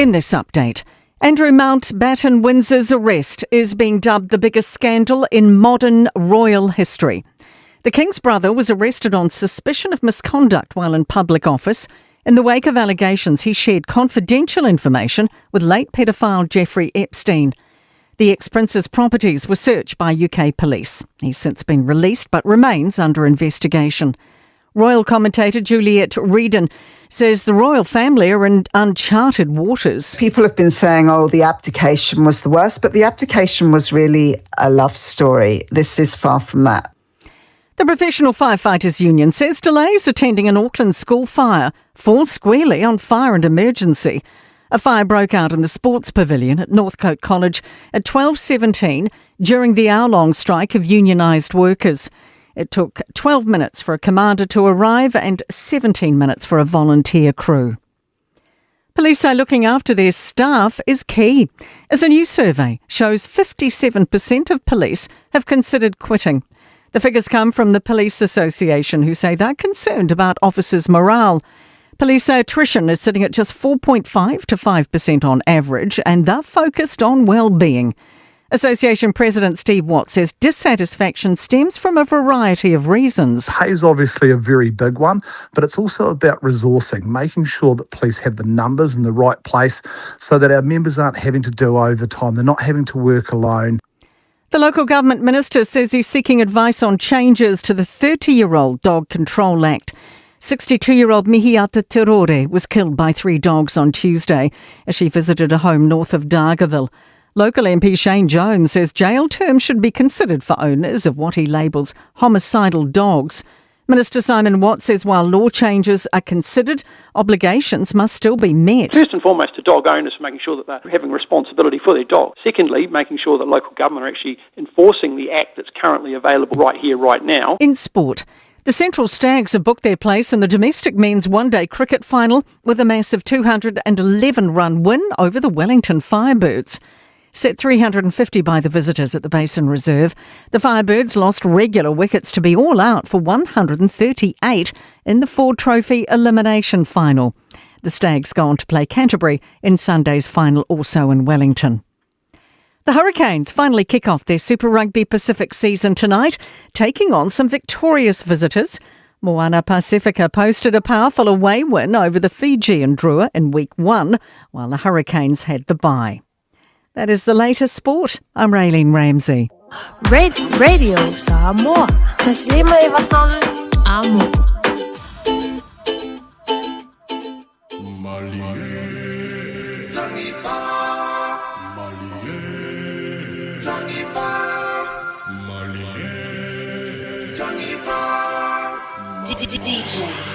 In this update, Andrew Mountbatten Windsor's arrest is being dubbed the biggest scandal in modern royal history. The King's brother was arrested on suspicion of misconduct while in public office. In the wake of allegations he shared confidential information with late pedophile Jeffrey Epstein. The ex-prince's properties were searched by UK police. He's since been released but remains under investigation. Royal commentator Juliet Rieden says the royal family are in uncharted waters. People have been saying, oh, the abdication was the worst, but the abdication was really a love story. This is far from that. The Professional Firefighters Union says delays attending an Auckland school fire fall squarely on fire and emergency. A fire broke out in the sports pavilion at Northcote College at 12:17 during the hour-long strike of unionised workers. It took 12 minutes for a commander to arrive and 17 minutes for a volunteer crew. Police say looking after their staff is key, as a new survey shows 57% of police have considered quitting. The figures come from the Police Association, who say they're concerned about officers' morale. Police say attrition is sitting at just 4.5 to 5% on average, and they're focused on well-being. Association President Steve Watt says dissatisfaction stems from a variety of reasons. Pay is obviously a very big one, but it's also about resourcing, making sure that police have the numbers in the right place so that our members aren't having to do overtime, they're not having to work alone. The local government minister says he's seeking advice on changes to the 30-year-old Dog Control Act. 62-year-old Mihiata Terore was killed by 3 dogs on Tuesday as she visited a home north of Dargaville. Local MP Shane Jones says jail terms should be considered for owners of what he labels homicidal dogs. Minister Simon Watt says while law changes are considered, obligations must still be met. First and foremost, to dog owners, making sure that they're having responsibility for their dog. Secondly, making sure that local government are actually enforcing the act that's currently available right here, right now. In sport, the Central Stags have booked their place in the domestic men's one-day cricket final with a massive 211-run win over the Wellington Firebirds. Set 350 by the visitors at the Basin Reserve, the Firebirds lost regular wickets to be all out for 138 in the Ford Trophy elimination final. The Stags go on to play Canterbury in Sunday's final, also in Wellington. The Hurricanes finally kick off their Super Rugby Pacific season tonight, taking on some victorious visitors. Moana Pacifica posted a powerful away win over the Fijian Drua in week 1, while the Hurricanes had the bye. That is the latest sport. I'm Raylene Ramsey. Radio Samoa. Taslima Amo. DJ.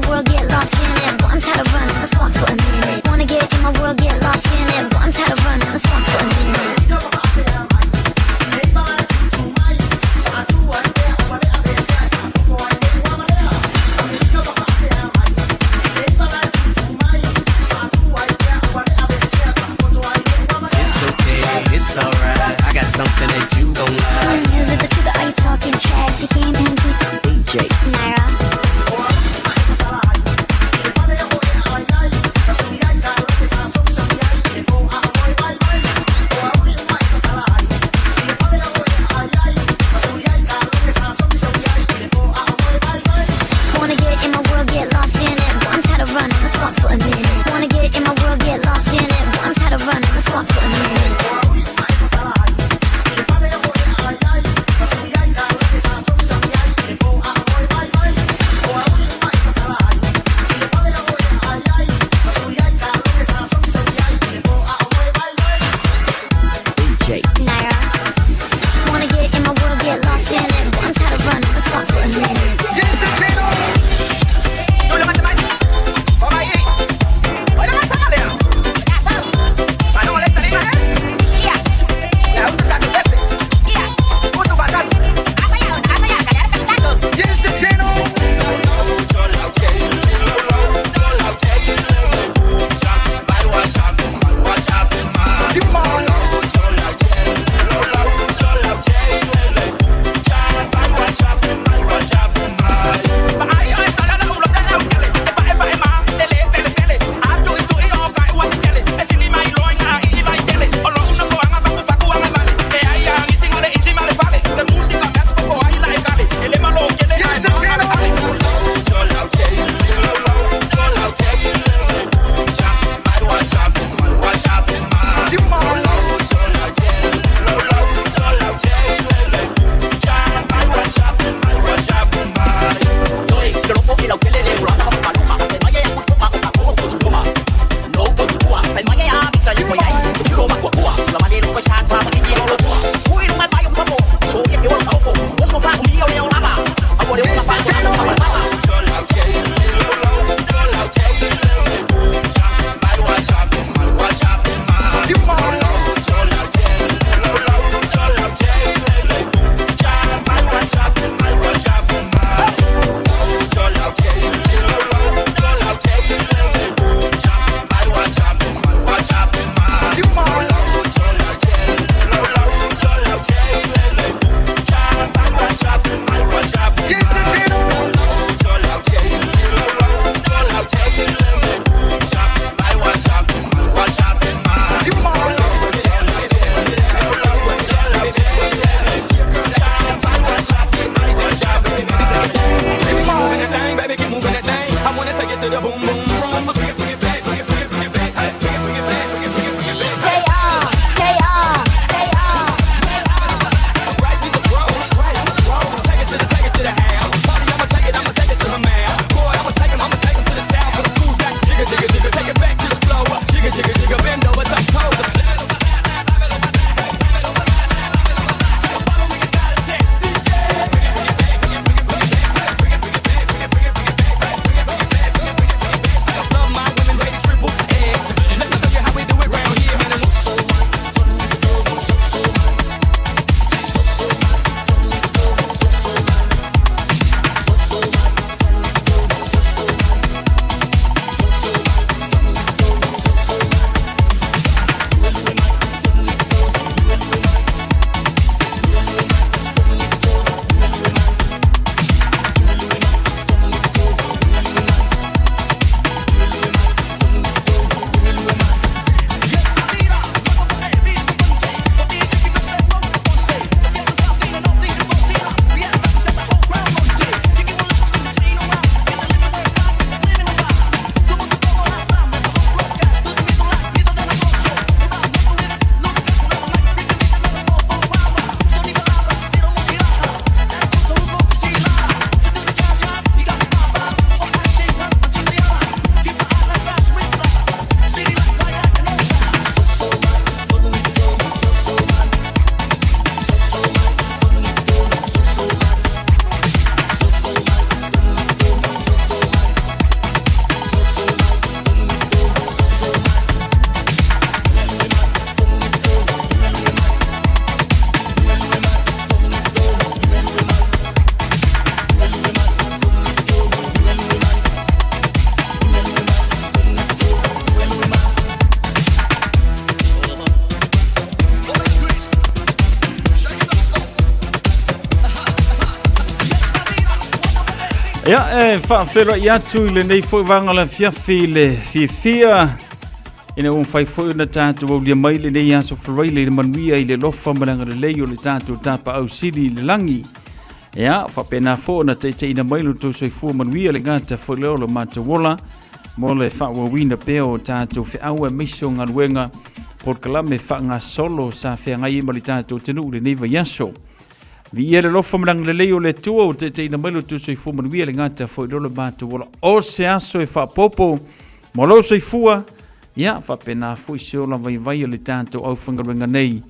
my world, get lost in it. Boy, I'm tired of running, let's walk for a minute. Wanna get in my world, get lost in it. Boy, I'm tired of running, let's walk for a minute. It's okay, it's alright. I got something that you gon' like. Is it the truth or are you talking trash? You came in too DJ Naira. Wanna get in my world, get lost in it. Boy, I'm tired of running, let's walk for a minute. Wanna get in my world, get lost in it. Boy, I'm tired of running, let's walk for a minute. DJ Naira. Wanna get in my world, get lost in it. Boy, I'm tired of running, let's walk for a minute. Ia, e faafeiloai atu i lenei foi vaega o le afiafi i le fiafia ina ua mafai foi ona tatou aulia mai lenei aso Faraile i le manuia i le alofa ma le agalelei o le tatou Tapaau Sili i le lagi. Ia, faapena foi ona taitaiina mai lo outou soifua manuia le gata foi lea o lo matou ola mo le faaauauina pea o tatou feau aemaise o galuega polokalame faagasolo sa feagai ai ma le tatou atunuu i lenei vaiaso. Viia le alofa ma le agalelei o le Atua ua taitaiina mai lo outou soifua manuia le gata foi lea o le matou ola. O se aso e faaopoopo mo lou soifua, ia faapena foi se ola vaivai o le tatou aufaigaluega nei,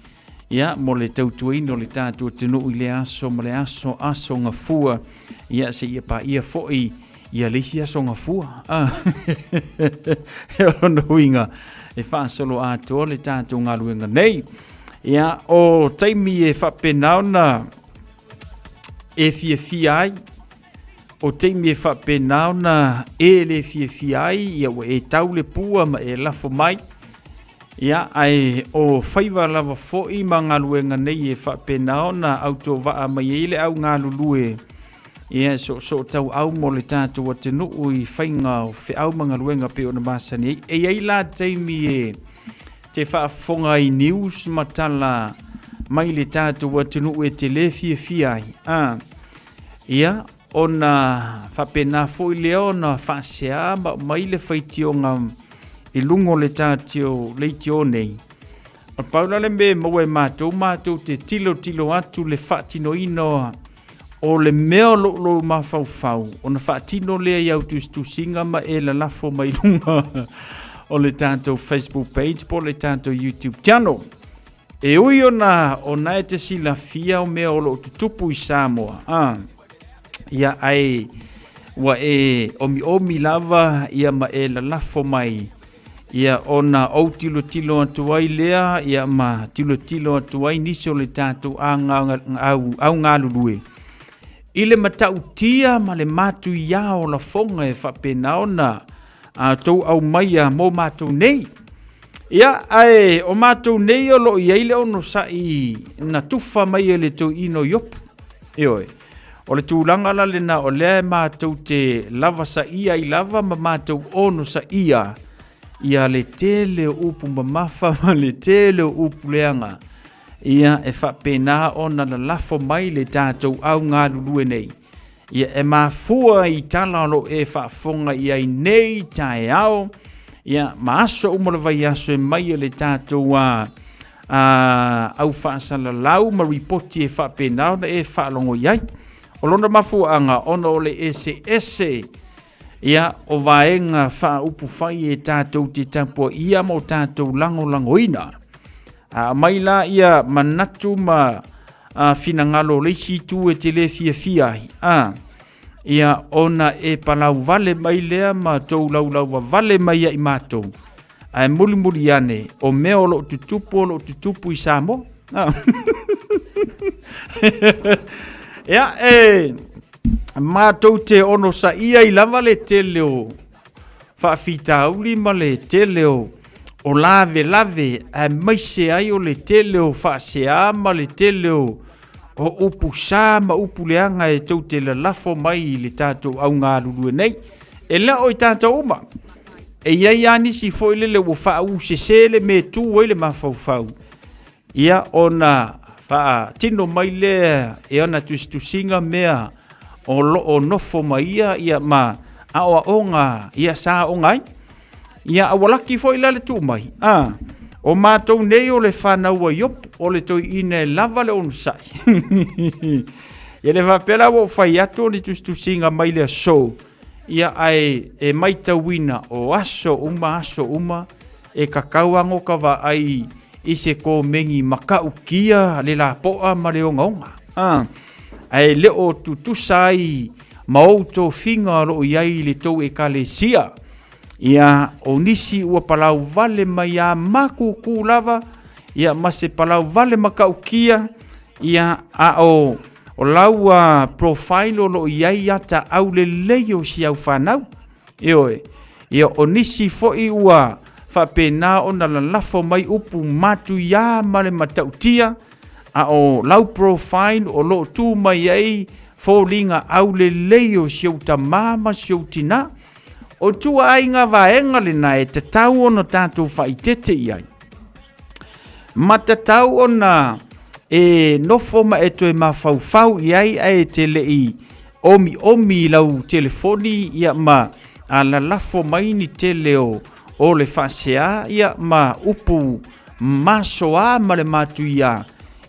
ia mo le tautuaina o le tatou atunuu i le aso ma le aso, aso gafua, ia seia paia foi ia le isi aso gafua. Ah. E lona uiga e faasolo atoa le tatou galuega nei. Ia, o taimi e faapena ona e fiafia ai, o taimi e faapena ona e le fiafia ai, ia ua e tau le pua ma e lafo mai. Ia, ae o faiva lava foi ma galuega nei e faapena ona autovaa mai ai le au galulue ia soosootauau mo le tatou atunuu i faiga o feau ma galuega pei ona masani ai. E i ai la taimi e te faafofoga ai news ma tala mai le tatou atunuu e te le fiafia ai. A, ia, ona faapena foi lea ona faasea ma aumai le faitioga i luga o le tatou leitio nei. O le pau la le mea e maua e matou, matou te tilotilo atu le faatinoina o le mea o lo o lou mafaufau, ona faatino lea i au tusitusiga ma e lalafo mai luga o le tatou Facebook page po o le tatou YouTube channel. E ui ona ona e te silafia o mea o lo o tutupu i Samoa, a, ia ae ua e omiomi lava ia ma e lalafo mai ia ona ou tilotilo atu ai lea ia ma tilotilo atu ai nisi o le tatou au galulue i le matautia ma le matuia o lafoga e faapena ona a outou aumaia mo matou nei. Ia, ae o matou nei o lo o i ai le onosai na tufa mai e le toeaina o Iopu. Ioe. O le tulaga la lena o lea e matou te lavasaia ai lava ma matou onosaia ia le tele o upu mamafa ma le tele o upu leaga ia e faapena ona lalafo mai le tatou au galulue nei. Ia e mafua i tala o lo o e faafofoga i ai nei taeao, ia ma aso uma o le vaiaso e mai e le tatou a, a, au faasalalau ma ripoti e faapena ona e faalogo i ai. O lona mafuaaga ona o le eseese ia o vaega faaupufai e tatou te tapuaia ma o tatou lagolagoina. A aumai la ia manatu ma a, finagalo o le isi itu e te le fiafia ai, a, ia ona e palauvale mai lea ma tou laulauvavale mai ia i matou, ae mulimuli ane o mea o lo o tutupu o lo o tutupu i Samoa. Ia, e matou te onosaia ai lava le tele o faafitauli ma le tele o o lavelave aemaise ai o le tele o faasea ma le tele o o upu sa ma upu leaga e tou te lalafo mai i le tatou au galulue nei. E le o i tatou uma. E i ai lava nisi foi lele ua faausese le mea e tu ai le mafaufau. Ia ona faatino mai lea e ana tusitusiga mea o lo o nofo ma ia ia ma aoaoga ia sa aoga ai. Ia a ua laki foi la le tuu mai, a o matou nei o le fanau a Iopu, o le toeaina e lava le onosai. Ia le faapea la ua ou fai atu o ni tusitusiga mai le aso, ia ae e maitauina o aso uma aso uma e kakau ago ka vaai i se komeni matautia le lapoa ma le ogaoga. A, ae le o tutusa ai ma ou tofiga o lo o i ai i le tou ekalesia. Ia, o nisi ua palau vale mai a makūkū lava, ia ma se palau vale matautia, ia, a o, o lau profile o lo o i ai ata aulelei o si au fanau. Ioe. Ia, o nisi foi ua faapena ona lalafo mai upu matuia ma le matautia, a o lau profile o lo o tu mai ai foliga aulelei o si ou tamā ma si ou tinā. O tuaaiga vaega lena e tatau ona tatou faaeteete i ai, ma tatau ona e nofo ma e toe mafaufau i ai ae te le i omiomi i lau telefoni ia ma lalafo mai ni tele o le faasea ia ma upu masoa ma le matuia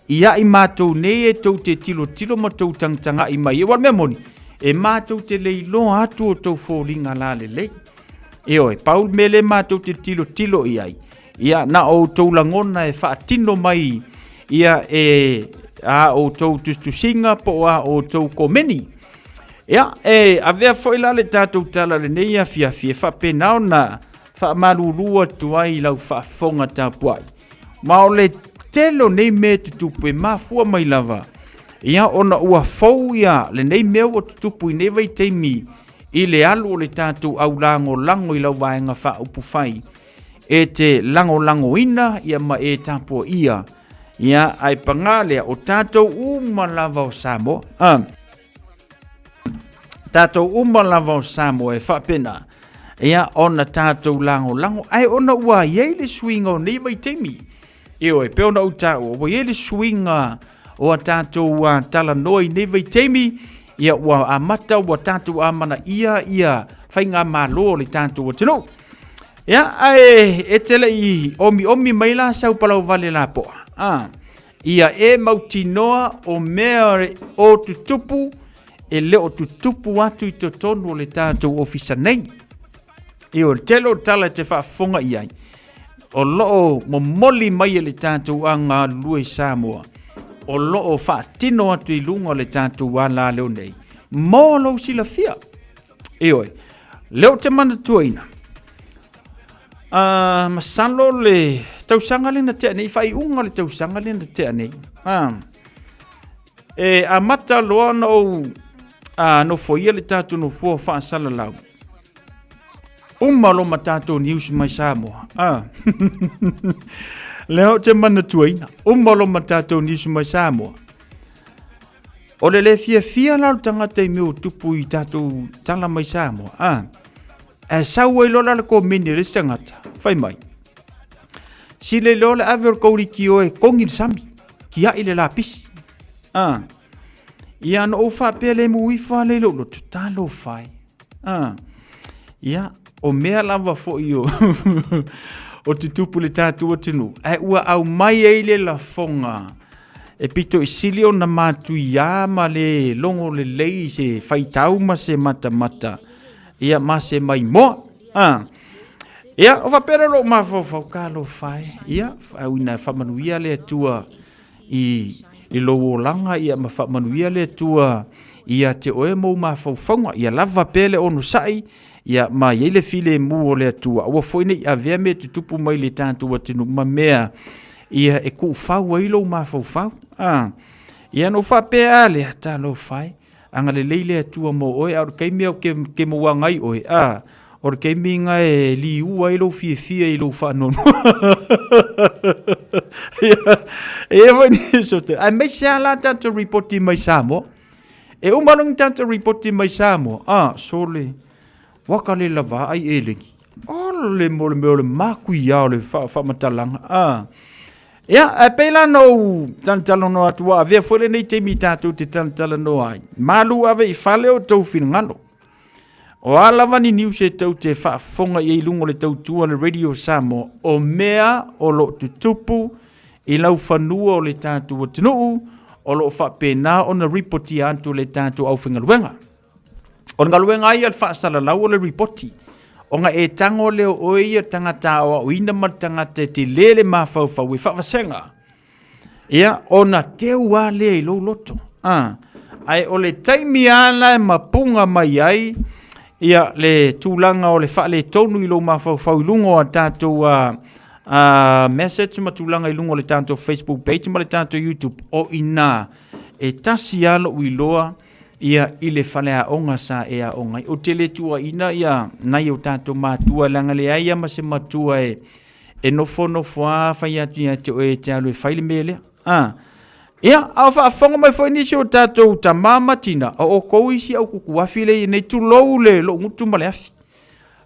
ia i matou nei e tou te tilotilo ma tou tagatagai mai. Aua o le mea moni, e matou te le iloa atu o tou foliga lalelei. Ioe, pau le mea lea matou te tilotilo i ai, ia na o outou lagona e faatino mai ia e a outou tusitusiga po o a outou komeni. Ia, e avea foi la le tatou tala lenei afiafi e faapena ona faamalulu atu ai i lau faafofoga tapuai. Ma o le tele o nei mea e tutupu e mafua mai lava ia ona ua fou ia lenei mea ua tutupu i nei vaitaimi i le alu o le tatou aulagolago i lau vaega faaupufai e te lagolagoina ia ma e tapuaia ia ae pagā lea o tatou uma lava o Samoa. Ah. Tatou uma lava o Samoa e faapena ia ona tatou lagolago ae ona ua i ai le suiga o nei vaitaimi. Ioe, pei ona ou taua, ua i ai le suiga o a tatou talanoa i nei vaitaimi, ia ua amata ua tatou amanaia ia faigamalo o le tatou atunuu. Ia, ae e te le i omiomi mai la sau palauvale lapoa. Ah, ia e mautinoa o mea o tutupu e le o tutupu atu i totonu o le tatou ofisa nei. Ioe, o le tele o tala e te faafofoga i ai, o lo o momoli mai e le tatou agalulue i Samoa, o lo o faatino atu i luga o le tatou alaleo nei, mo lou silafia. Ioe, lea ou te manatuaina, masalo le tausaga lea na tea nei, faaiuga o le tausaga lea na tea nei, e amata loa ona ou nofoia le tatou nofoa faasalalau, Uma loa ma tatou news mai Samoa. Ah. Lea ou te manatuaina. Uma loa ma tatou news mai Samoa. O le le fiafia la o le tagata i mea o tupu i tatou tala mai Samoa. Ah. Ae sau ai loa la le komeni a le isi tagata. Fai mai. Sile loa le ave o le kauliki o e kongi le sami. Kiai le lapisi. Ah. Ia na ou faapea le mu ifo a le i lou loto. Talofa e. Ah. Ia, o mea lava foi o, o tutupu le tatou atunuu, ae ua aumai ai le lafoga e pito i sili ona matuiā ma le logo lelei i se faitau ma se matamata, ia ma se maimoa. Ah. Ia, o faapea lea o lou mafaufau, talofa e, ia, auina e faamanuia le Atua i i lou olaga ia ma faamanuia le Atua ia te oe ma ou mafaufauga. Ia lava pea le onosai ia ma i ai le filemu o le Atua. Aua foi ne i avea mea tutupu mai le tatou atunuu ma mea ia e kuufau ai lou mafaufau. Ah. Ia na ou faapea a lea, talofa e. Agalelei le Atua mo oe, a o le taimi au ke, ke mauaga ai oe, a, o le taimi ga e liu ai lou fiafia i lou faanoanoa. Ia, e ia foi ni so te. Aemaise lava la tatou ripoti mai Samoa. E uma loa ni tatou ripoti mai Samoa, a, sole, waka le lava ai elegi. Ole mo le mea o le makuia o le faamatalaga, a. Ia, ae pei la na ou talatalanoa atu, ua avea foi lenei taimi tatou te talatalanoa ai. Malu ave i fale o tou finagalo. O a lava ni news e tou te faafofoga i ai i luga o le tautua a le Radio Samoa, o mea o lo o tutupu i laufanua o le tatou atunuu, o lo o faapena ona ripotia atu e le tatou aufaigaluega. O le galuega ai a le faasalalau o le ripoti, ona e tago lea o oe ia tagata aoaoina ma le tagata e tele le mafaufau e faavasega. Ia, ona teu lava lea i lou loto. A, ae o le taimi lava la e mapuga mai ai ia le tulaga o le faaletonu i lou mafaufau i luga o a tatou message ma tulaga i luga o le tatou Facebook page ma le tatou YouTube, o i ina e tasi lava lou iloa ia i le faleaoga sa e aoga ai. Ou te le tuuaiina ia nai o tatou matua leaga leai lava ma se matua e, e nofonofo lava fai atu ia te oe e te alu e fai le mea lea. A. Ia, a o faafofoga mai foi nisi o tatou tama ma tina, o outou isi au kukuafi lea e i ai nei, tulou le lou gutu ma le afi.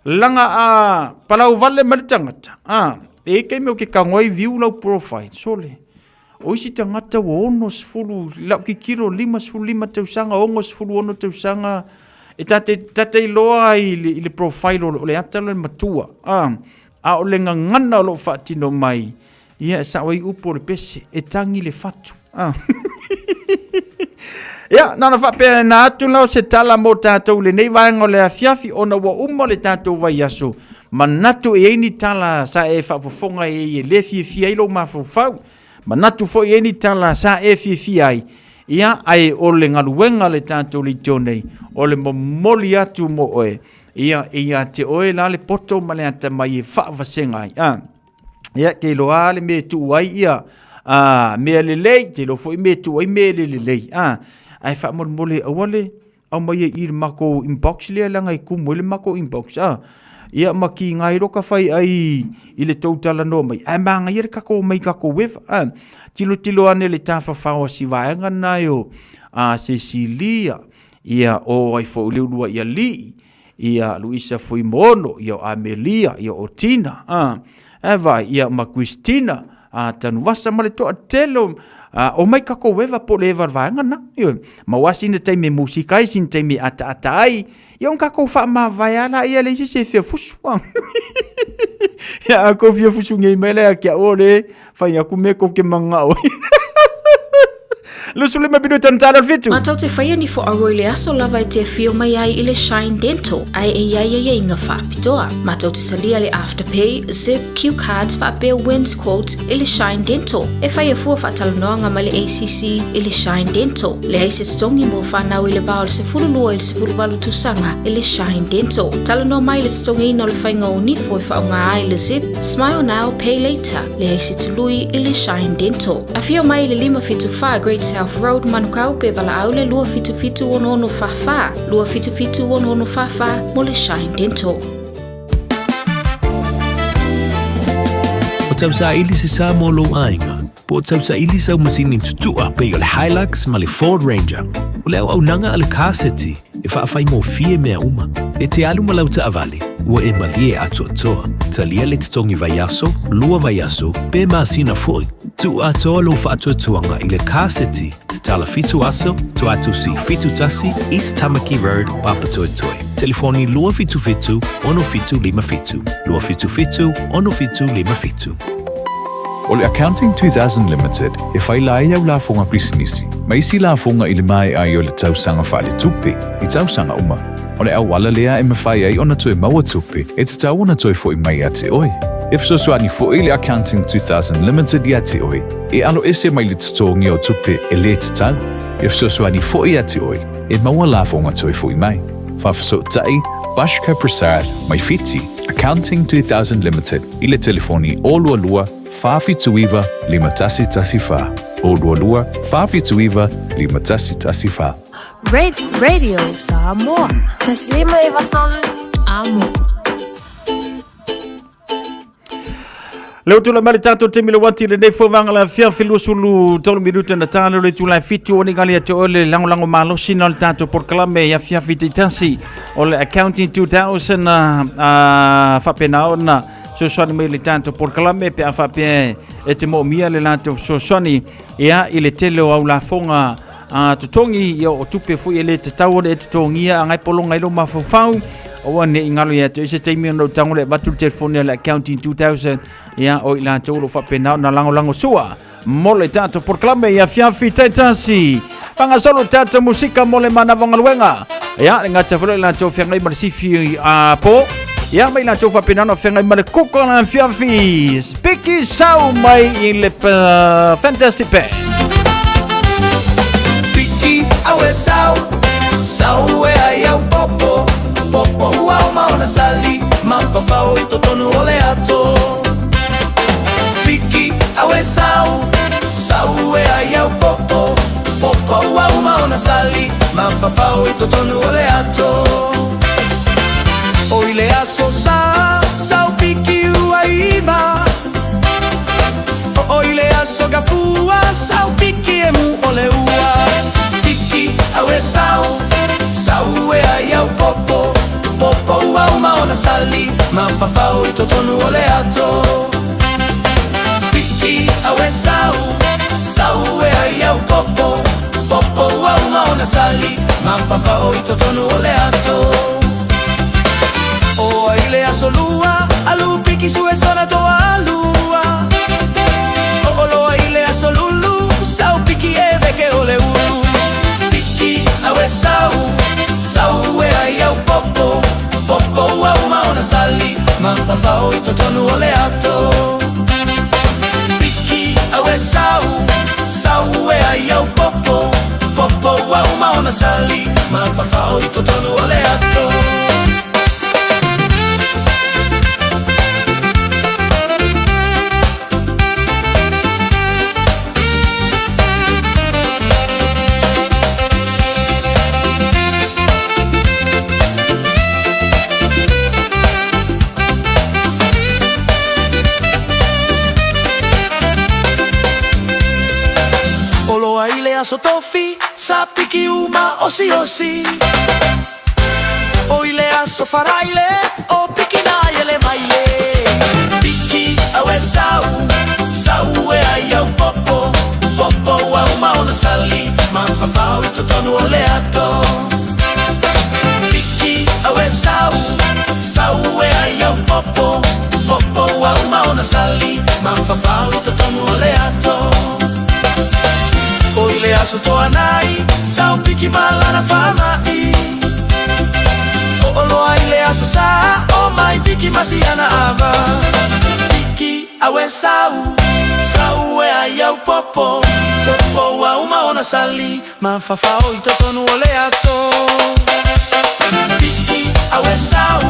Laga a palau vale mai le tagata, a, e i ai taimi ou te tago ai view lau profile, sole, o isi tagata ua 60, i lau tilotilo 55 tausaga, 66 tausaga, e ta te, ta te iloa ai i le, i le profile o le ata o le matua, a, a o le gagana o lo o faatino mai, Ia, e sao ai upu o le pese, e tagi le fatu. Ah. Ia, na ona faapena atu la o se tala mo tatou i lenei vaega o le afiafi, ona ua uma le tatou vaiaso, manatu e i ai ni tala sa e faafofoga i ai e le fiafia ai lou mafaufau, manatu foi e i ai ni tala sa e fiafia ai, ia, ae o le galuega a le tatou leitio nei, o le momoli atu mo oe, ia, e ia te oe la le poto ma le atamai e faavasega ai. Ah. Ia, ke iloa lava le mea e tuu ai ia a, mea lelei, te iloa foi mea e tuu ai mea le lelei. A, ae faamolemole aua le aumaia i le matou inbox lea leaga e tumu ai le matou inbox. A, ia ma kiga ai loa ta fai ai i le tou talanoa mai, ae manaia le tatou omai i tatou eva. A, tilotilo ane i le tafafao a si vaega lena e o a Cecilia, ia o ai foi le uluai alii, ia Luisa Fuimaono, ia o Amelia, ia o Tina, a, e vai, ia ma Christina, a Tanuvasa ma le toatele o, a, omai tatou eva po o le eva o le vaega lena. Ioe, ma ua sina taimi e musika ai, sina taimi e ataata ai, ia ona tatou faamavae lava laia e leai se isi e fia fusu. Ia, a kou fia fusu nei mai la ia te au o le fai atu mea tou te manao ai. 25 minuta na tala o le fitu. Matou te faia ni fo'auo i le aso lava e te afio mai ai i le Shine Dental ae e i ai aiaiga faapitoa. Matou te talia le Afterpay, Zip, Cue Cards faapea Wins Quote i le Shine Dental. E faia fua faatalanoaga ma le ACC i le Shine Dental. Leai se totogi mo fanau i le va o le 12 i le 18 tausaga i le Shine Dental. Talanoa mai i le totogiina o le faiga o nipo e faaaoga ai le Zip, Smile Now, Pay Later. Leai se tului i le Shine Dental. Afio mai i le 574 Great South Road, Manukau, pe valaau le 277 6644, 277 6644 mo le Shine Dental. O tausaili se sa mo lou aiga, po o tausaili sau masini tutua pei o le Hilux ma le Ford Ranger. O le auaunaga a le Car City e faafaigofie mea uma. E te alu ma lau taavale, ua e malie atoatoa. Talia le totogi vaiaso, lua vaiaso, pe masina foi. Tuu atoa lou faatuatuaga i le Car City, tatala fitu aso, Toatusi 71, East Tamaki Road, Papatoetoe. Telefoni 277 6757, 277 6757. O le Accounting 2000 Limited e faila ai au lafoga pisinisi ma isi lafoga i le maea ai o le tausaga faaletupe i tausaga uma. O le auala lea e mafai ai ona toe maua tupe e tatau ona toe foi mai ia te oe. E fesoasoani foi le Accounting 2000 Limited ia te oe e aloese mai le totogi o tupe e le tatau. E fesoasoani foi ia te oe e maua lafoga toe foi mai. Faafesootai Bashka Prasad mai Fiti, Accounting 2000 Limited i le telefoni 022 479 5114, 022 479 5114. Radio Samoa. Taslima e vatolu. Amo. Le tula mai le tatou taimi le wati lenei foi vaega le afiafi 23 minuta na talo le itula e fitu o ni gali atu o le lagolago malosi na o le tatou polokalame i afiafi taitasi o le Accounting 2000 faapena ona fesoasoani mai le tatou polokalame pe a faapea e te moomia le latou fesoasoani ia i le tele o au lafoga a totogi ia o tupe foi e le tatau ona e totogia agai pologa i lou mafaufau aua ne i galo ia te oe se taimi ona ou tago le avatu le telefoni a le Accounting 2000 ia o i latou o lo o faapena ona lagolago sua mo le tatou polokalame i afiafi taitasi. Faagasolo tatou musika mo le manava o galuega. Ia, le gata foi lea i latou feagai ma le sifi a po. Ia, ma i latou faapena ona feagai ma le kuka o le afiafi. Piki sau mai i le Fantastic Band. Piki au e sau, sau e ai au popo, popo ua uma ona sali, mafafao i totonu o le ato. Piki au e sau, sau e ai au popo, popo ua uma ona sali, mafafao i totonu o le ato. O i le aso sa, sau piki ua iva, o i le aso gafua, sau piki e mua. sali Mafafao i totonu o le ato. Piki au e sau, sau e ai au popo. Popo ua uma ona sali Mafafao i totonu o le ato. O ai le aso lua, alu piki su e sona toa alua. O oloa i le aso lulu, sau piki e veke o le ulu. Piki au e sau, sau e ai au popo. Popo ua uma ona sali, mafafao i totonu o le ato. Piki au e sau, sau e ai au popo. Popo ua uma ona sali, mafafao i totonu o le ato. Oloa i le aso tofi, sa piki uma osi osi. O i le aso faraile, o piki nai ele maile. Piki au e sau, sau e ai au popo. Popo ua uma ona sali, mafafao i totonu o le ato. Piki au e sau, sau e ai au popo. Popo ua uma ona sali, mafafao i totonu o le ato. O i le aso toanai, sau piki malana whamai. O oloa i le aso sa, o mai piki masiana ava. Piki au e sau, sau e ai au popo. Popo ua uma ona sali, mafafao i totonu o le ato. Piki au e sau,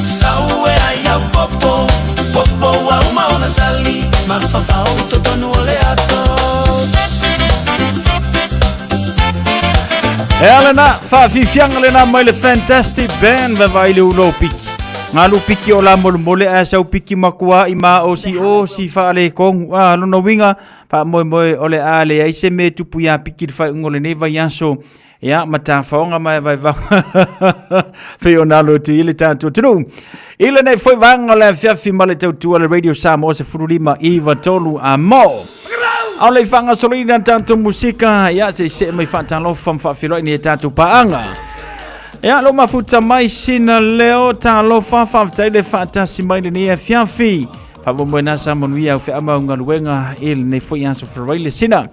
sau e ai au popo. Popo ua uma ona sali, mafafao i totonu o le ato. E alena, whaafifianga lena mai le Fantastic Band va vai le ulo piki. Ngalu piki o la mole mole a sau piki makua i ma o si o si whaale kongu a lona winga wha moe moe o le a le ai se me tupu ia piki le whai ungo le nei vai aso. Ia, matafaoga ma e vaevaga pei ona alo atu i le tatou atunuu i lenei foi vaega o le afiafi ma le tautua le Radio Samoa 15 93 a mo ao le faagasoloina tatou musika. Ia, seisee mai faatalofa ma faafeiloai nei e tatou paaga. Ia, lo mafuta mai sina leo talofa faafetai le faatasi mai lenei afiafi faamoemoe na sa manuia au feama au galuega i lenei foi aso Feraile le sina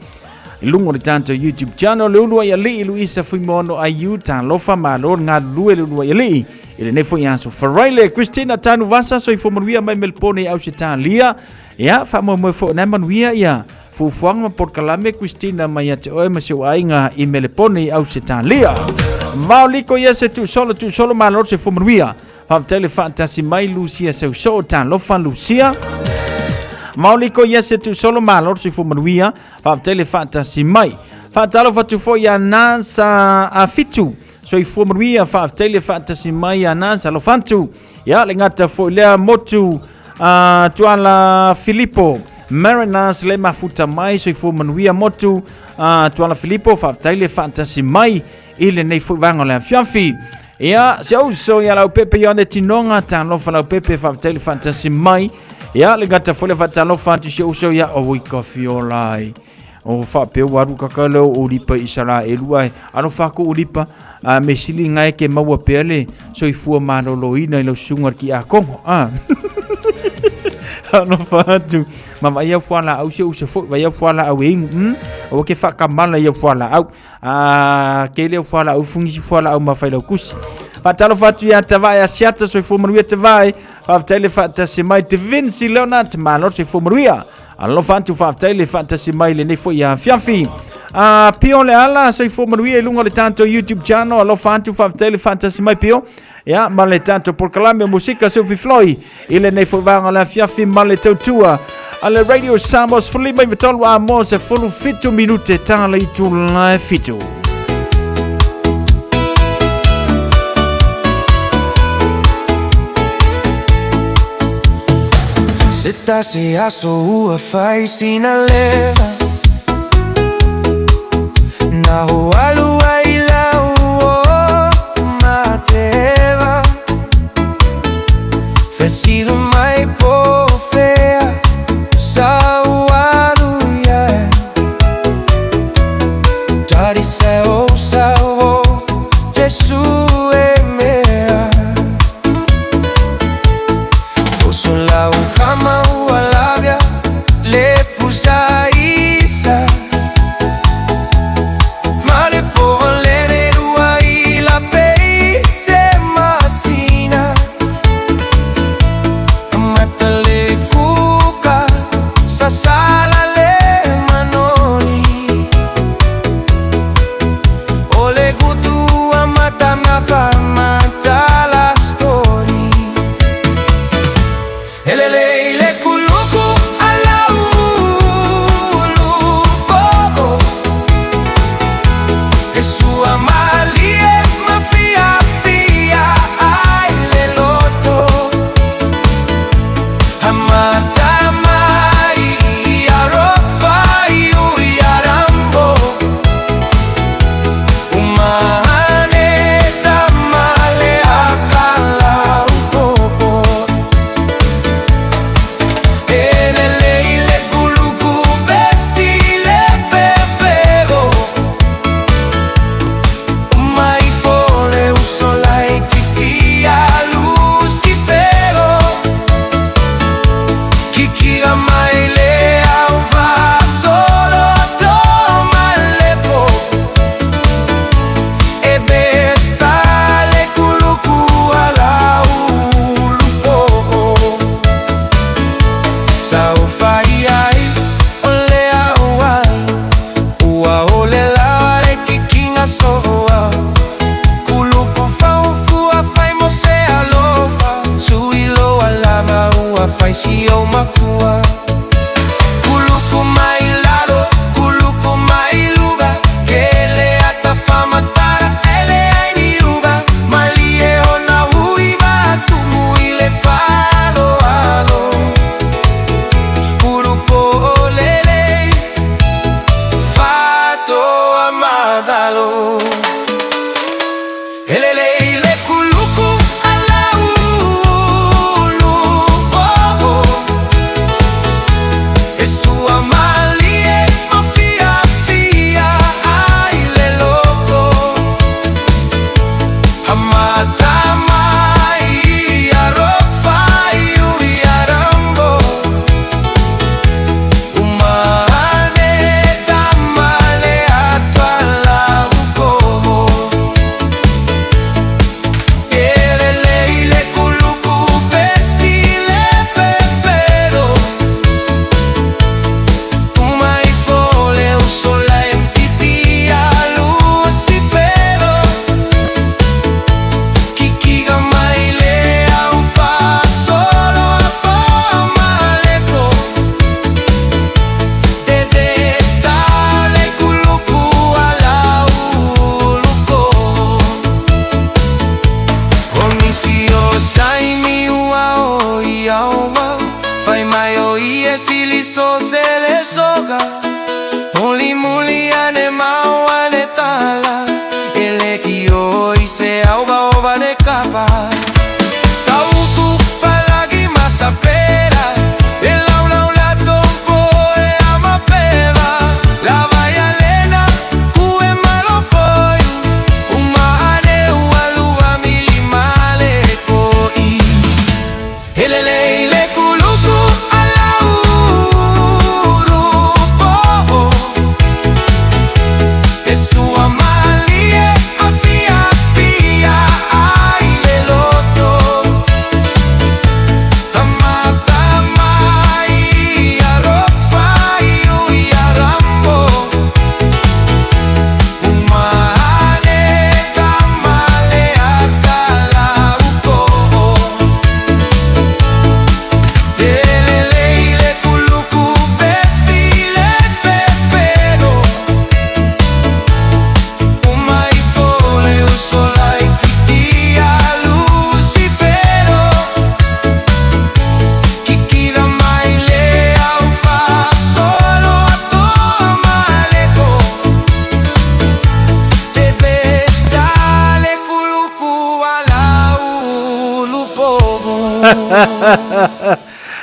i luga o le tatou YouTube channel le ulu ai alii Luisa Fuimono aiu talofa malo le galulue le ulu ai alii i lenei foi aso Feraile. Christina Tanuvasa soifua manuia mai Melpone i Ausetalia. Ia, faamoemoe foi na manuia ia fuafuaga ma polokalame Christina mai ia te oe ma si ou aiga i Melepone i Ausetalia. Vaoliko ia se tuusolo tuusolo malo le soifua manuia faafetai le faatasi mai. Lucia Seusoo talofa Lucia. Maoliko ia se tuusolo malo le soifua manuia faafetai le faatasi mai. Faatalofa atu foi ia Nasa Afitu soifua manuia faafetai le faatasi mai ia Nasa alofa atu. Ia le gata foi lea motu Tuala Filipo Marinas le mafuta mai soifua manuia motu Tuala Filipo faafetai le faatasi mai i lenei foi vaega o le afiafi. Ia, se uso ia lau pepe ia ne tinoga talofa lau pepe faafetai le faatasi mai. Ia le gata foi le faatalofa atu se uso ia o i kafiola ai. O faapea ua alu kaka leo o lipa i Isaraelu ai. Alofa aku o lipa a me sili ngai ke maua pea le soifua maloloina i lau susuga le kiakogo. A. Alofa atu. Ma vai au fualaau se uso foi, vai au fualaau e ingu. Aua ke whakamala i au fualaau. A ke leo fualaau fungi si fualaau ma whai lau kusi. Faatalofa atu ia Tavae Asiata soifua manuia Tavae. Faafetai le faatasi mai te Vinci Leonard malo soifua manuia. Alofa atu faafetai le faatasi mai lenei foi afiafi. A Pio le ala soifua manuia i luga o le tatou YouTube channel. Alofa atu faafetai le faatasi mai Pio. Ia ma le tatou polokalame musika Sophie Floyd i lenei foi vaega o le afiafi ma le tautua a le Radio Samoa 53 a mo se 17 minute tala i tulae 7. Se tasi aso ua fai sina leva Na ho alu ai lau o mateva. Fesili mai po o fea sa ou alu i ai. Tali se o salvou Jesu e mea. Oso lau kama ua lavea. Le pusa isa. Ma le po lene rua i la pe se masina.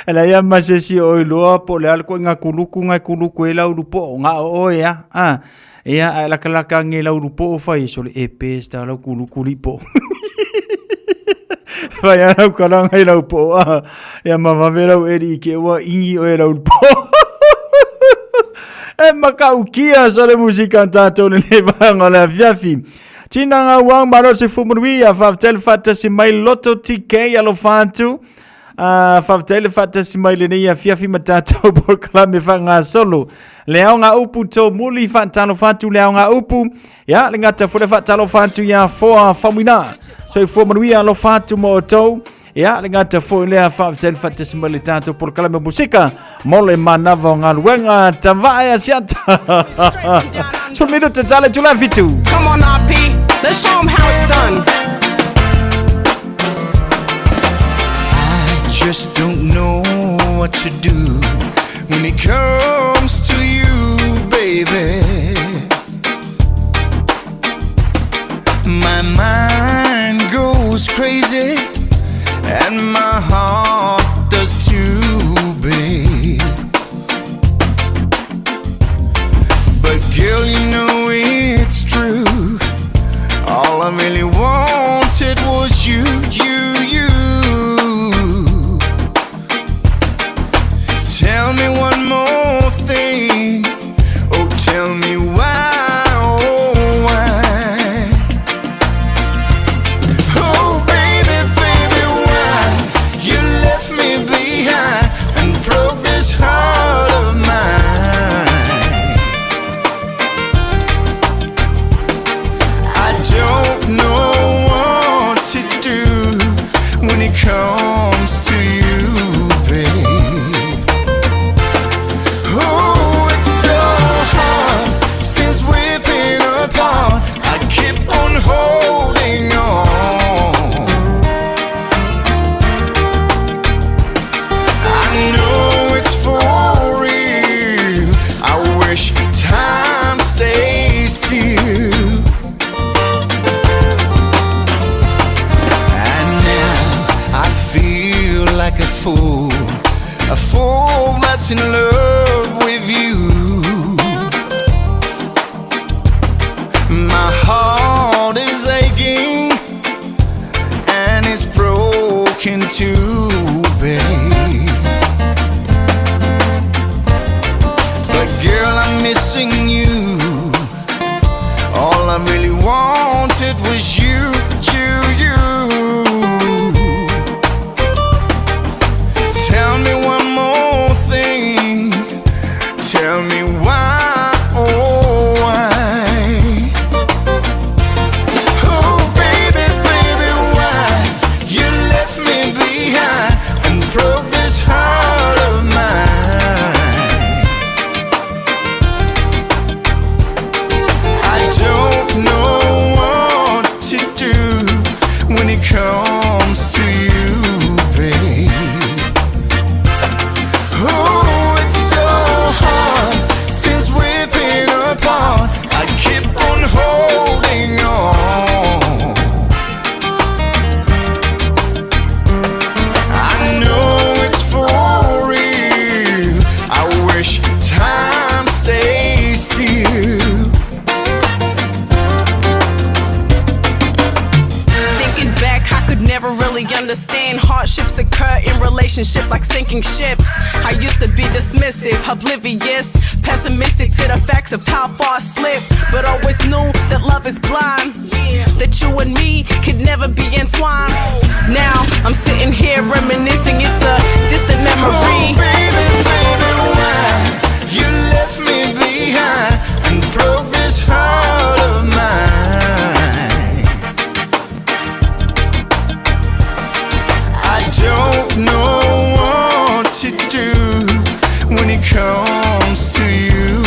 E leai lava ma se isi o iloa po o le a le ituaiga kuluku na e kuluku ai lau ulupo'o, na o oe lava. A, ia, a e latalata ane i lau ulupo'o fai ai, sole e best lava lau kuluku alii po'o. Fai lava lau kalaga i lau po'o, a, ia ma vave lau eli i te i ua igi oe e lau ulupo'o. E matautia sole musika a tatou lenei vaega o le afiafi. Tina Gauau, malo le soifua manuia, faafetai le faatasi mai Loto TK, alofa atu. Faafetai le faatasi mai lenei afiafi ma tatou polokalame faagasolo. Le aoga upu tōmuli, faatalofa atu le aoga upu. Ia, le gata foi le faatalofa atu ia Foa Faumuina. Soifua manuia, alofa atu mo outou. Ia, le gata foi lea faafetai le faatasi mai le tatou polokalame musika mo le manava o galuega tavae asiata. Sul minuta tale tula fitu. Come on, RP, let's show 'em how it's done. I just don't know what to do when it comes to you, baby. My mind goes crazy and my heart does too, babe. But girl, you know it's true. All I really wanted was you, you, you. Tell me one more thing. Oh, tell me why, oh, why? Oh, baby, baby, why you left me behind and broke this heart of mine? I don't know what to do when it comes to you, babe. Oh, it's so hard since we've been apart. I keep on holding on. I know it's for real. I wish time stays still. And now I feel like a fool that's in love with you. My heart is aching and it's broken too, babe. But girl, I'm missing you. All I really wanted was you, you, you. Tell me one more thing. Tell me why, oh why? Oh baby, baby, why you left me behind and broke this heart of mine? I don't know what to do when it comes to you, babe. Oh, it's so hard since we've been apart. I keep on holding on. I know it's for real. I wish time stays still. Thinking back, I could never really understand hardships occur in relationships like sinking ships. I used to be dismissive, oblivious, pessimistic to the facts of how far I slipped, but always knew that love is blind. That you and me could never be entwined. Now I'm sitting here reminiscing, it's a distant memory. Oh, baby, baby, why you left me behind and broke this heart of mine? I don't know what to do when it comes to you,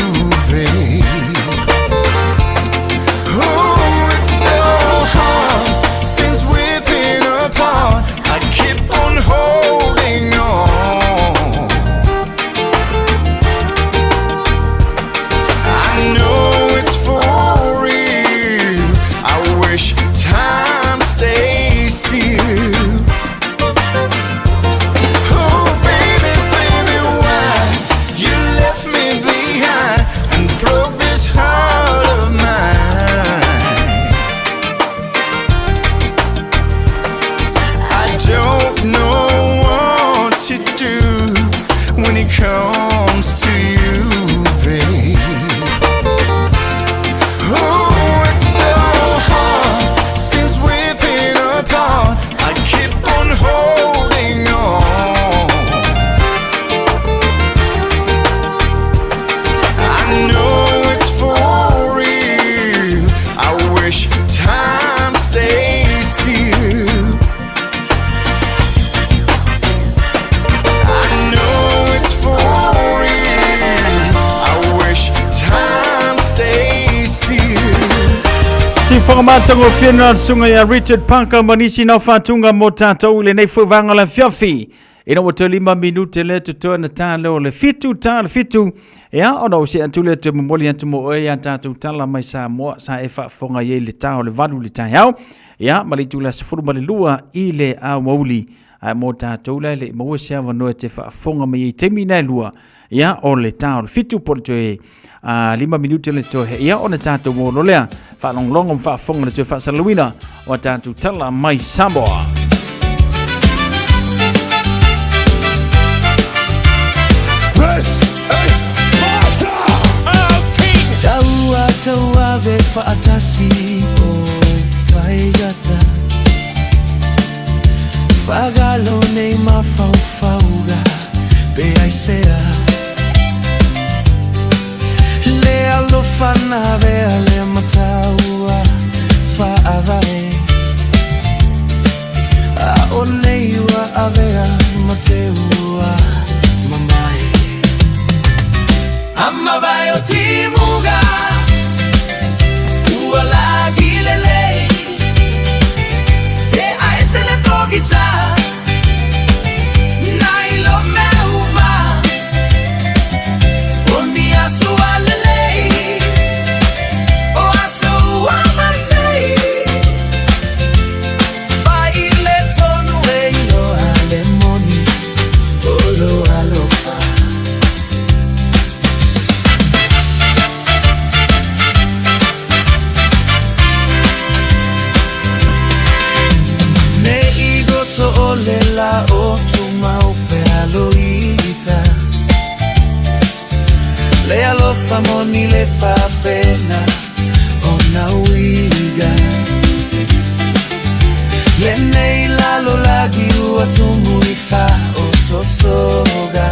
babe. Oh, it's so hard since we've been apart. I keep on holding on. Faafofoga matagofie na le susuga ia Richard Parker ma nisi nao faatuga mo tatou i lenei foi vaega o le afiafi. Ina ua toe 5 minute lea totoe na ta lea o le 7 ta le 7. Ia, ona ou see atu lea toe momoli atu mo oe ia tatou tala mai Samoa sa e faafofoga i ai i le ta o le 8 i le taeao. Ia, ma le itula 12 i le aoauli. Ae mo tatou la e le i maua se avanoa e te faafofoga mai ai i taimi na e lua, ia, o le ta o le 7 po o le toe 5 minute le toe, ia, ona tatou o loa lea faalogologo ma faafofoga le toe faasalalauina o a tatou tala mai Samoa. This is Sparta! Taua tauave whaatasi o whaigata Whagalo nei mafaufauga pe aisea Le alofa na vea le mataua whaavae A o nei ua avea ma te ua mamae Amavae o timuga Ua lagi lelei Te aese le pogisa Na ilo mea uma O ni aso a lelei O aso ua masei Fai le tonu e iloa le moni O lo alofa. Ne i goto o le la o tumau pe aloita Le alofa moni le fapena o na uiga Le nei lalo lagi ua tumu i fa o sosoga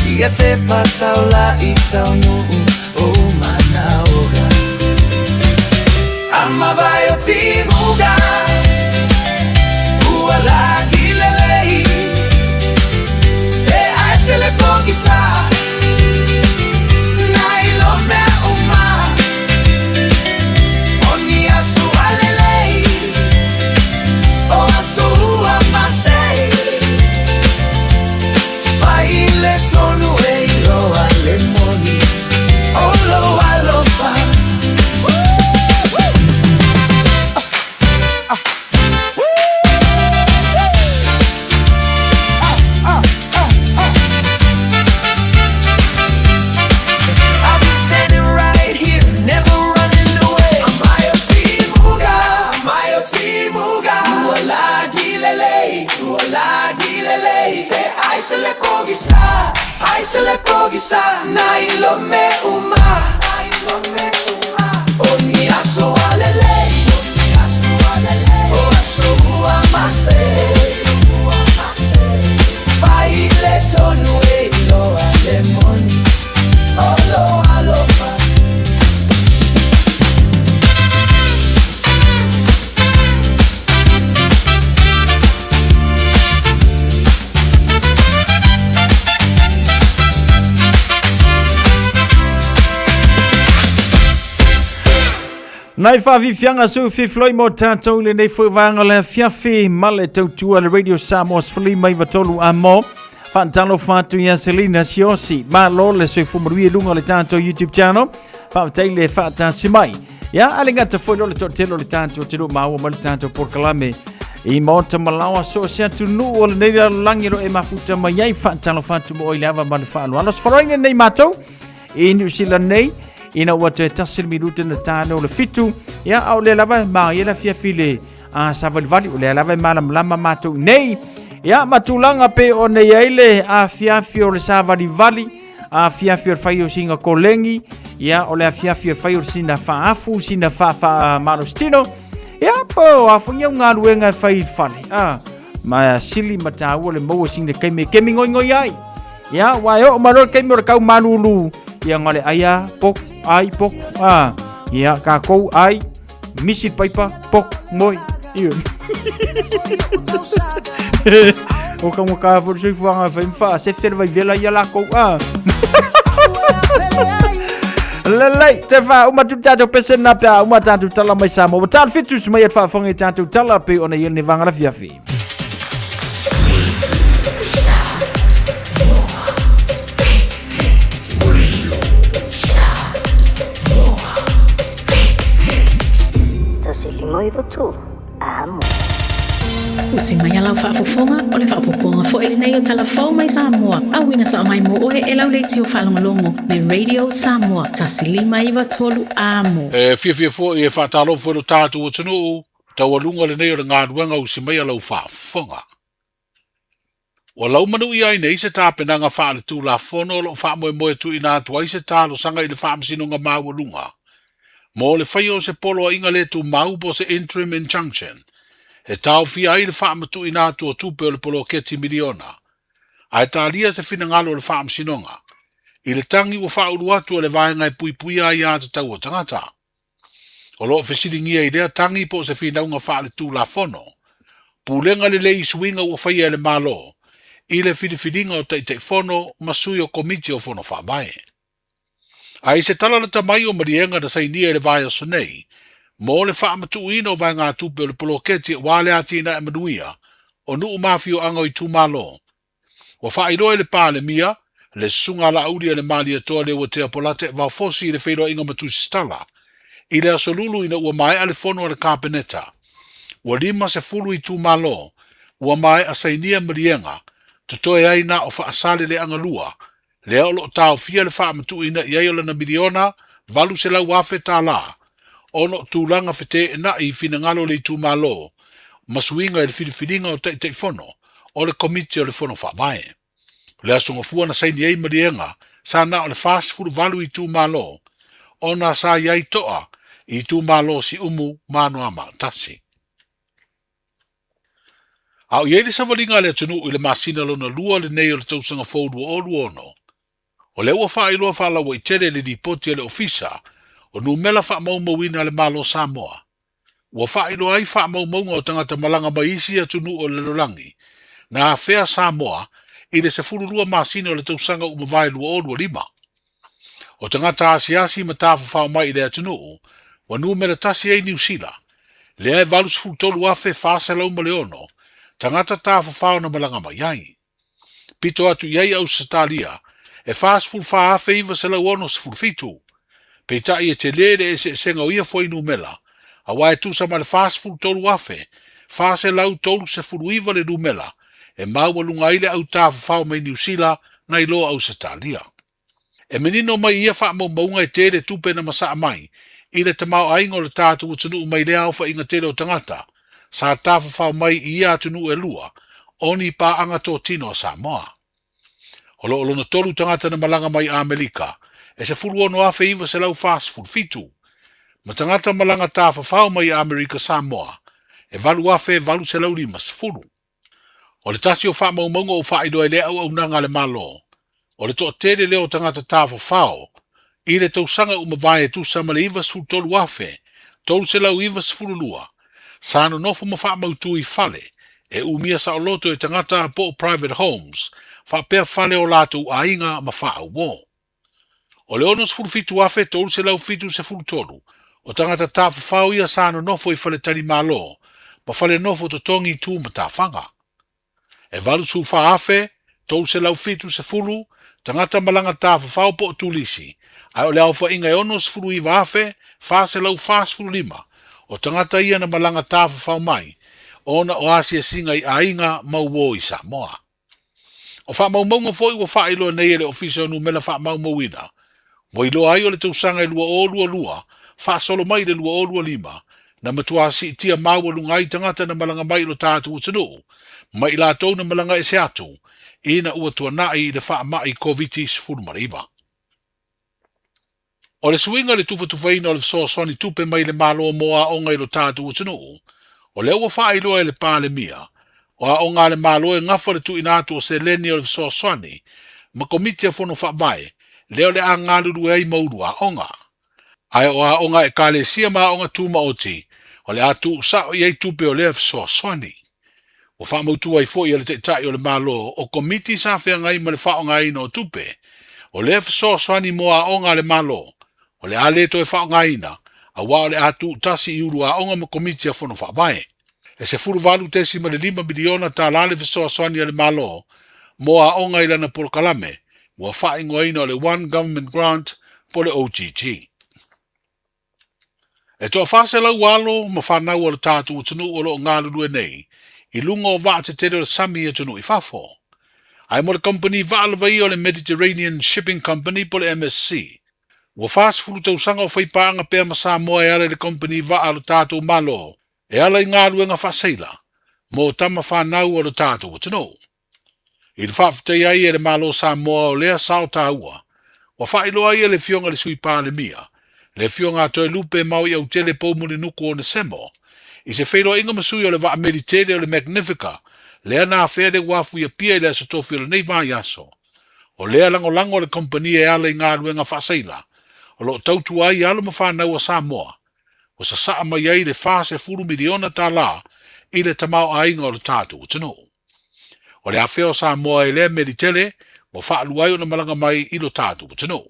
Ia te patau la i tau nuu o manaoga Amavae o timuga Ua lagi lelei Te aese le pogisa Na ilo mea uma O ni aso a lelei O aso ua masei Fai le tonu e iloa le moni O lo alofa. I'll be standing right here, never running away. Amayo timuga, amayo timuga. Ua lagi lelei, ua lagi lelei. Te aise le pogisa, aise le pogisa. Na ilo me uma, o ni aso a lelei, o aso ua masei. Fai le tonu e iloa le moni o lo alofa. Nai faafiafiaga sou fefiloi mo tatou i lenei foi vaega o le afiafi ma le tautua le Radio Samoa 153 amo. Faatalofa atu ia Selina Siosi. Malo le soifua manuia i luga o le tatou YouTube channel. Faafetai le faatasi mai. Ia, a le gata foi lea o le toatele o le tatou atunuu maua mai le tatou polokalame i Maota Malaoa so o se atunuu o lenei lalolagi o lo o e mafuta mai ai. Faatalofa atu mo oe i le ava ma le faaaloalo. Sefaloina nei matou i New Zealand nei ina ua toe tasi le minute na ta lea o le 7. Ia, a o lea lava e maia le afiafi le savalivali, o lea lava e malamalama matou nei. Ia, ma tulaga pe o nei ai le afiafi o le savalivali, afiafi o le fai o sina kolegi, ia, o le afiafi o le fai o sina faafu, sina faamalositino, ia, po o a foi ia galuega e fai i le fale. Ma sili ma tāua le maua sina kaime kemi ngoingoi ai. Ia, ua e oo mai loa le taimi o le tau malūlū, ia na o le ai lava, pok, ai, pok, a. Ia, tatou ai, misi le paipa, pok, moe. Ioe. O taugata foi le soifuaga e fai ma faasefe le vaivela ia latou, a. Lelei, te wha, uma tu tātou pese nā pea, uma tātou tala mai Samoa. Ua tāle whitu su mai at whaafonga i tātou tala pe ona i ne vanga la fiafi. Tasi lima iwa tolu. Amo. Usi mai a lau faafofoga, o le faaopoopoga foi lenei o Tala Fou mai Samoa, auina sao mai mo oe e lau leitio faalogologo le Radio Samoa 1593 Amo. E fiafia foi e faatalofa i lo tatou atunuu, taualuga lenei o le galuega usi mai a lau faafofoga. Ua laumanuia ai nei se tapenaga faale-Tulafono o lo o faamoemoe tuuina atu ai se talosaga i le Faamasinoga Maualuga mo le faia o se poloaiga le tumau po o se interim injunction e taofia ai le faamatuuina atu o tupe o le poloketi miliona ae talia se finagalo o le Faamasinoga i le tagi ua faaulu atu e le Vaega e Puipuia Aiatatau a Tagata. O lo o fesiligia i lea tagi po o se finauga faale-Tulafono, pulega lelei i suiga ua faia e le Malo i le filifiliga o Taitaifono ma sui o Komiti o Fono Faavae. A i se tala lata mai o maliega na sainia i le vaiaso nei mo le faamatuuina o vaegatupe o le poloketi aua le atinae manuia o nuu ma afioaga o itumalo, Ua faailoa e le Palemia, le Susuga Laauli a le Malietoa Leuatea Polate Vaofosi i le feiloaiga ma Tusitala i le Aso Lulu ina ua maea le fono a le Kapeneta. Ua 50 itumalo ua maea sainia maliega, totoe ai na o Faasaleleaga 2, lea o lo o taofia le faamatuuina i ai o lana miliona $800,000 ona o tulaga feteenai i finagalo o le itumalo ma suiga i le filifiliga o Taitaifono o le Komiti o le Fono Faavae. O le Aso Gafua na saini ai maliega sa na o le 48 itumalo ona sa i ai toa i itumalo o Siumu ma Anoamaa 1. A o i ai le savaliga a le atunuu i le masina lona lua lenei o le tausaga fou 2026, o lea ua faailoa faalauaitele le lipoti a le Ofisa o Numela Faamaumauina a le Malo Samoa, ua faailoa ai faamaumauga o tagata malaga mai isi atunuu o le lalolagi na afea Samoa i le 12 masina o le tausaga ua mavae 2025. O tagata asiasi ma tafafao mai i le atunuu, ua numera tasi ai Niu Sila, lea e 83,406 tagata tafafao na malaga mai ai. Pito atu i ai Ausetalia e 44,967. Peitai e telē le eseesega o ia fuainumera, aua e tusa ma le 43,439 le numera e maualuga ai le au tafafao mai Niu Sila nai lo Ausetalia. E manino mai ia faamaumauga e tele tupe na masaa mai i le tamaoaiga o le tatou atunuu mai lea aofaiga tele o tagata sa tafafao mai i ia atunuu e lua o ni paaga totino a Samoa. O lo o lona tolu tagata na malaga mai Amerika e 16,947 ma tagata malaga tafafao mai Amerika Samoa e 8,850. O le tasi o faamaumauga ua faailoa e lea auaunaga a le Malo, o le toatele lea o tagata tafafao i le tausaga ua mavae e tusa ma le 93,392 sa nonofo ma faamautu i fale e umia saoloto e tagata po o private homes faapea fale o latou aiga ma faauo. O le 67,373 o tagata tafafao ia sa nonofo i faletalimalo ma fale nofo totogi tu matafaga. E 84,370 tagata malaga tafafao po o tulisi, ae o le aofaiga e 69,445 o tagata ia na malaga tafafao mai ona o asiasiga i aiga ma uo i Samoa. O faamaumauga foi ua faailoa nei e le Ofisa o Numela Faamaumauina, ua iloa ai o le tausaga e 2022 faasolo mai i le 2025, na matua siitia maualuga ai tagata na malaga mai i lo tatou atunuu ma i latou na malaga ese atu ina ua tuanai i le faamai Koviti-19. O le suiga i le tufatufaina o le fesoasoani tupe mai le Malo mo aoga i lo tatou atunuu, o lea ua faailoa e le Palemia, o aoga a le Malo e gafa le tuuina atu o seleni o le fesoasoani ma Komiti a Fono Faavae lea o le a galulue ai ma ulu aoga. Ae o aoga a Ekalesia ma aoga tumaoti, o le a tuusao i ai tupe o lea fesoasoani. Ua faamautu ai foi e le Taitai o le Malo o Komiti sa feagai ma le faaaogaina o tupe o lea fesoasoani mo aoga a le Malo. O le a le toe faaaogaina, auā o le a tuutasi i ulu aoga ma Komiti a Fono Faavae. E $18.5 miliona tālā le fesoasoani a le Malo mo aoga i lana polokalame ua faaigoaina o le One Government Grant po o le OGG. E toa 400 alo ma fanau a lo tatou atunuu o lo o galulue nei i luga o vaa tetele o le sami i atunuu i fafo. Ae mo le kamupani vaa lava ia o le Mediterranean Shipping Company po o le MSC, ua 40 tausaga o faipaaga pea ma Samoa e ala i le kamupani vaa a lo tatou Malo e ala i galuega faaseila mo tama fanau a lo tatou atunuu. I le faafetai ai e le Malo Samoa o lea sao taua, ua faailoa ai e le Afioga i le Sui Palemia, le Afioga a Toelupe Maoiautele Poumulinuku Onesemo, i se feiloaiga ma sui o le vaa meli tele o le Magnifica, lea na afea le uafu i Apia i le Aso Tofi o lenei vaiaso. O lea lagolago a le kamupani e ala i galuega faaseila, o lo o tautua ai alo ma fanau a Samoa, ua sasaa mai ai le $40 miliona tala i le tamaoaiga o le tatou atunuu. O le afea o Samoa e lea meli tele ua faalua ai ona malaga mai i lo tatou atunuu.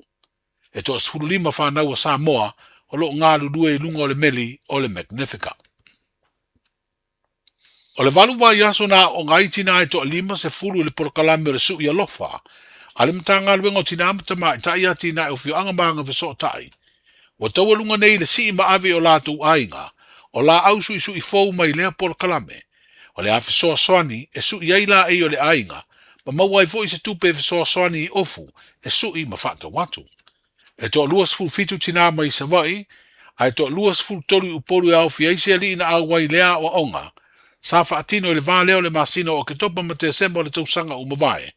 E toa 15 fanau a Samoa o lo o galulue i luga o le meli o le Magnifica. O le valu vaiaso na aooga ai tina e toa 50 i le polokalame o le Suʻi Alofa a le Matagaluega o Tina ma Tamaitai, Atinae o Afioaga ma Agafesootai, ua taualuga nei i le sii ma ave i o latou aiga o laau suisui fou mai lea polokalame. O le a fesoasoani e suʻi ai laei o le aiga ma maua ai foi se tupe e fesoasoani i ofu e suʻi ma faatau atu. E toa 27 tinā mai Savaii, ae toa 23 i Upolu e aofia ai se alii na auai i lea aoaoga sa faatino i le va lea o le masina o Oketopa ma Tesema o le tausaga ua mavae,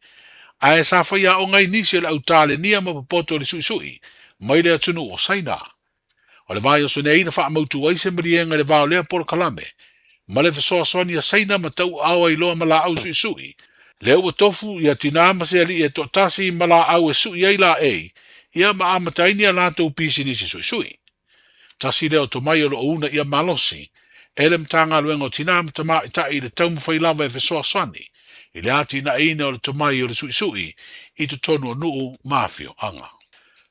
ae sa faiaoga ai nisi o le au talenia ma popoto i le suisui mai le atunuu o Saina. O le vaiaso nei na faamautu ai se maliega i le va o lea polokalame ma le fesoasoani a Saina ma tauaao ai loa ma laau suisui, lea ua tofu ia tinā ma se alii e toatasi ma laau e sui ai laei ia ma amata ai ni a latou pisinisi suisui. Tasi lea o tomai o lo o una ia malosi e le Matagaluega o Tinā ma Tamaitai i le taumafai lava e fesoasoani i le atinaeina o le tomai o le suisui i totonu o nuu ma afioaga.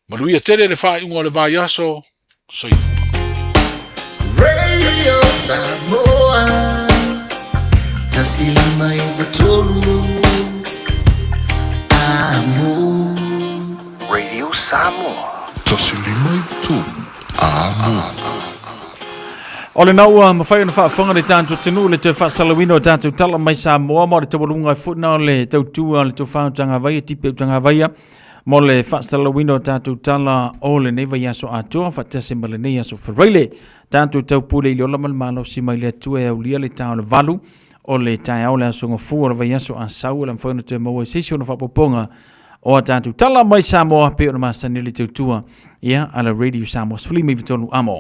Manuia tele le faaiuga o le vaiaso. Soifua. Radio Samoa 153 Amo. Radio Samoa. 153 Amo. O lena ua mafai ona faafofoga le tatou atunuu i le toe faasalauina o tatou tala mai Samoa ma o le taualuga ai foi lena o le tautua a le Tofa o Tagavaia, Tipe o Tagavaia mo le faasalalauina o tatou tala o lenei vaiaso atoa faatasi ma lenei aso Faraile. Tatou taupule i le ola ma le malosi mai le Atua e aulia le ta o le valu o le taeao le aso gafua o le vaiaso a sau o le mafai ona toe maua i se isi ona faaopoopoga o a tatou tala mai Samoa pei ona masani le tautua ia a le Radio Samoa 13 amo.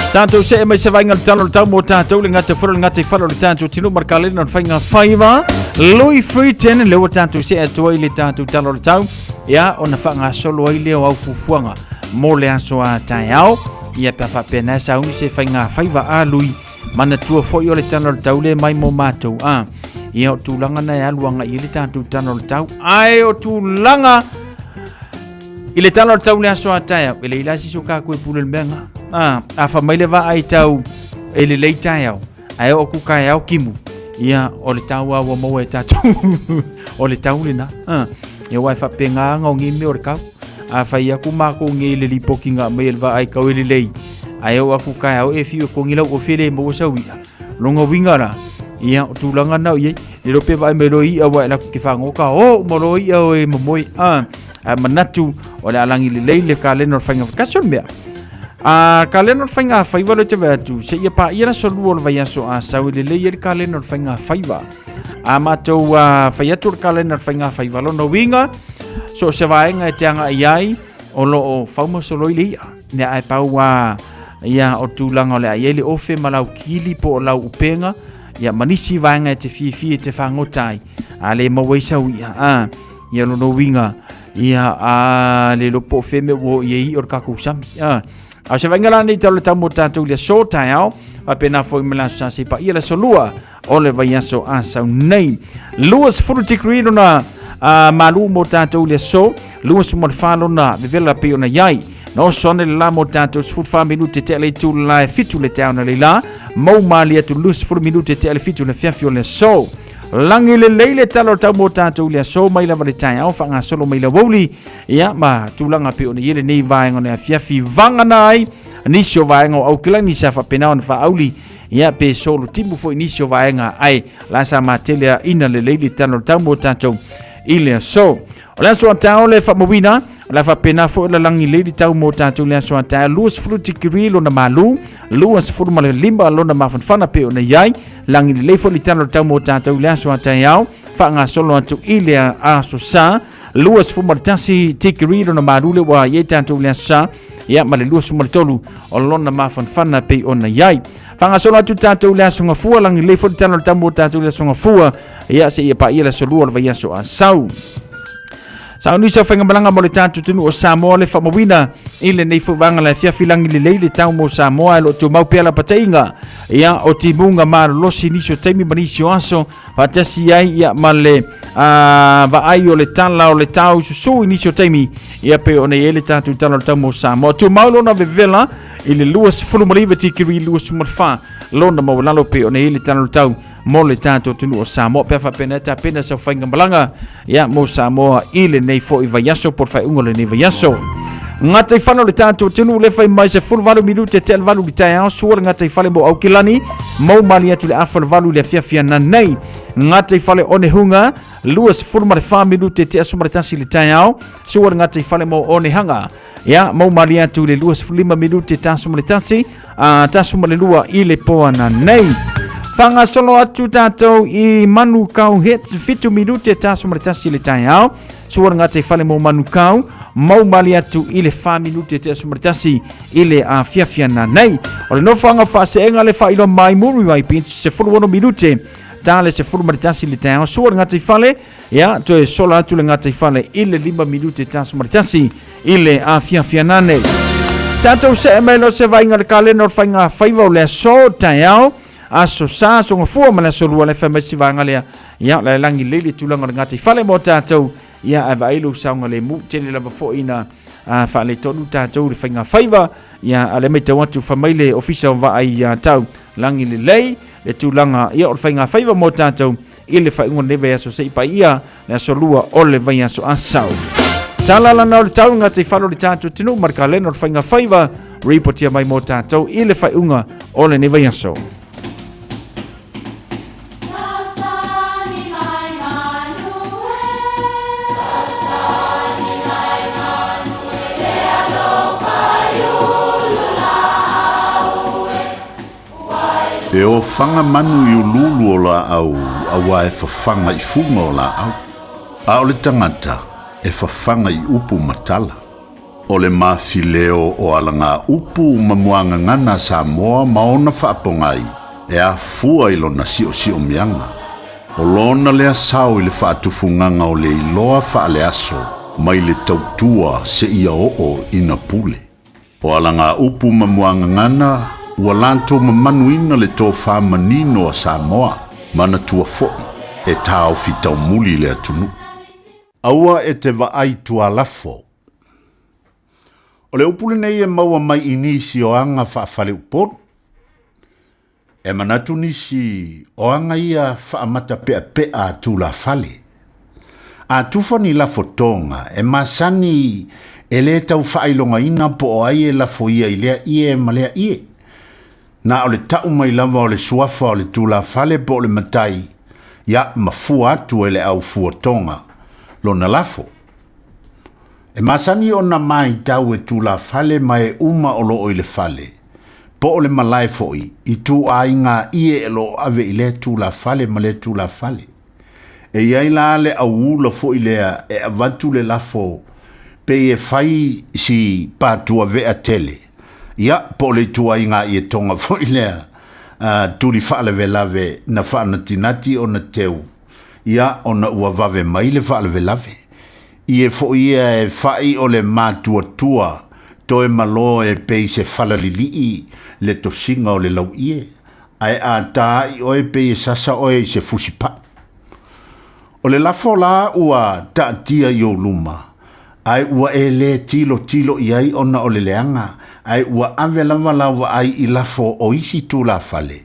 Tātou se e mai se vainga le talo le tau mō tātou le ngata whara le ngata i whara le tātou tino mar ka lena whainga whaiva Louis Freeton le ua tātou se atua i le tātou talo le tau ia ona whaanga solo ai leo au fufuanga mō le aso a taeao ia pea whapena sa uni se whainga whaiva a Louis manatua foi o le talo le tau le mai mō mātou a ia o tūlanga na e aluanga i le tātou talo le tau ai o tūlanga I le tala o le tau le aso a taeao, e lei la sisi o kākou e pule le mea ngā. A, a fa mai le vaa i tau e le lei taeao, ae o ku kaeao kimu. Ia, o le tau a ua maua e tātou. o le tau lena. A, ia wai fa pe ngā ngā o ngi mea o le kau. A fai aku mākou ngi le lipoki ngā mai e le vaa i kau e le lei. Ae o aku kaeao e fiu e kongi lau o fele e maua sau ia. Longa winga la. Ia, o tūlanga nau iei. Le lope vaai mai lo ia wa e laku ke whangoka. O, ma lo ia o e momoe. A, a manatu o le alangi le lei le kalena o le whainga whakaso le mea. A kalena o le whainga whaiwa lo te wea atu. Se ia pa ia la so lua o le vaiaso a sau i le lei e le kalena o le whainga whaiwa. A mātou a whai atu o le kalena o le whainga whaiwa lona winga. So se vaenga e te anga i ai o lo o whauma solo i le ia. Mea ai pau a ia o tūlanga o le ai le ofe ma lau kili po o lau upenga ia ma nisi vaenga e te fiafia e te fagota ai a le maua ai sau ia a ia lona uiga ia a le iloa po o fea mea ua oo i ai o le kakou sami a a o se vaaiga la nei tau le tau mo tatou i le aso taeao faapena foi ma le aso sa se paia le aso lua o le vaiaso a sau nei 20 degree lona malu mo tatou i le aso, 24 lona vevela pei ona i ai. Na oso ane le la mo tatou 14 minute tea le itu le la e 7 le taeao analeila, mau malie atu 20 minute tea le 7 le afiafi o le aso. Lagi lelei le tala o le tau mo tatou i le aso mai lava le taeao faagasolo mai le aoauli, ia ma tulaga pei ona i ai lenei vaega o le afiafi vagana ai nisi o vaega o Aukilani sa faapena ona faaauli ia pe solo timu foi nisi o vaega ae la sa matele ina lelei le tala o le tau mo tatou i le aso. O le aso a taeao le faamauina, o le a faapena foi la lagi lelei le tau mo tatou i le aso a taeao, 20 tikiri lona malu, 25 lona mafanafana pe ona i ai, lagi lelei foi le tala o le tau mo tatou i le aso a taeao, faagasolo atu i le aso sa, 21 tikiri lona malu le ua i ai tatou i le aso sa, ia ma le 23 o lona mafanafana pei ona i ai. Faagasolo atu tatou i le aso Gafua, lagi lelei foi le tala o le tau mo tatou i le aso Gafua, ia seia paia le aso lua o le vaiaso Asau. Sauni sa faigamalaga mo le tatou atunuu o Samoa le faamauina i lenei foi vaega le afiafi lagi lelei le tau mo Samoa e lo o tumau pea lapataiga ia o timuga malolosi nisi o taimi ma nisi o aso faatasi ai ia ma le vaai o le tala o le tau susu i nisi o taimi ia pe ona i ai le tatou tala o le tau mo Samoa. Tumau lona vevela i le 29 tikiri 24 lona maualalo pe ona i ai le tala o le tau mo le tatou atunuu o Samoa. Pe a faapena e tapena sau faigamalaga ia mo Samoa i lenei foi vaiaso po o le faaiuga o lenei vaiaso. Gataifale o le tatou atunuu le fai mai 18 minute te le valu i le taeao sua le gataifale mo Aukilani mau mali atu le afa le valu i le afiafi ananei. Gataifale Onehunga 24 minute te aso ma le tasi i le taeao sua le gataifale mo Onehanga. Ia, mau mali atu i le 25 minute taso ma le tasi, a taso ma le lua i le poana nei. Whangasolo atu tātou i Manukau Hits, 7 minute taso ma le tasi i le taeao. Sua le ngata i whale mō Manukau, mau mali atu i le 4 minute te aso ma le tasi i le afiafi ana nei. O le nofoanga whaaseenga le whailo mai Muriwai Beach, 16 minute tā le 11 i le taeao. Sua le ngata i whale, Ia, toe sola atu le gataifale i le 5 minute taso ma le tasi i le afiafi anane. Tatou see mai loa se vaaiga i le kalena o le faiga faiva o le aso taeao, aso sa, aso gafua ma le aso lua le fai mai si vaega lea. Ia, la e lagi lelei le tulaga o le gataifale mo tatou, ia ae vaai lou saogalemu, tele lava foi ina faaletonu tatou i le faiga faiva, ia a o lea e matau atu fai mai le Ofisa o Vaai ia tau lagi lelei le tulaga ia o le faiga faiva mo tatou i le faaiuga o lenei vaiaso se i paia le aso lua o le vaiaso Asau. Tala lana o le tau ngā te whalo le tātou tinu ma le kalena o le whainga whaiva ripotia mai mō tātou i le faaiuga o lenei vaiaso. E ofaga manu i uluulu o laau auā e fafaga i fuga o laau, a o le tagata e fafaga i upu ma tala. O le mafileo o alagaupu ma muagagana a Samoa ma ona faapogai e afua i lona siosiomiaga. O lona lea sao i le faatufugaga o le iloa faaleaso mai le tautua seia oo ina pule. O alagaupu ma muagagana ua latou mamanuina le tofa manino a Samoa, manatua foi e taofi taumuli le atunuu. Aua e te vaai tualafo. O le upu lenei e maua mai i nisi o aga faafaleupolu. E manatu nisi o aga ia faamatapeapea a tulafale. A tufa ni lafo toga, e masani e lē tau faailogaina po o ai e lafo ia i lea ie ma lea ie. Na o le ta'u mai lava o le suafa o le tulafale po o le matai, ia ma fua atu e le au fua toga lona lafo. E masani ona maitau e tulafale ma e uma o loo i le fale, po o le malae foi, i tuaiga ie e loo ave i lea tulafale ma lea tulafale. E i ai la le auula foi lea e avatu le lafo pei e fai si patuavea tele, ia, po o le ituaiga ietoga foi lea tuli faalavelave na faanatinati ona teu, ia, ona ua vave mai le faalavelave. Ie foi ia e fai o le matuatua toe malo e pei se falalilii le tosiga o le lauie, ae a ta ai oe pei e sasa oe i se fusi paʻu. O le lafo la ua taatia i ou luma, ae ua e lē tilotilo i ai ona o le leaga, ae ua ave lava lau vaai i lafo o isi tulafale,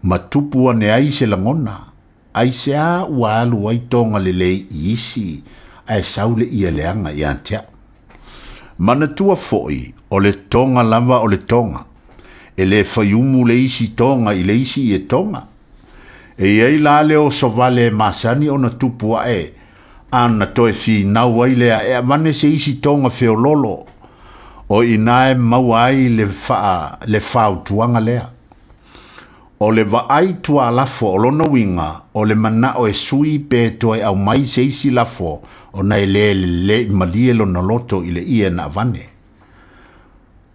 ma tupu ane ai se lagona, aisea ua alu ai toga lelei i isi, ae sau le ie leaga ia te au. Manatua foi, o le toga lava o le toga, e lē faiumu le isi toga i le isi ie toga. E i ai la le oso vale e masani ona tupu ae, ana toe finau ai lea e avane se isi toga feololo, o i ina e maua ai le faa le fautuaga lea. O le vaai tualafo o lona uiga o le manao e sui pe toe aumai se isi lafo ona e lē lelei malie lona loto i le ie na avane.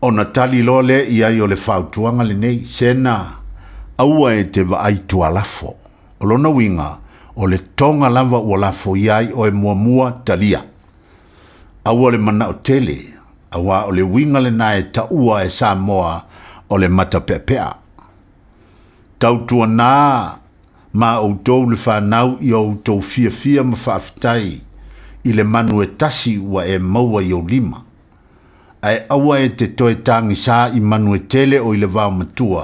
Ona tali loa lea i ai o le fautuaga lenei, Sena, aua e te vaai tualafo. O lona uiga, o le toga lava ua lafoia ai oe muamua talia. Aua le manao tele, auā o le uiga lenā e taua e Samoa o le matapeapea. Tautuanā ma outou le fanau ia outou fiafia ma faafetai i le manu e tasi ua e maua i ou lima. Ae aua e te toe tagisā i manu e tele o i le vaomatua,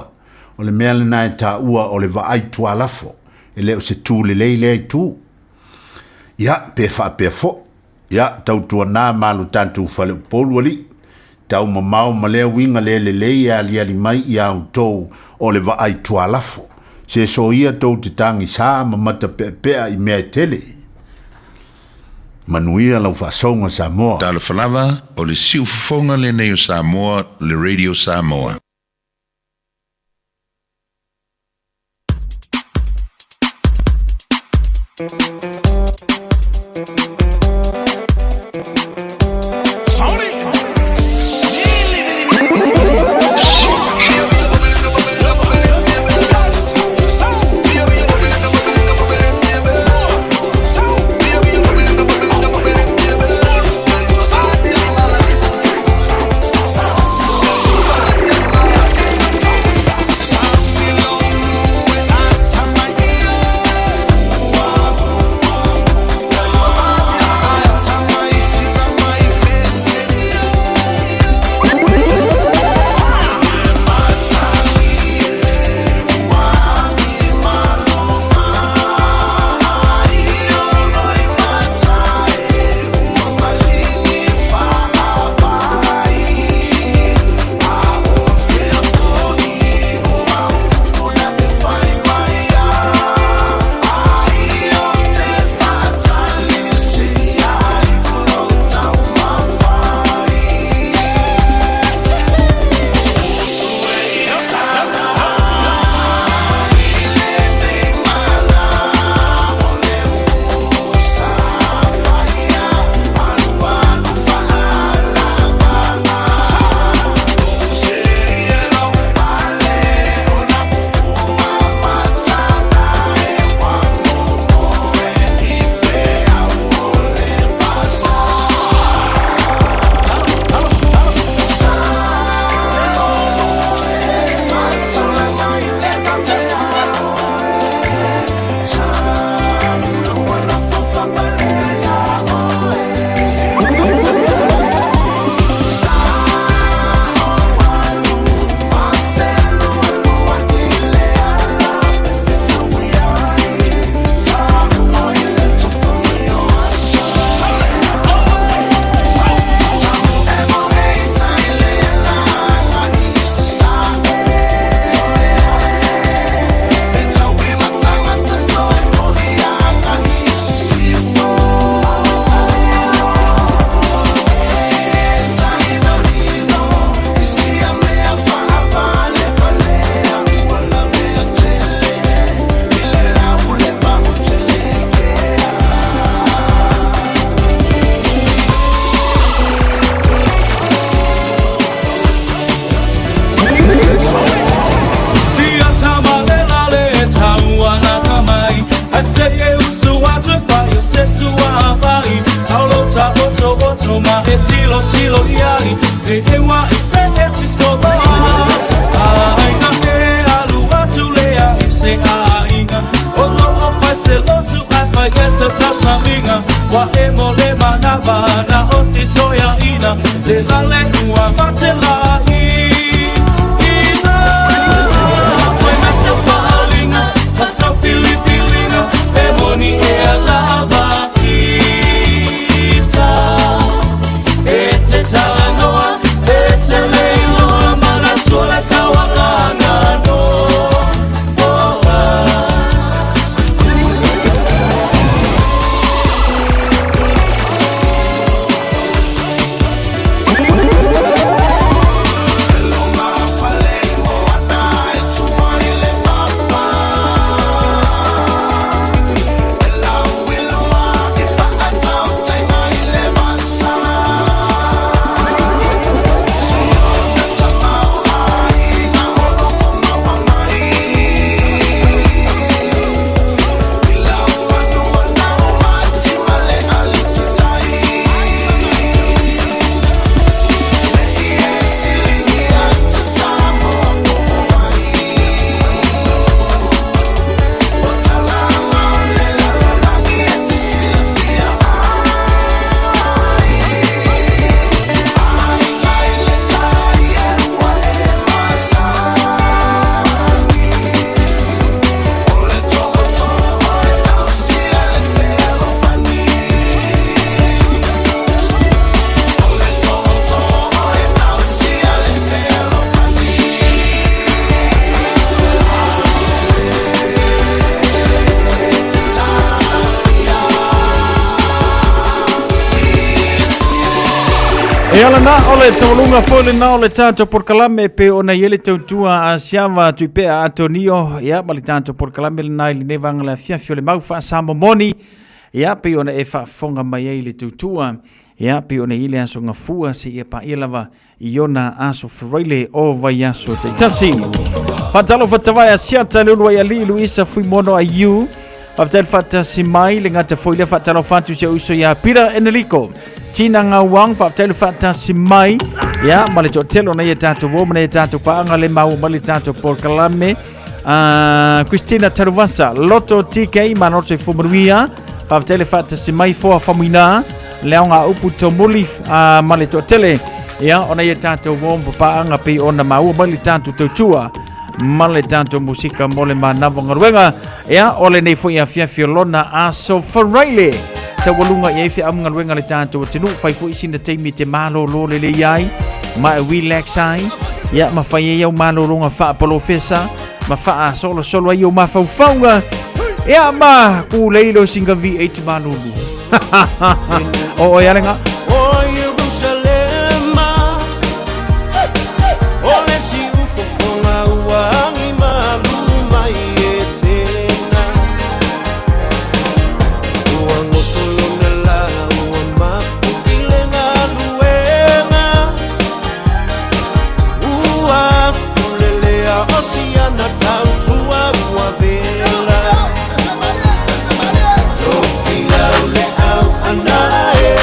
o le mea lenā e taua o le vaai tualafo, e le o se tū lelei lea itu. Ia, pe faapea foi, ia, tautuanā ma lo tatou faleupolu alii, taumamao ma lea uiga le lelei e aliali mai iā outou o le vaai tualafo, se soia tou te tagisā ma matapeapea i mea e tele. Manuia lau faasoga Samoa. Talofa lava, o le siufofoga lenei o Samoa, le Radio Samoa. Na o si toia ina Le lale ua matela i Ina Koe masa whaalinga Masa filifilinga E moni e alava ita E te talanoa E te leiloa Mana tua taualanga no Oh, ah. E ala na o le taualuga foi lena o le tatou polokalame pe ona i ai le tautua a Siava Tuipea Antonio ia ma le tatou polokalame lena i lenei vaega le afiafi o le mau faasamomoni ia pei ona e faafofoga mai ai le tautua ia pei ona i ai le aso gafua seia paia lava i ona aso faraile o vaiaso taitasi. Faatalofa tavae asiata le uluai alii Luisa Fuimono Aiu. Faafetai le faatasi mai le gata foi lea faatalofa atu si ou uso ia Peter Eneliko. Tina Ngauang, faafetai le faatasi mai ia ma le toatele o nai a tatou uo ma nai a tatou paaga le maua mai le tatou polokalame. Christina Taruvasa, Loto TK, Manoto Soifua Manuia, faafetai le faatasi mai Foa Famuina, le aoga upu Tomuli ma le toatele ia ona ia tatou uo ma paaga pei ona maua mai le tatou tautua ma le tatou musika mo le manava galuega ia o lenei foi afiafi o lona aso Faraile taualuga i ai feau galuega le tatou atunuu fai foi sina taimi te malōlō lelei ai ma e relax ai ia ma fai ai au malōlōga faapolofesa ma faasolosolo ai ou mafaufauga ia ma kulei lo singa V8 malulu o oe ale nga O Ierusalema O le siufofoga ua agi malu mai e tena Ua goto lona la ua mapu i le galuega Ua fulelea o siana tautua ua vela Tofilau le au ana e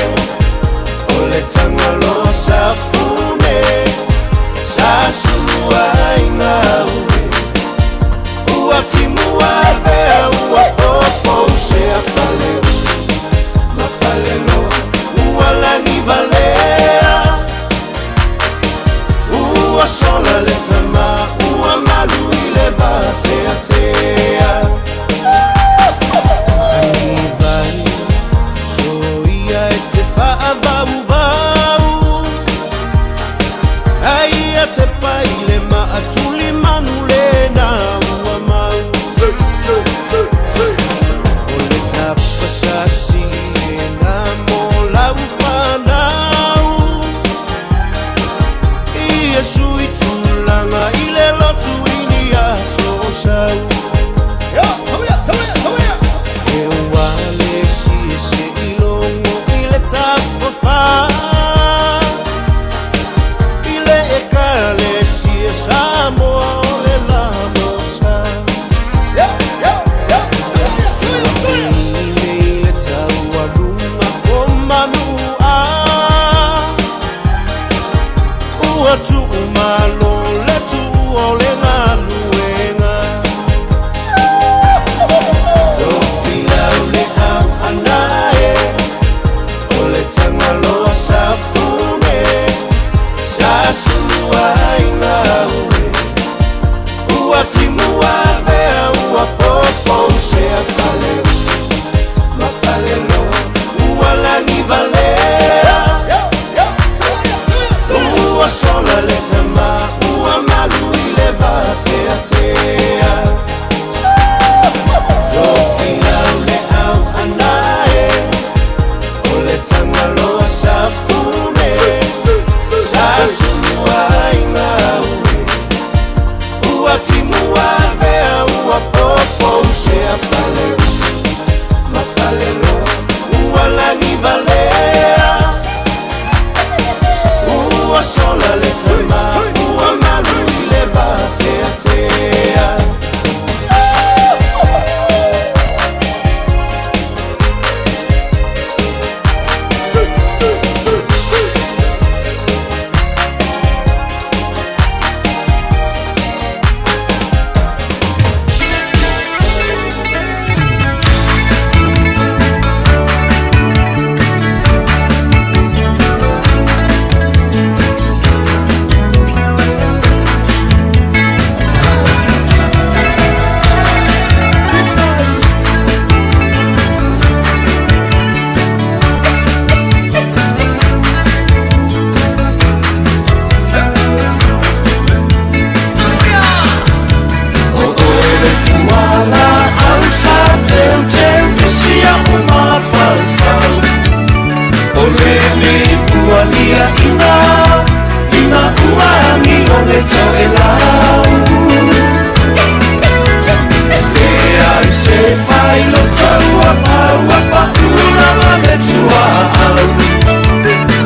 te whai lo taua paua pa ula ma le tua au.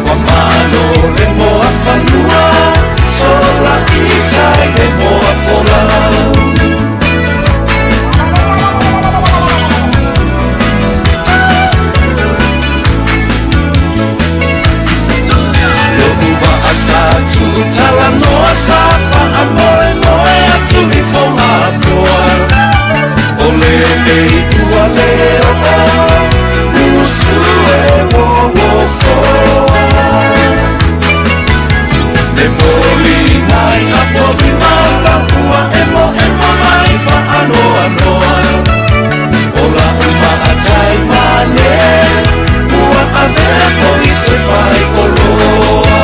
Wa malo le moa whanua, sola i tai le moa folau. Loku wa asa tu tala noa sa wha moe moe atu i whonga toa. O le e ua le o usu e wo wo foa. Le moli nai a poli maula ua emo emo mai wha anoa noa. O la uma a tai mane, ua avea fo i se whai o roa.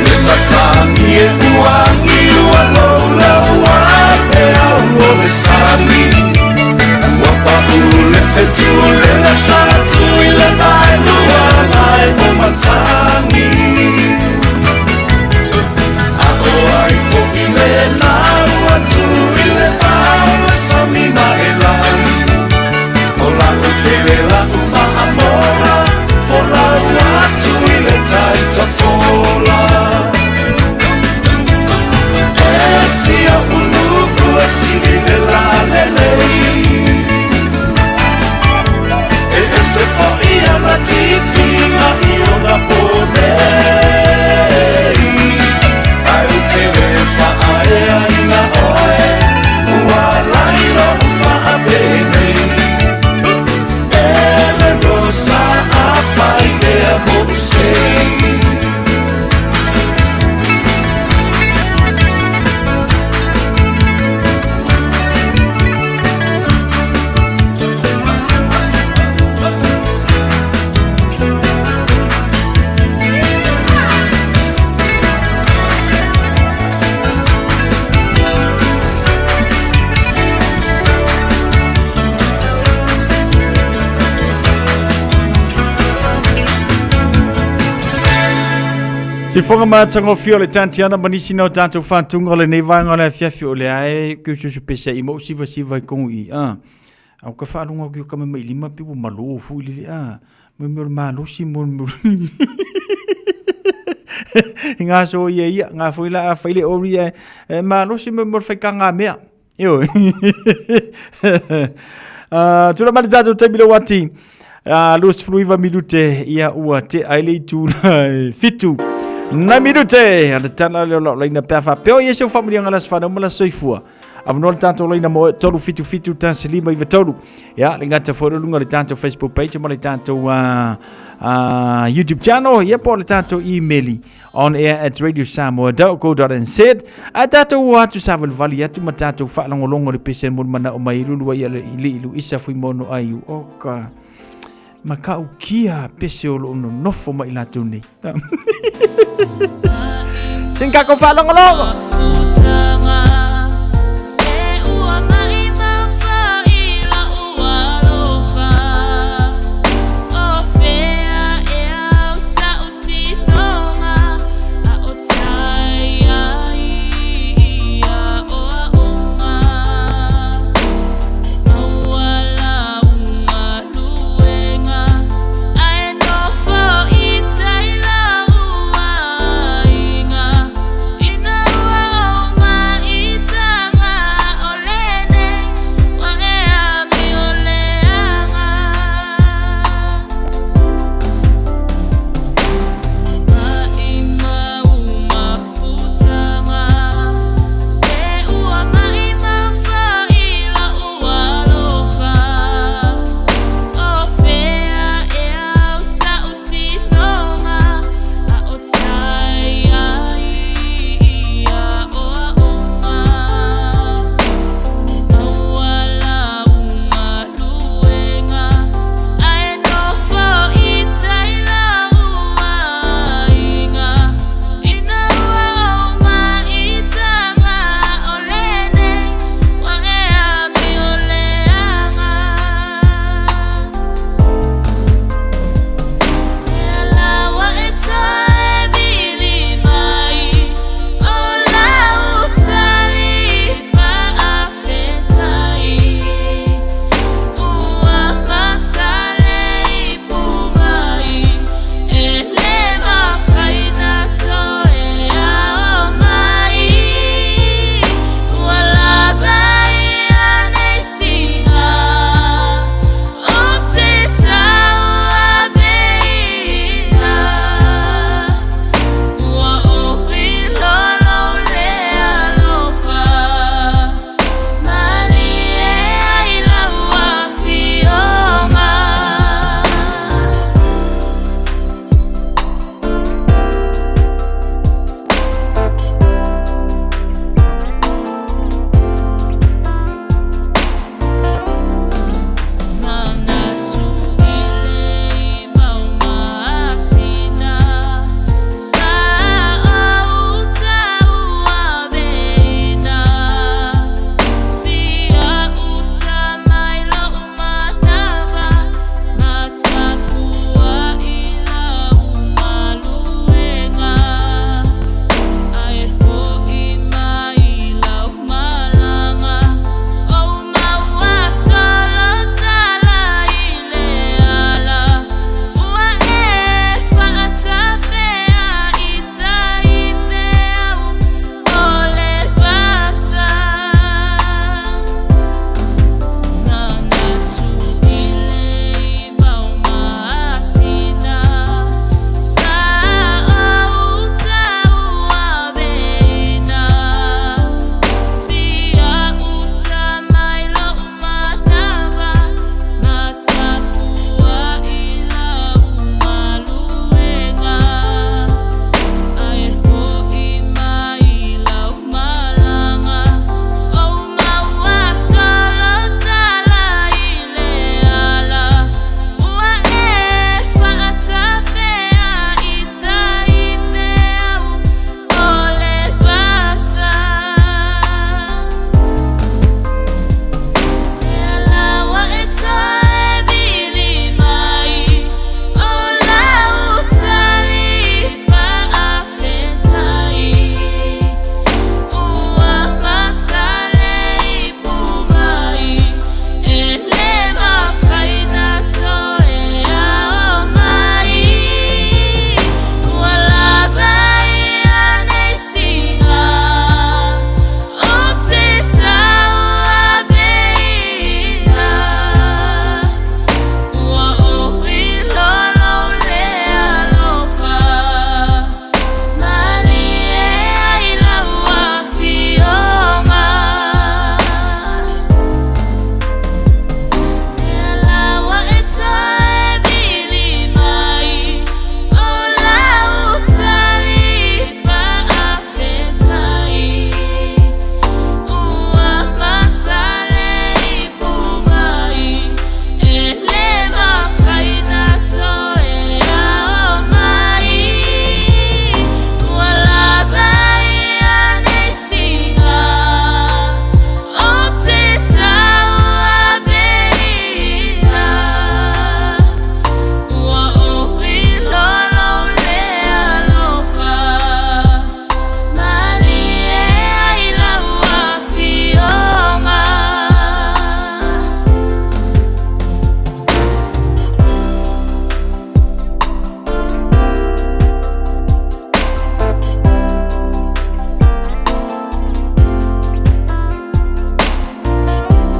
Le matangi e uangi ua lola ua pea ua le sami. Ua pa ule fetu le la satu i le mai lua mai mo matangi. A o ai fo i le lau atu i le au le sami ma e lau. O la u pele la u ma amora, fo lau atu i le taita fola. E si o ulu e si li le la le lei. E ese fo i ana tifinga i ona pōnei. Ai u te le wha ae aina oe, ua laino u wha a pēnei. E le rosa a whai ea mo u sei. Se fonga mātanga o fio le tantiana manisi nao tātou whātunga o le nei vaenga o le afiafi o le ae kiu susu pesa i mau siva siva i kongu i a. Au ka whaalunga o kiu kame mai lima pi ua malo fu i lili a. Mo meo le malosi mo mo. I ngā so ia ia, ngā fo ila a whaile ori e malosi mo mo whai ka ngā mea. Io. Tula mali tātou taimi le wati. Lus fluiva minute ia ua te aile i tula fitu. Nai minute, ana tana leo lau laina pea wha. Peo ia seu whamulia ngā las whanau mala soifua. Awanoa le tātou laina mo 3 7 7 1 5 9 3. Ia, le ngata fo lunga le tātou Facebook page ma le tātou YouTube channel. Ia po le tātou email on air at radiosamoa.co.nz. A tātou atu sa valvali atu ma tātou whaalongolongo le pese mo mana o mai lulu ia le ili ilu isa fui mono ai u oka. Ma ka ukia pese o lo no nofo mai lātou nei. Sing kako whaalongolongo!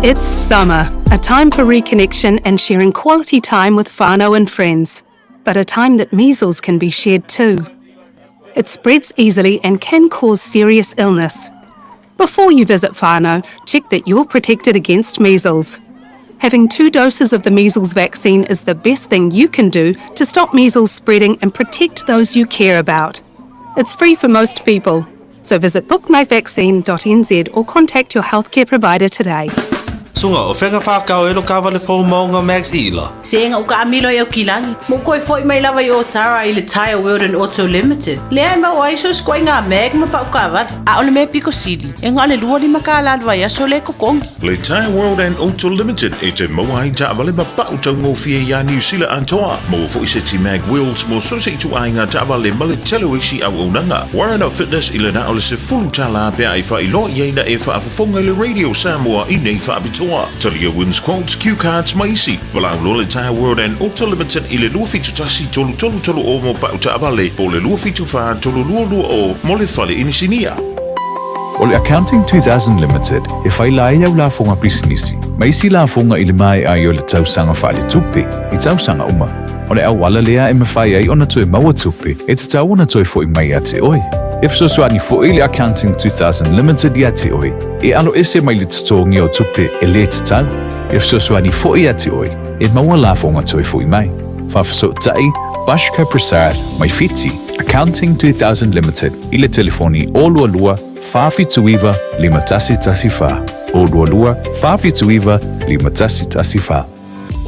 It's summer, a time for reconnection and sharing quality time with whānau and friends, but a time that measles can be shared too. It spreads easily and can cause serious illness. Before you visit whānau, check that you're protected against measles. Having two doses of the measles vaccine is the best thing you can do to stop measles spreading and protect those you care about. It's free for most people. So visit bookmyvaccine.nz or contact your healthcare provider today. Sunga, o fega whakao e lo kawale fō maunga Max Ila. Se nga uka amilo i au kilagi. Mo koe foi mai lava i o tara i le Tire World and Auto Limited. Lea e mau ai so skoe ngā mag ma pau kawale. A o le mea piko sili. E ngā le lua lima ka la vai aso le kokongi. Le Tire World and Auto Limited e te maua ai taavale ma pau taugofie iā Niu Sila atoa. Maua foi seti mag wheels mo so se ituaiga taavale ma le tele o isi auaunaga. Warren Fitness i le na o le $10 pe a e faailoa i ai na e faafofoga i le Radio Samoa i nei faapitoa. Talia wins quotes, cue cards ma isi. Valaau loa le Tire World and Auto Limited i le 271 333 o mo pau taavale po o le 274 322 mo le fale inisinia. O le Accounting 2000 Limited e faila ai au lafoga pisinisi ma isi lafoga i le maea ai o le tausaga faaletupe i tausaga uma. O le auala lea e mafai ai ona toe maua tupe e tatau ona toe fo'i mai ia te oe. E fesoasoani fo'i le Accounting 2000 Limited ia te oe e aloese mai le totogi o tupe e lē tatau. E fesoasoani fo'i ia te oe e maua lafoga toe fo'i mai. Faafesootai Bashka Prasad mai Fiti, Accounting 2000 Limited i le telefoni 022 479 5114, 022 479 5114.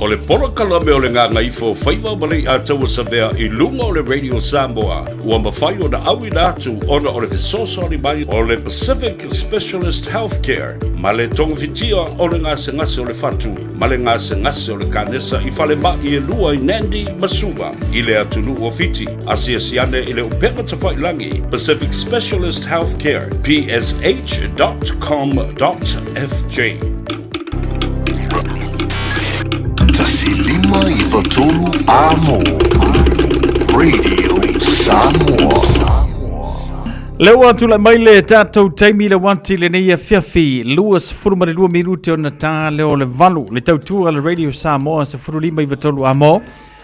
O le polokalame o le Gagaifo o Faiva ma Leiataua Savea i luga o le Radio Samoa ua mafai ona auina atu ona o le fesoasoani mai o le Pacific Specialist Healthcare ma le togafitia o le gasegase o le fatu ma le gasegase o le kanesa i falemai e lua i Nandi ma Suva i le atunuu o Fiti. Asiasi ane i le upega tafailagi Pacific Specialist Healthcare psh.com.fj. 153 Amo Radio Samoa. Le ua tulai mai le tatou taimi le wati lenei afiafi 22 minute ona tā leo le valu le tautua le Radio Samoa 15 i amo.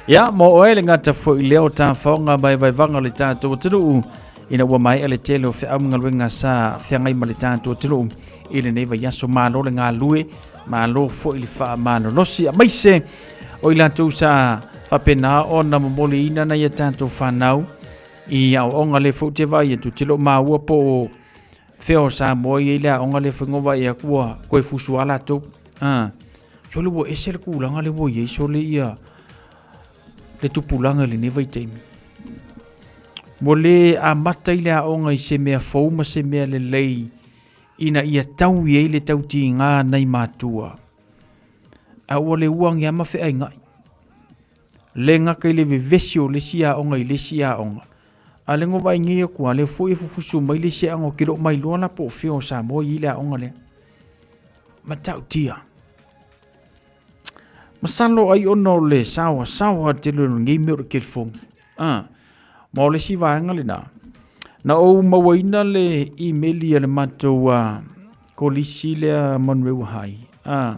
Ia, mo oe le gata fo'i lea o tafaoga ma vaevaega o le tatou atunuu ina ua maea le tele o feau ma galuega sa feagai ma le tatou atunuu i lenei vaiaso. Malo le galue, malo fo'i le faamalolosi, aemaise o i latou sa faapena ona momoliina nai a tatou fanau i aoaoga. Lea foi ou te vaai atu, te le o maua po o fea o Samoa i ai le aoga lea foi vaai atu ua toe fusu lava latou. Ah, sole ua ese le tulaga lea ua i ai sole ia le tupulaga i lenei vaitaimi. Ua le amata i le aoga i se mea fou ma se mea lelei ina ia tau i ai le tautiga nai matua. A ua le uagi lava ma feaiga'i. Le gata i le vevesi o le isi aoga i le isi aoga, a le go vaai nei atu a lea foi e fufusu mai le isi aoga ou te le o mailoa la po o fea o Samoa i ai le aoga lea. Matautia. Masalo ai ona o le saoasaoa tele o lenei mea o le telefoni. Ah, ma o le isi vaega lena. Na ou mauaina le imeli a le matou kolisi lea Manueu High. Ah,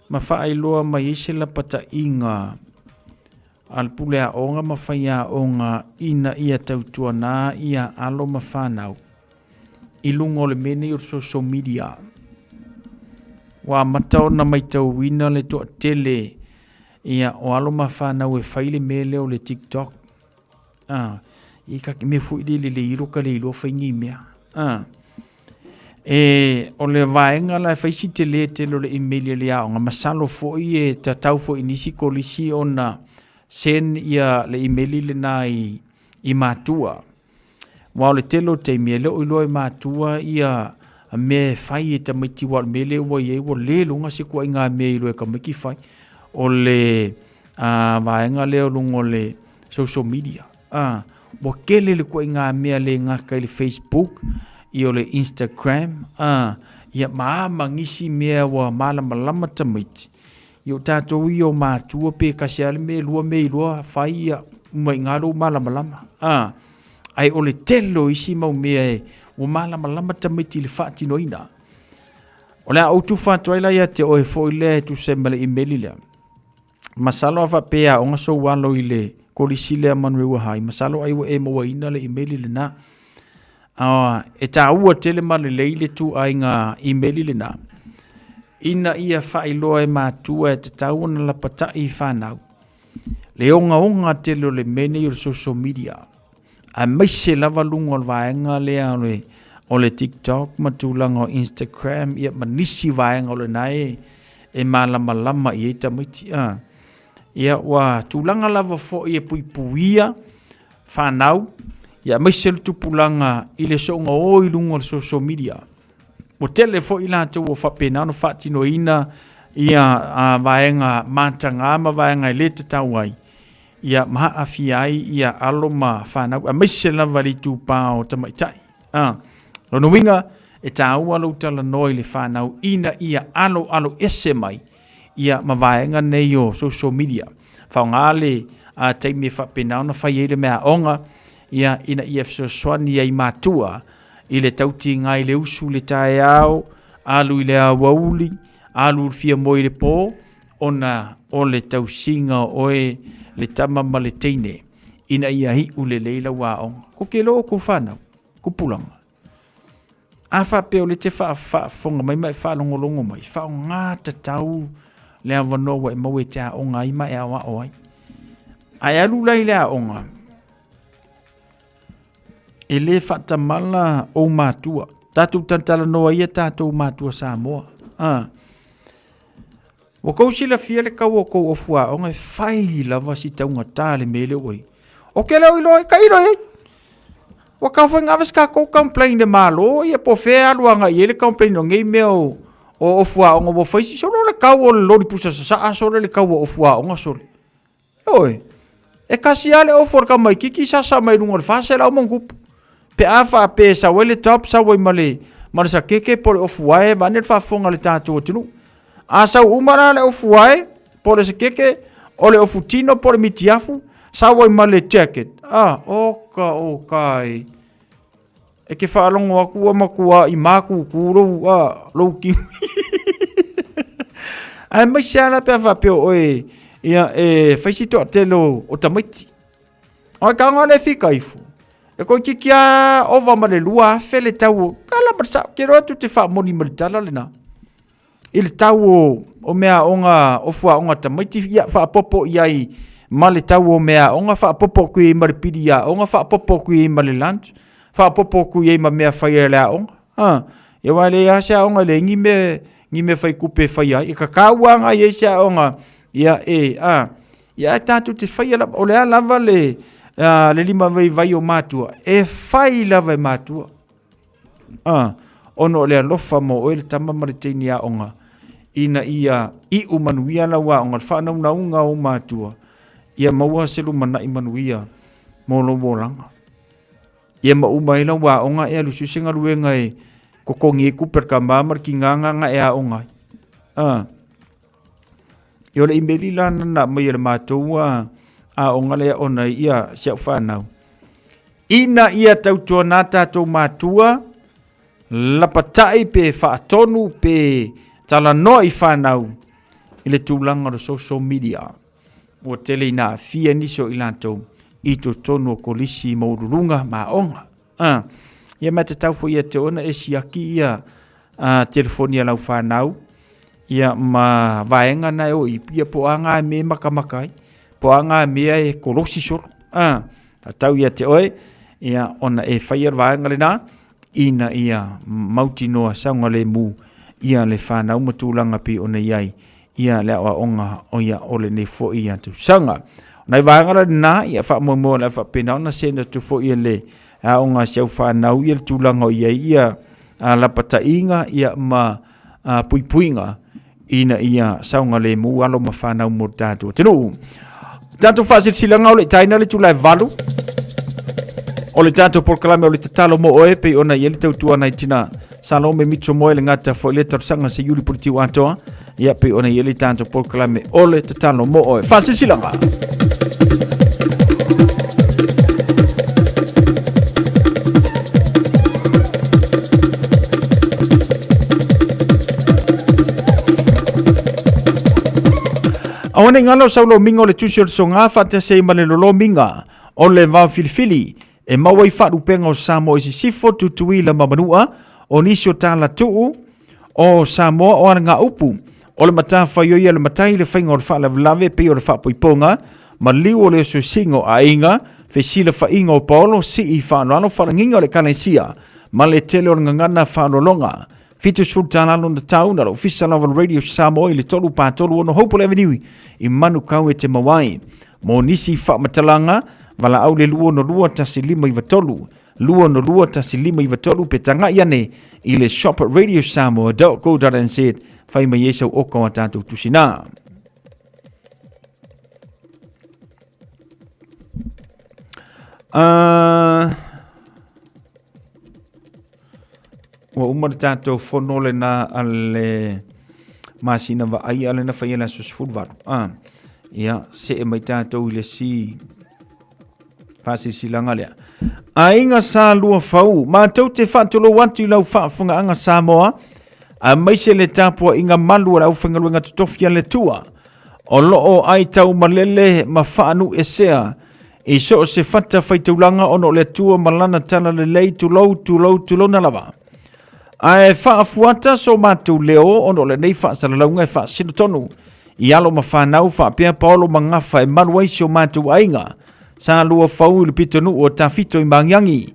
ma faailoa mai ai se lapataiga a le pule aoga ma faiaoga ina ia tautuanā ia alo ma fanau i luga o le mea nei o le social media. Ua amata ona matauina le toatele ia o alo ma fanau e fai le mea lea o le TikTok. Ah, i ka mea foi le le ilo ka le iloa fai ni mea. Ah. E o le vaega la e fai si tele tele o le email i le aoga, masalo foi e tatau foi i nisi kolisi ona send ia le email lena i matua. Aua o le tele o taimi e le o iloa e matua ia mea e fai e tamaiti aua o le mea lea ua i ai ua le luga se ituaiga mea e iloa e tamaiti fai. O le vaega lea o luga o le social media. Ua tele le ituaiga mea le gata i le Facebook, ia o le Instagram, ia ma a ma nisi mea ua malamalama tamaiti. Ia o tatou ia o matua pe tasi lava le mea, lua mea iloa fai ia uma i ina lou malamalama. Ae o le tele o isi mau mea e ua malamalama tamaiti i le faatinoina. O le a ou tufa atu ai la ia te oe foi lea e tusa ai ma le imeli lea. Masalo a faapea aoga sou alo i le kolisi lea manu e ua hai, masalo ai ua e mauaina le imeli lena. E taua tele ma lelei le ituaiga imeli lena, ina ia faailoa e matua e tatau ona lapatai i fanau le ogaoga tele o le mea nei o le social media, aemaise lava luga o le vaega lea o le TikTok ma tulaga o Instagram ia ma nisi vaega o lena e malamalama i ai tamaiti. Ia ua tulaga lava foi e puipuia fanau, ia aemaise le tupulaga i le soonga o i luga o le social media. Ua tele foi latou ua faapena ona faatinoina ia vaega mataga ma vaega e le tatau ai, ia ma aafia ai ia alo ma fanau, aemaise lava le itupa o tamaitai. Lona uiga, e taua lou talanoa i le fanau ina ia aloalo ese mai ia ma vaega nei o social media. Faaaoga le taimi e faapena ona fai ai le meaaoga, ia ina ia fesoasoani ai matua i le tautiga i le usu i le taeao, alu i le aoauli, alu i le fia moe i le po, ona o le tausiga o oe le tama ma le teine, ina ia iu lelei lau aoga. Ko ke loa o kou whanau, kupulanga. A faapea o lea e te faafofoga mai ma e faalogologo mai, faaaoga tatau le avanoa ua e maua e te aoga ai ma e aoao ai. A e alu la i le aoga, e le faatamala ou matua. Tatou talatalanoa ia tatou matua Samoa. Ah. Ua kou silafia le kau o kou ofu aoga e fai lava si taugata le mea lea ua i. O ke leo iloa ka iloa ai. Ua kau foi ngave se takou complain le Malo ia po o fea e alu agai i ai le complain o nei mea o ofu aoga ua fai si solo le kau o le loli pusa sasaa sole le kau o ofu aoga sole. Ioe. E kasi lava le ofu o le tamaitiiti sasa mai luga o le 400 ma ona tupu. Pe a faapea e sau ai le top sau ai ma le ma le sakeke po o le ofu ae vaeane le faafofoga a le tatou atunuu. A sau uma la le ofu ae po o le sakeke o le ofu tino po o le mitiafu sau ai ma le jacket. Ah, oka oka e. E ke faalogo aku ua matua i mākūkū lou, a, lou kiwi. Aemaise lava la pe a faapea o oe, ia, e fai si toatele o, o tamaiti. O e kaoga le fika ifo. E toeitiiti lava ova ma le 2,000 le tau o, kala ma le sao, ke loa atu te faamoni ma le tala lena. I le tau o, o meaaoga, o fuaoga tamaiti, ia, faaopoopo i ai ma le tau o meaaoga, faaopoopo atu i ai ma le pili aoga, faaopoopo atu i ai ma le lunch, faaopoopo atu i ai ma mea fai a le aoga. Ha, ia aua e leai lava se aoga e leai ni mea, ni mea fai tupe e faia ai. E tatau lava ona i ai se aoga, ia, e, a, ia ae tatou te faia lava, o le a lava le, a, le limavaivai o matua, e fai lava e matua. A, ona o le alofa mo oe le tama ma le teine aoga, ina ia iu manuia lau aoga, le faanaunauga o ou matua, ia maua se lumanai manuia mo lou olaga. Ia ma uma ai lau aoga e alu sui se galuega e totogi ai tupe a le tama ma le tiga na e aoga ai. A, ia o le imeli la na aumai e le matou aoga lea ona ia si au fanau. Ina ia tautuana tatou matua, lapatai pe faatonu pe talanoa i fanau i le tulaga o le social media. Ua tele ina aafia nisi o i latou i totonu o kolisi maualuluga ma aoga. Ah, ia ma e tatau foi ia te oe ona e siaki ia telefoni a lau fanau ia ma vaega na e o i ia po o a ngā mea e makamaka ai, po o a ngā mea e kolosi solo. Ah, tatau ia te oe ia ona e faia le vaega lena ina ia mautinoa saogalemu ia le fanau ma tulaga pei ona i ai ia le aoaoga o ia o lenei foi ia tausaga. O nai vaega la lena, ia faamoemoe o le a faapena ona send atu foi e le aoga a si au fanau ia le tulaga o i ai ia lapataiga ia ma puipuiga ina ia saogalemu alo ma fanau mo le tatou atunuu. Tatou faasilasilaga o le i taina le itula e 8 o le tatou polokalame o le tatalo mo oe pei ona i ai le tautua nai tina Salome Mitchell Moe le gata foi le talosaga se Iuli Politiu atoa ia pei ona i ai le tatou polokalame o le tatalo mo oe. Faasilasilaga. Aua nei galo sau lomiga o le tusi o le soga faatasi ai ma le lolomiga o le vaofilifili e maua ai faalupega o Samoa i Sisifo, Tutuila ma Manua, o nisi o talatuu o Samoa o alagaupu o le matafaioi a le matai le faiga o le faalavelave pei o le faapoipoga, maliu o le osiosiga o aiga, fesilafaiga o paolo, sii faaaloalo, faalagiga o le ekalesia ma le tele o le gagana faaaloaloga. 70 tala lona tau na le Ofisa lava o le Radio Samoa i le 3 4 3 6 Hopewell Avenue i Manukau e te maua ai. Mo nisi faamatalaga, valaau le 262 1593, 262 1593 pe tagai ane i le shop at radiosamoa.co.nz fai mai ai sau oka o a tātou tusina. Ua uma le tatou fono lena a le masina vaai a lena faia le aso 18. Ah, ia, see mai tatou i le si faasilasilaga lea. Aiga sa lua fau, matou te faatulou atu i lau faafofogaaga Samoa, aemaise le tapuaiga malu a le aufaigaluega totofi a le Atua, o lo o aitaumalele ma faanuuesea i so o se fata faitaulaga ona o le Atua ma lana talalelei, tulou, tulou, tulona lava. Ae faafuata so matou leo ona o lenei faasalalauga e faasino tonu i alo ma fanau faapea paolo ma gafa e malu ai si o matou aiga sa lua fau i le pitonuu o Tafito i Magiagi.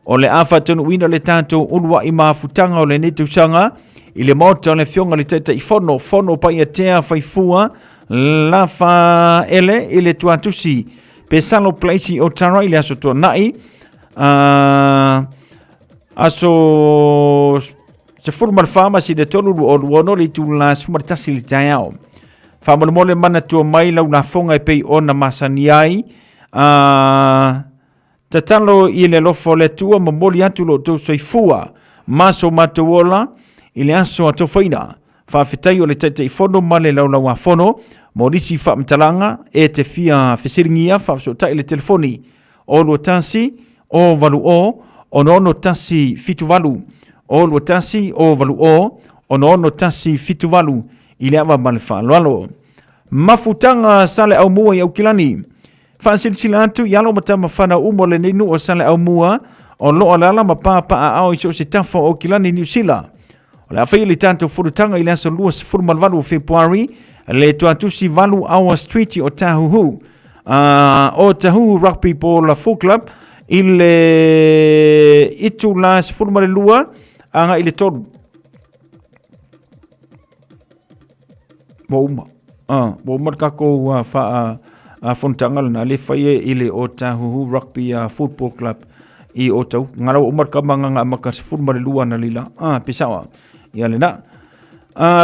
O le a faataunuuina le tatou uluai mafutaga o lenei tausaga i le maota o le Afioga i le Taitaifono, Fono Paiatea Faifua Lafaele i le Tuatusi Pesalo Place i Otara i le aso Tuanai, aso 14 masina 3 2026 le itula 11 i le taeao. Faamolemole manatua mai lau lafoga e pei ona masani ai. Tatalo i le alofa o le Atua, momoli atu lo outou soifua ma so matou ola i le aso atofaina. Faafetai o le Taitaifono ma le Laulauafono mo nisi faamatalaga e te fia fesiligia faafesootai le telefoni o 21 o 80 61 78 o 21 o 80 61 78 i le ava ma le faaaloalo. Mafutaga Saleaaumua i Aukilani. Faasilasila atu i alo ma tama fanau uma o lenei nuu o Saleaaumua o lo o alaala ma papaaao i so o se tafa o Aukilani, Niu Sila. O le a faia le tatou fonotaga i le aso 28 o Fepuari le tuatusi 8 Awa Street o Tahuhu. O Tahuhu Rugby Ball Full Club i le itula 12 agai i le 3. Ua uma. Ua uma le tatou faa fonotaga lena le fai i le Otahuhu Rugby Football Club i Otau. Ngala ua uma le kama nganga maka 12 ana lila. Pe sao a. Ia lena.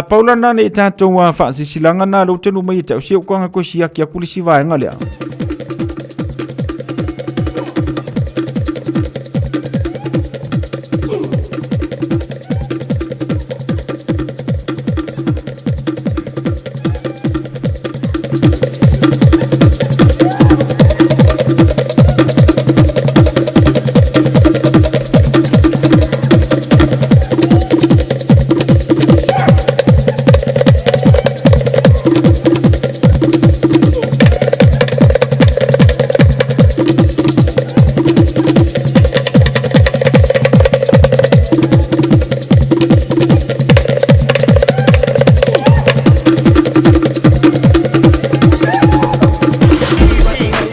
Paula na nei tatou faasisilanga na lo tenu mai e tau si o kwanga koe siaki aku le si vaenga lea.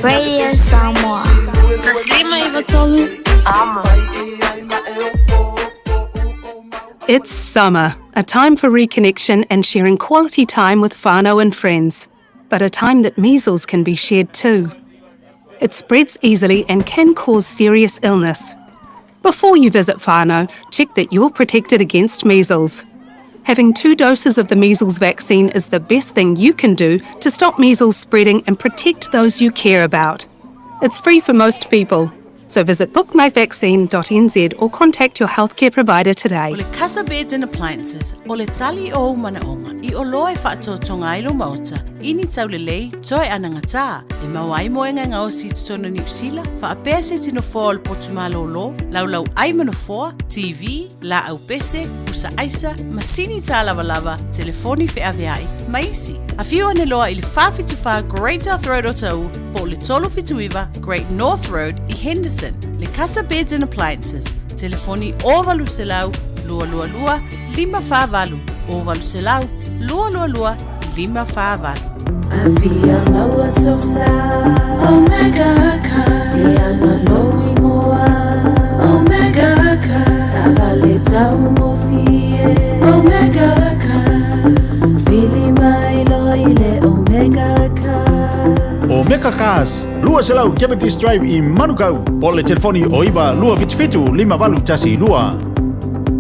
Radio Samoa. Amo. It's summer, a time for reconnection and sharing quality time with whānau and friends, but a time that measles can be shared too. It spreads easily and can cause serious illness. Before you visit whānau, check that you're protected against measles. Having 2 doses of the measles vaccine is the best thing you can do to stop measles spreading and protect those you care about. It's free for most people. So visit bookmyvaccine.nz or contact your healthcare provider today. O le Casa Beds and Appliances, o le tali o ou manaoga, i oloa e faatoatoga ai lou maota, i ni taulelei, toe anagatā, e maua ai moega e gaosi i totonu o Niu Sila, faapea se tino foa o le potu malōlō, laulau ai ma nofoa, TV, laau pese, pusa aisa, masini tālavalava, telefoni feaveai, ma isi. Afio ane loa i le 474 Great South Road o Ta'u po o le 379 Great North Road i Henderson. Le Casa Beds and Appliances, telefoni 0800 222 548, 0800 222 548. Afia maua sosa Omega car E anga lou ingoa Omega car Taavale taugofie Omega car Vili mai loa i le Omega car Omega Cars, 200 Cavendish Drive i Manukau, po o le telefoni o 9 277 5812.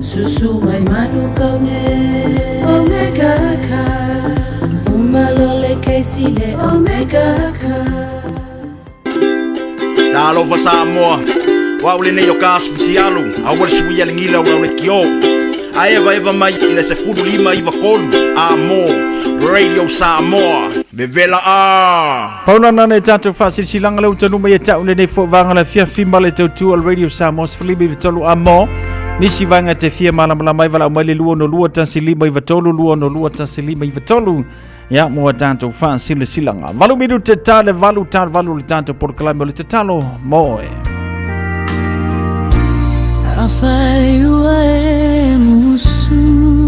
Susu mai Manukau nei Omega Cars Uma loa le kesi i le Omega Cars. Talofa Samoa, o au lenei o Kas Fitialu, aua le suia le gila o lau lekiō. A evaeva mai i le 15 9 3 a mo Radio Samoa, vevela a! Pau lana nei tatou faasilasilaga lea ua taunuu mai ia te au lenei foi vaega o le afiafi ma le tautua o le Radio Samoa 13 a mo nisi vaega e te fia malamalama ai valaau mai le 262 1593 262 1593 ia mo a tatou faasilasilaga. 8 minute ta le 8 ta le 8 o le tatou polokalame o le tatalo mo oe. Afai ua e musu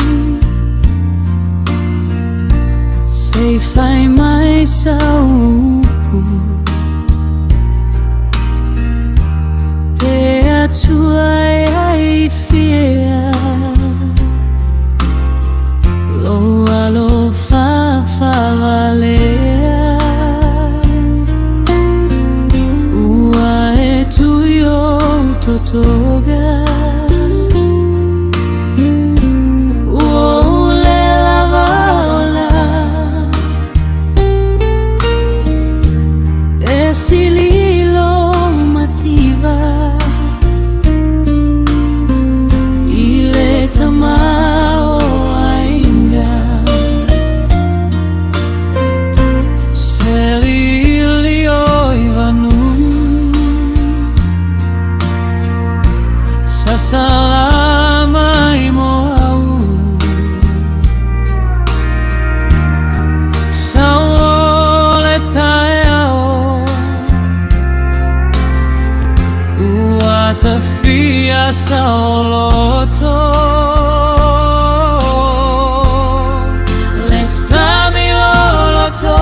Se i fai mai sau upu Pe Atua e aifia Lou alofa faavalea Ua e tui ou totoga Ua ou le lava ola E sili lou mativa I le tamaoaiga Selili o i vanu Sasala mai mo au Sau le taeao Ua tafia saoloto Le sami loloto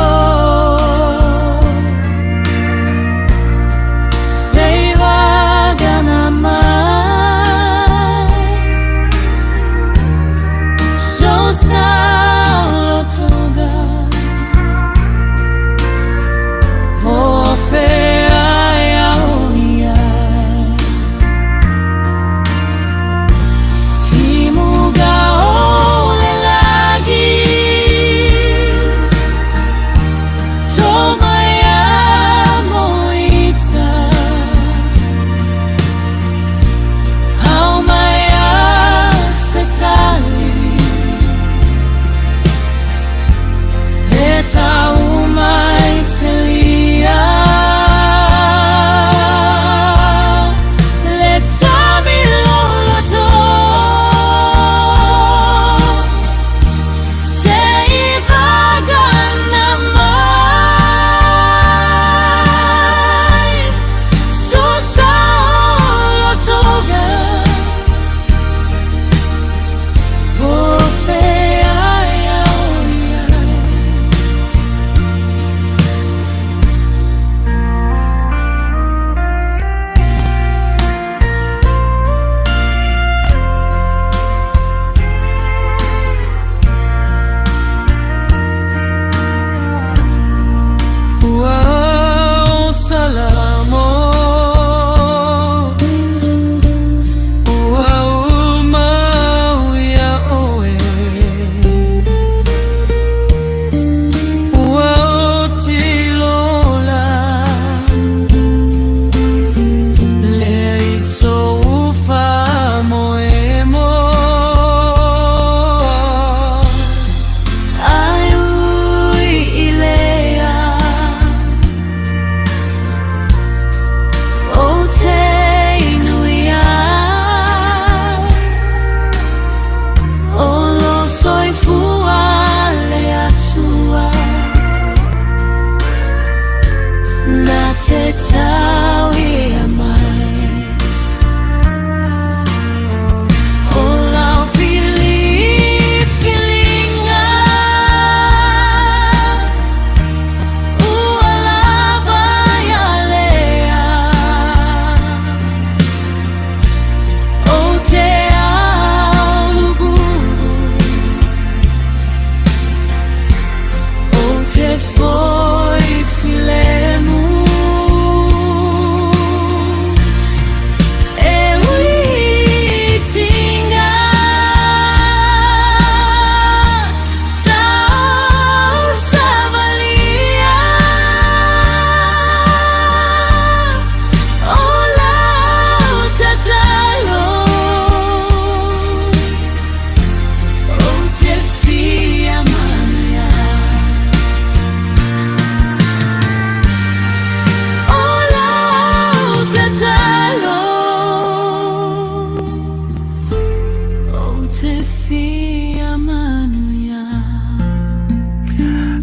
Se i vagana mai Sou saolotoga O fea ai au i ai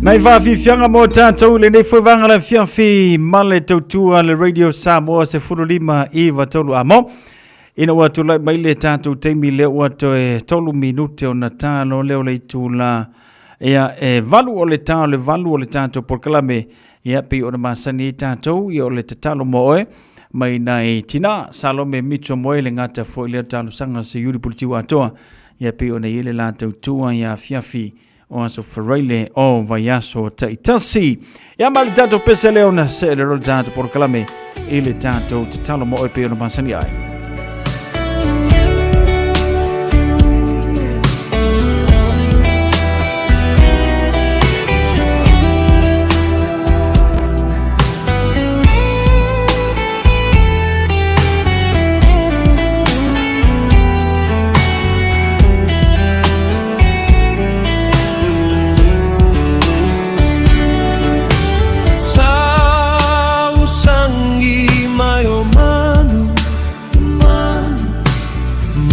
Nai faafiafiaga mo tatou i lenei foi vaega le afiafi ma le tautua le Radio Samoa 15 iva tolu amo. Ina ua tulai mai le tatou taimi lea ua toe 3 minute ona ta loa lea o le itula ia e 8 o le ta o le 8 o le tatou polokalame ia pei ona masani ai tatou ia o le tatalo mo oe mai nai tina Salome Mitchell Moe le gata foi lea talosaga se iuli puletiu atoa ia pei ona i ai le latou tua ia afiafi o aso Faraile o vaiaso taitasi. Ia ma le tatou pese lea ona see le le tatou polokalame i le tatou tatalo mo oe pei ona masani ai. Tausangi mai o manu,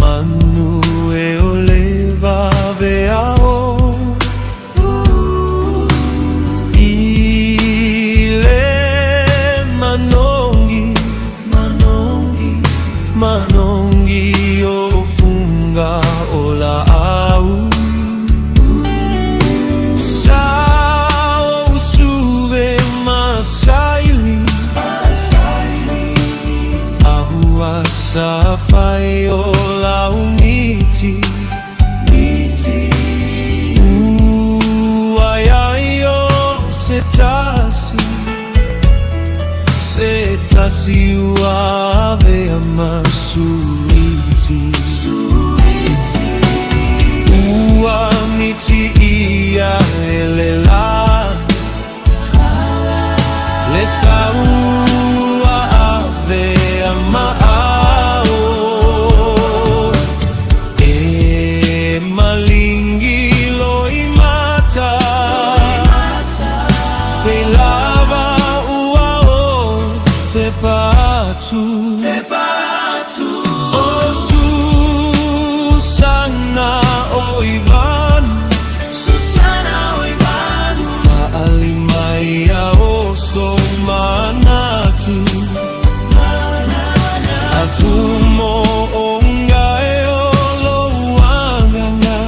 manu e o le vave ao I le manongi, manongi, manongi o funga o laau Sa o usuve masaili Ahua sa fai o laumiti Ua ai o se tasi Se tasi ua avea ma suiti Ua miti ia e le la Le sau ua avea ma ao E malingi loimata Pei lava ua o te patu O Susana o Ivanu Faali mai ia o sou manatu Atumo o ngae o lou agaga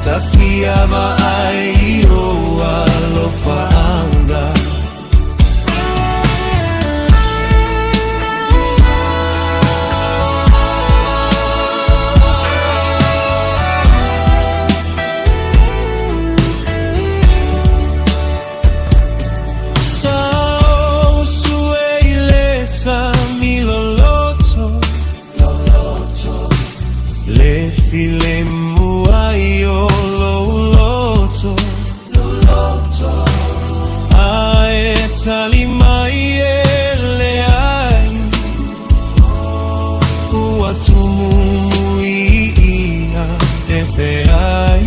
Tafia vaai i o alofaanga. Sa o sue i le sami loloto, Le filemu ai o lou loto, A e tali mai e leai, Ua tumumui ia e feai.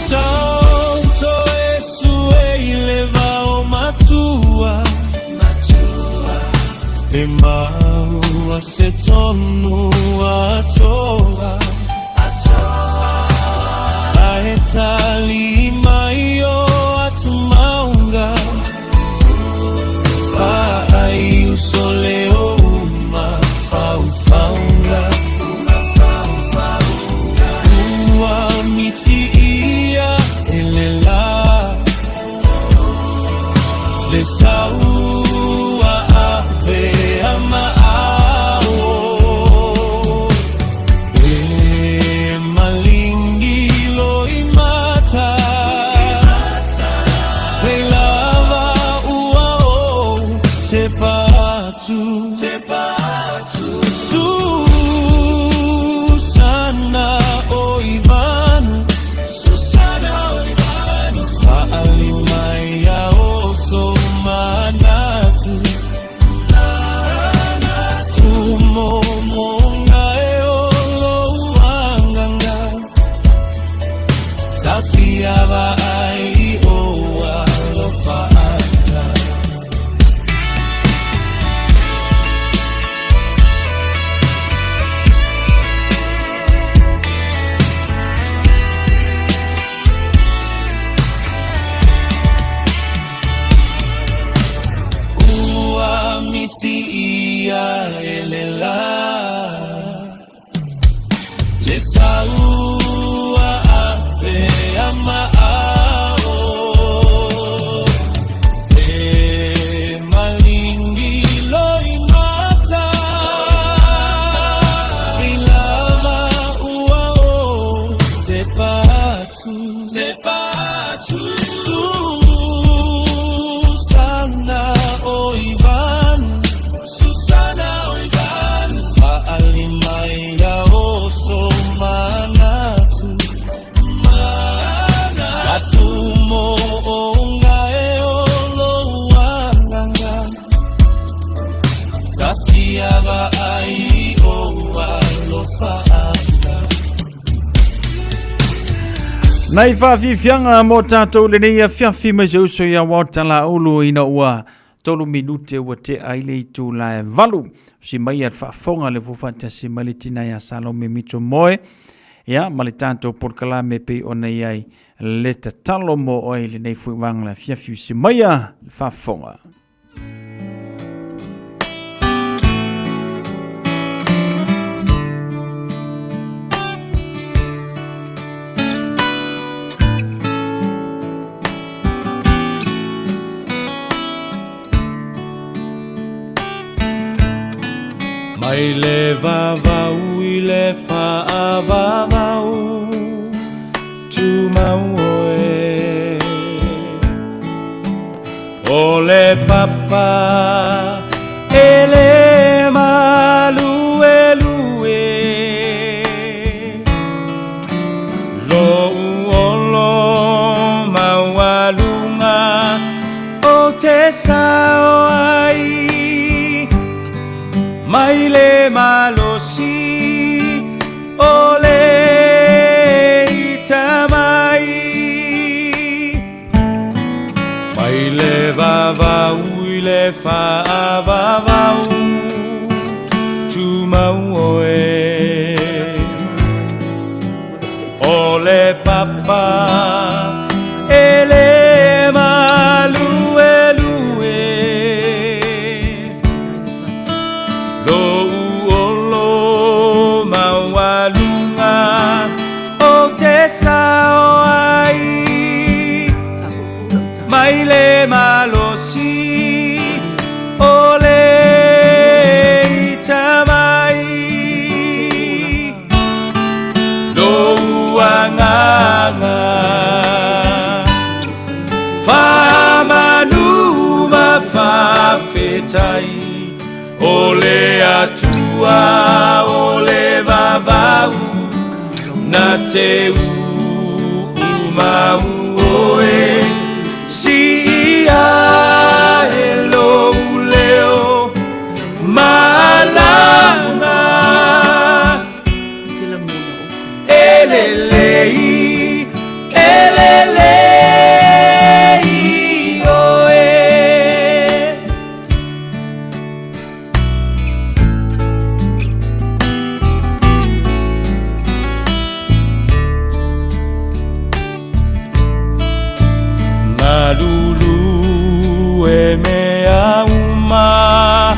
Sa o toe sue i le vao matua, E maua se tonu atoa, A e tali mai o atumaunga, Faai uso le o uma faufaunga. Ua miti ia e le la, Le sau ua avea ma ao. E malingi loimata, Pei lava ua o te patu. Susana o Ivanu, Faali mai ia o sou manatu, Tumomonga e o lou agaga, Tafia vaai i o alofaaga. ia e le la Le saua ave a maao E malingi loi mata I lava ua o te patu Te patu Susana o Ivan Susana o Ivan Faali mai ia oso manatu Atumo o ngae o louananga Tafia vaai o alofaanga. Nai faafiafiaga mo tatou lenei afiafi mai se uso ia Walter Laulu ina ua tolu minute ua tea ai le itula e valu. Si mai a le faafofoga le ua faatasi mai le tina ia Salome Mitchell Moe ia ma le tatou polokalame pei ona i ai le tatalo mo oe i lenei foi vaega o le afiafi. Usi mai a le faafofoga. Mai le vavau i le faavavau Tumau oe O le papa e le maluelue Lou olo maualuga o te sao ai Mai le malosi o le ita mai Mai le vavau i le faavavau Tumau oe O le papa e le maluelue Lou olo maualuga o te sao ai Mai le malosi o le ita mai Lou agaga Faamanu ma faafetai O le Atua o le vavau Na te uumau oe Siia e lou leo malama E lelei, e lelei oe. Galulue mea uma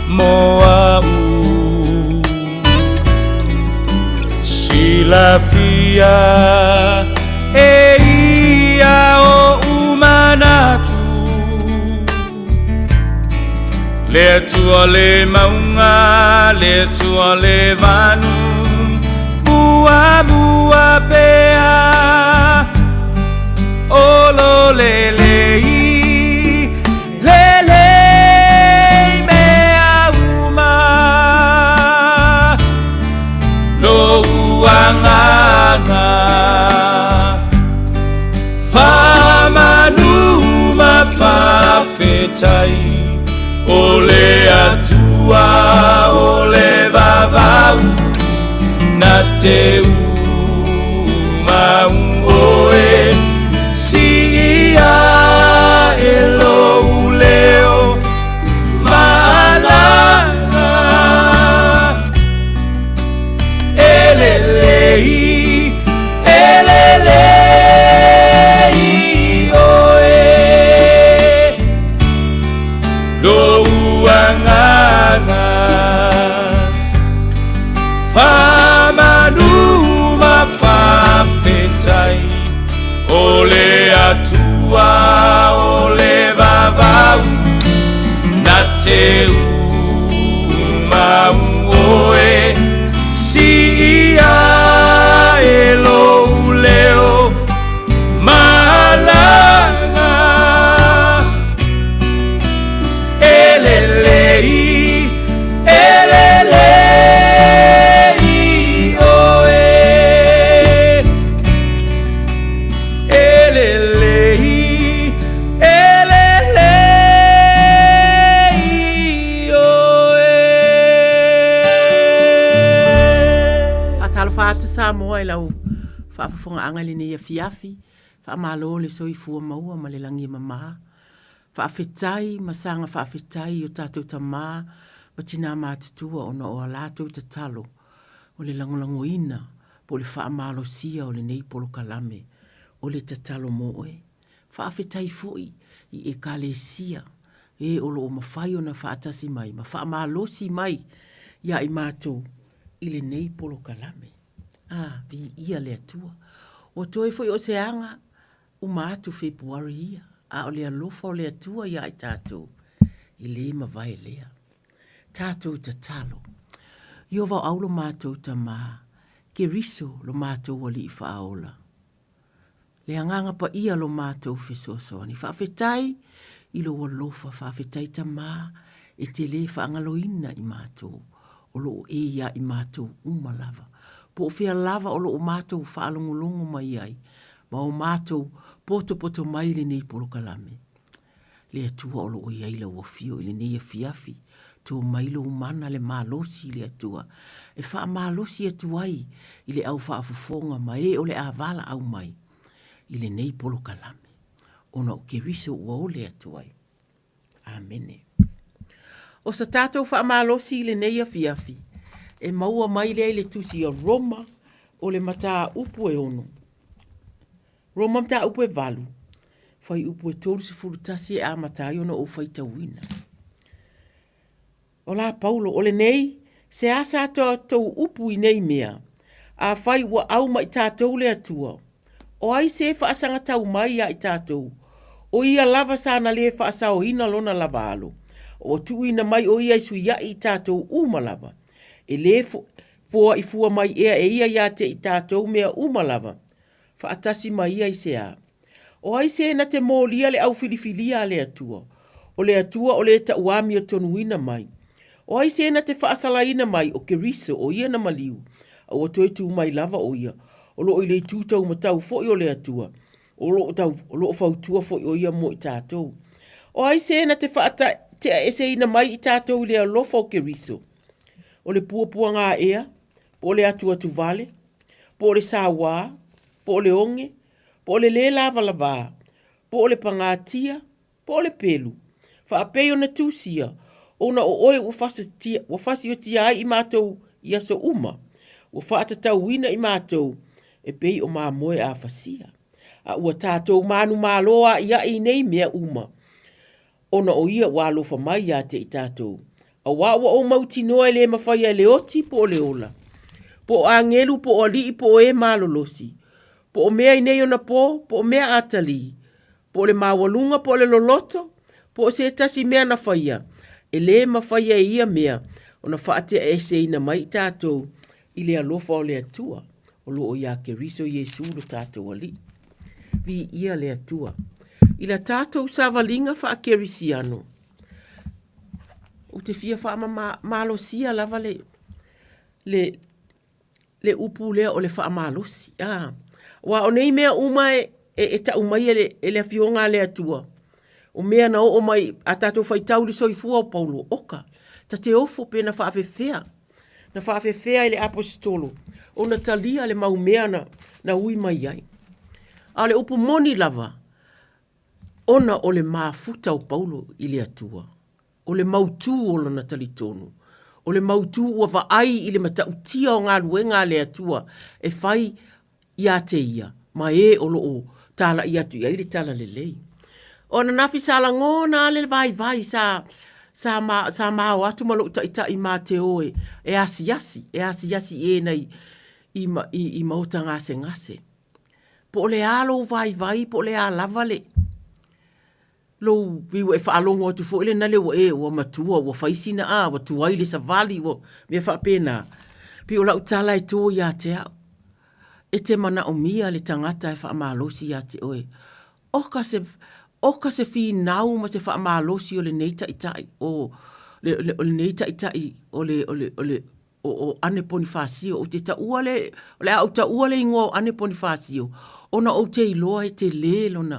mo a'u Silafia e ia o'u manatu Le Atua le mauga, le Atua le vanu Muamua pea o lo lelei Lelei mea uma Lou agaga Faamanu ma faafetai O le Atua o le vavau Na te umau oe Siia e lou leo malama E lelei, e lelei oe Lou agaga. ua o le vavau Na te umau oe Si ia e lou leo malaga E lelei, e lelei oe E lelei, e lelei oe Faatalofa atu Samoa i lau faafofogaaga i lenei afiafi, faamalo le soifua maua ma le lagi e mama. Faafetai ma saga faafetai i o tatou tama ma tina matutua ona o a latou tatalo o le lagolagoina po o le faamalosia o lenei polokalame o le tatalo mo oe. Faafetai foi i Ekalesia e o lo o mafai ona faatasi mai ma faamalosi mai ia i matou i lenei polokalame. A, viia le Atua. Ua toe foi o se aga uma atu Fepuari ia, a o le alofa o le Atua ia i tatou, e le mavae lea. Tatou tatalo. Ieova o au lo matou Tamā, Keriso lo matou Alii Faaola. Le Agaga Paia lo matou fesoasoani. Faafetai i lou alofa, faafetai Tamā e te lē faagaloina i matou, o lo o e ia i matou uma lava. Po o fea lava o lo o matou faalogologo mai ai, ma o matou potopoto mai i lenei polokalame. Le Atua o lo o i ai lau afio i lenei afiafi, tō mai lou mana le malosi i le Atua, e faamalosi atu ai i le au faafofoga ma e o le a valaau mai i lenei polokalame, ona o Keriso ua ole atu ai. Amene. O sa tatou faamalosi i lenei afiafi, e maua mai lea i le tusi a Roma o le mataupu e 6. Roma mataupu e 8, fuaiupu e 31 e amata ai ona ou faitauina. O la Paulo, o lenei, se a sa tou upu i nei mea, afai ua au ma i tatou le Atua, o ai se faasagatau mai ia i tatou, o ia lava sa na lē faasaoina lona lava alo, ua tuuina mai o ia e suiaʻi i tatou uma lava, e lē foaʻi fua mai ea e ia ia te i tatou mea uma lava, faatasi ma ia i se a? O ai se na te molia le au filifilia a le Atua? O le Atua o le tauamiotonuina mai. O ai se na te faasalaina mai o Keriso o ia na maliu, a ua toe tu mai lava o ia, o lo o i le itu taumatau foi o le Atua, o lo o tau, o lo o fautua foi o ia mo i tatou. O ai se na te faatateaeseina mai i tatou i le alofa o Keriso? O le puapuaga ea, po o le atuatuvale, po o le sauā, po o le oge, po o le lē lavalavā, po o le pagatia, po o le pelu, faapei ona tusia, ona o oe ua fasiotia, ua fasiotia ai i matou i aso uma, ua faatatauina i matou e pei o mamoe a fasia. A ua tatou manumalo aʻiaʻi i nei mea uma, ona o ia ua alofa mai ia te i tatou. Auā ua ou mautinoa e le mafaia e le oti po o le ola, po o agelu po o alii po o e malolosi, po o mea i nei ona pō, po o mea atalī, po o le maualuga po o le loloto, po o se tasi mea na faia, e le mafaia e ia mea ona faateaeseina mai i tatou i le alofa o le Atua o lo o iā Keriso Iesu lo tatou Alii. Viia le Atua. I la tatou savaliga faakerisiano, ou te fia faamamalosia lava le, le, le upu lea o le faamalosi. Ah, aua o nei mea uma e, e, e tau mai e le, e le Afioga a le Atua, o mea na oo mai a tatou faitau i le soifua o Paulo, oka, ta te ofo pe na faafefea. Na faafefea e le Aposetolo ona talia le mau mea na, na ui mai ai. A o le upu moni lava, ona o le mafuta o Paulo i le Atua, o le mautū o lona talitonu, o le mautū ua vaai i le matautia o galuega a le Atua e fai ia te ia ma e o lo o talai atu i ai le talalelei. O ananafi sa lagona a le vaivai sa sa ma, sa mao atu ma lou taitai ma te o e, e asiasi, e asiasi i e nei i, i, i maota gasegase. Po o le a lou vaivai, po o le a lava le... lou pei ua e faalogo atu foi lena le ua e ua matua ua fai sina a ua tuai le savali ua mea faapena. Pei o lau tala e to ia te au, e te manaomia le tagata e faamalosi ia te oe. Oka se oka se finau ma se faamalosi o lenei taitai o le o lenei taitai o le o le o le o, o Ane Ponifasio. Ou te taua le, o le a ou taua le igoa o Ane Ponifasio, ona ou te iloa e tele lona,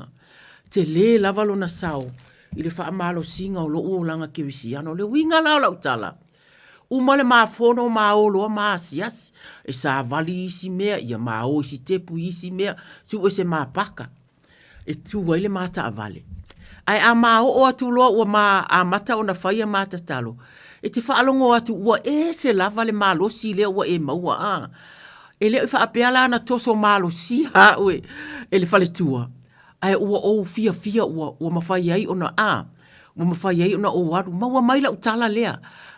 tele lava lona sao i le faamalosiga o lou olaga kerisiano. O le uiga la o lau tala, uma le ma fono ma o loa ma asiasi, e savali isi mea, ia ma o i sitepu i isi mea, sue se ma paka. e tū ai le ma taavale. Ae a ma oo atu loa ua ma amata ona fai a ma tatalo, e te faalogo atu ua ese lava le malosi lea ua e maua a. E le o faapea la na toso malosia au e, e le faletua, ae ua ou fiafia ua, ua mafai ai ona a, ua mafai ai ona ou alu. Maua mai lau tala lea,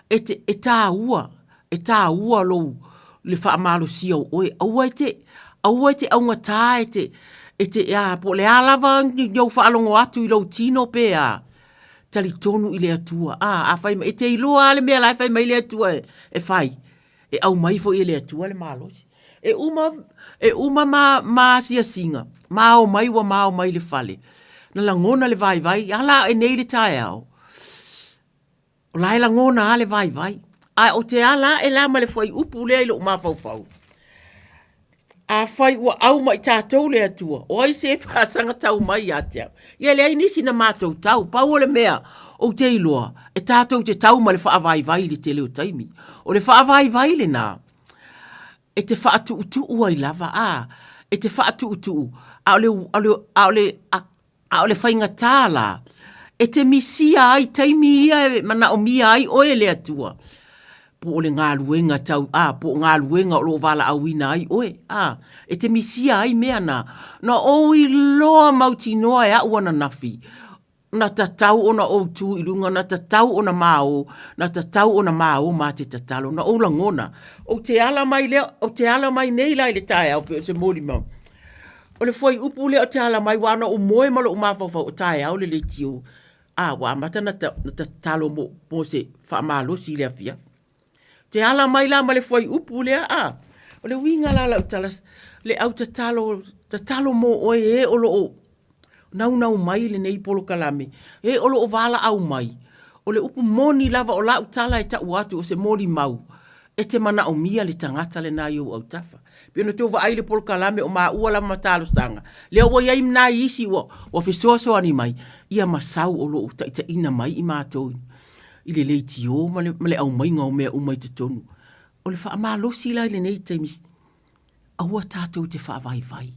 e te, e tāua E tāua lou le faamalosia o oe, aua e te, aua e te augatā e te, e te, a, po o le a lava ni ou faalogo atu i lou tino pe a, talitonu i le Atua. A, a fai mai, e te iloa lava le mea la e fai mai le Atua e, e fai, e aumai foi e le Atua le malosi. E uma, e uma ma, ma asiasiga, ma ao mai ua ma ao mai i le fale. Na lagona le vaivai, ala ae nei le taeao. O la e lagona lava le vaivai. Ae ou te ala ae la ma le fuaiupu lea i lou mafaufau. Afai ua au ma i tatou le Atua, o ai se e faasagatau mai ia te au? Ia e leai nisi na matou tau, pau o le mea ou te iloa, e tatou te tau ma le faavaivai i le tele o taimi. O le faavaivai lena, e te faatuutuu ai lava, a, e te faatuutuu, a o le, a o le, a o le, A o le faigata la, e te misia ai taimi ia e manaomia ai oe e le Atua, po o le galuega tau, a, po o galuega o lo o valaauina ai oe, a, e te misia ai mea na. Na ou iloa mautinoa e aʻu ananafi, na tatau ona ou tu i luga, na tatau ona ma o, na tatau ona ma o ma te tatalo, na ou lagona, ou te ala mai lea, ou te ala mai nei la i le taeao pei o se molimau. O le fuaiupu lea o te ala mai, aua na ou moe ma lou mafaufau o taeao le leitio, a ua amata ona tatalo mo, mo se faamalosi i le afiafi. Te ala mai la ma le fuaiupu lea, a, o le uiga la o lau tala, le au tatalo, tatalo mo oe e o lo o naunau mai lenei polokalame, e o lo o valaau mai. O le upu moni lava o lau tala e tau atu o se molimau, e te manaomia le tagata lena i ou autafa. Pei ona tou vaai i le polokalame o maua lava ma talosaga, lea ua i ai nai isi ua, ua fesoasoani mai, ia ma sau o lo o taitaiina mai i matou i le leitio ma le, ma le aumaiga o mea uma i totonu. O le faamalosi la i lenei taimi, aua tatou te faavaivai,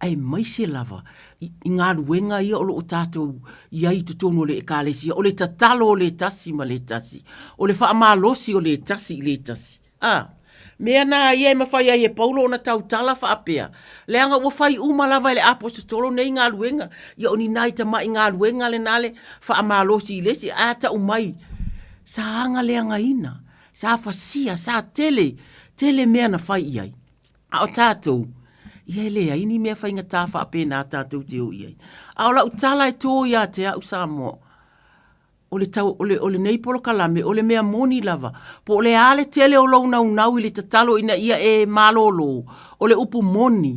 aemaise lava i, i galuega ia o lo o tatou i ai i totonu o le Ekalesia, o le tatalo o le tasi ma le tasi, o le faamalosi o le tasi i le tasi. A mea na ia e mafai ai e Paulo ona tautala faapea, leaga ua fai uma lava e le Aposetolo nei galuega, ia o ni nai tamai galuega lena le faamalosi i le isi, ae a tau mai, sa agaleagaina, sa fasia, sa tele, tele mea na fai i ai. A o tatou, ia e leai ni mea faigata faapena tatou te o i ai. A o lau tala e tō ia te au Samoa, o le tau, o le, o lenei polokalame, o le mea moni lava, po o le a le tele o lou naunau i le tatalo ina ia e malōlō, o le upu moni,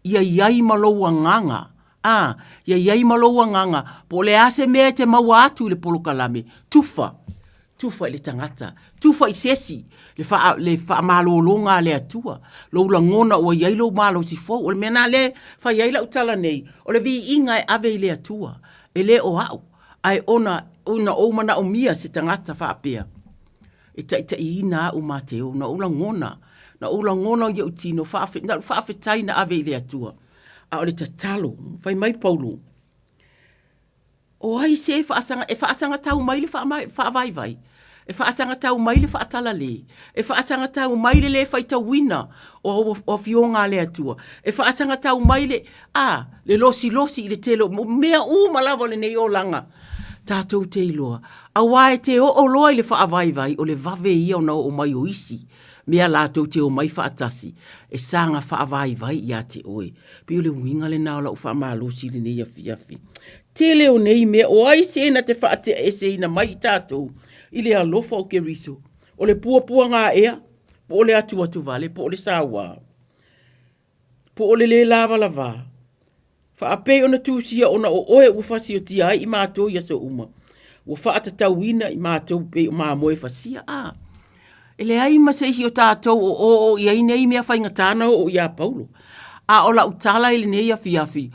ia i ai ma lou agaga, ā, ia i ai ma lou agaga, po o le a se mea e te maua atu i le polokalame, tufa, tufa i le tagata, tufa i se isi, le, faa, le faamalōlōga a le Atua, lou lagona ua i ai lou malosi fou. O le mea lena lea e fai ai lau tala nei, o le viiga e ave i le Atua, e le o au. Ae ona ina ou manaomia se tagata faapea e taitaiina au ma te o, na ou lagona, na ou lagona i ou tino, faafetai, na ou faafetai na ave i le Atua. A o le tatalo, fai mai Paulo, o ai se e faasaga, e faasagatau mai le faavaivai, e faasagatau mai le faatalale, e faasagatau mai le lē faitauina o Afioga a le Atua, e faasagatau mai le, a, le losilosi i le tele o mea uma lava o lenei olaga tatou te iloa, aua e te oo loa i le faavaivai, o le vave ia ona oo mai o isi mea latou te omai faatasi e saga faavaivai ia te oe. Pei o le uiga lena o lau faamalosi i lenei afiafi. Tele o nei mea, o ai se na te faateaeseina mai i tatou i le alofa o Keriso, o le puapuaga ea, po o le atuatuvale, po o le sauā, po o le lē lavalavā, faapei ona tusia ona o oe ua fasiotia ai i matou i aso uma, ua faatatauina i matou pei o mamoe fasia. A, e leai ma se isi o tatou o oo i ai nei mea faigata na oo iā Paulo. A o lau tala i lenei afiafi,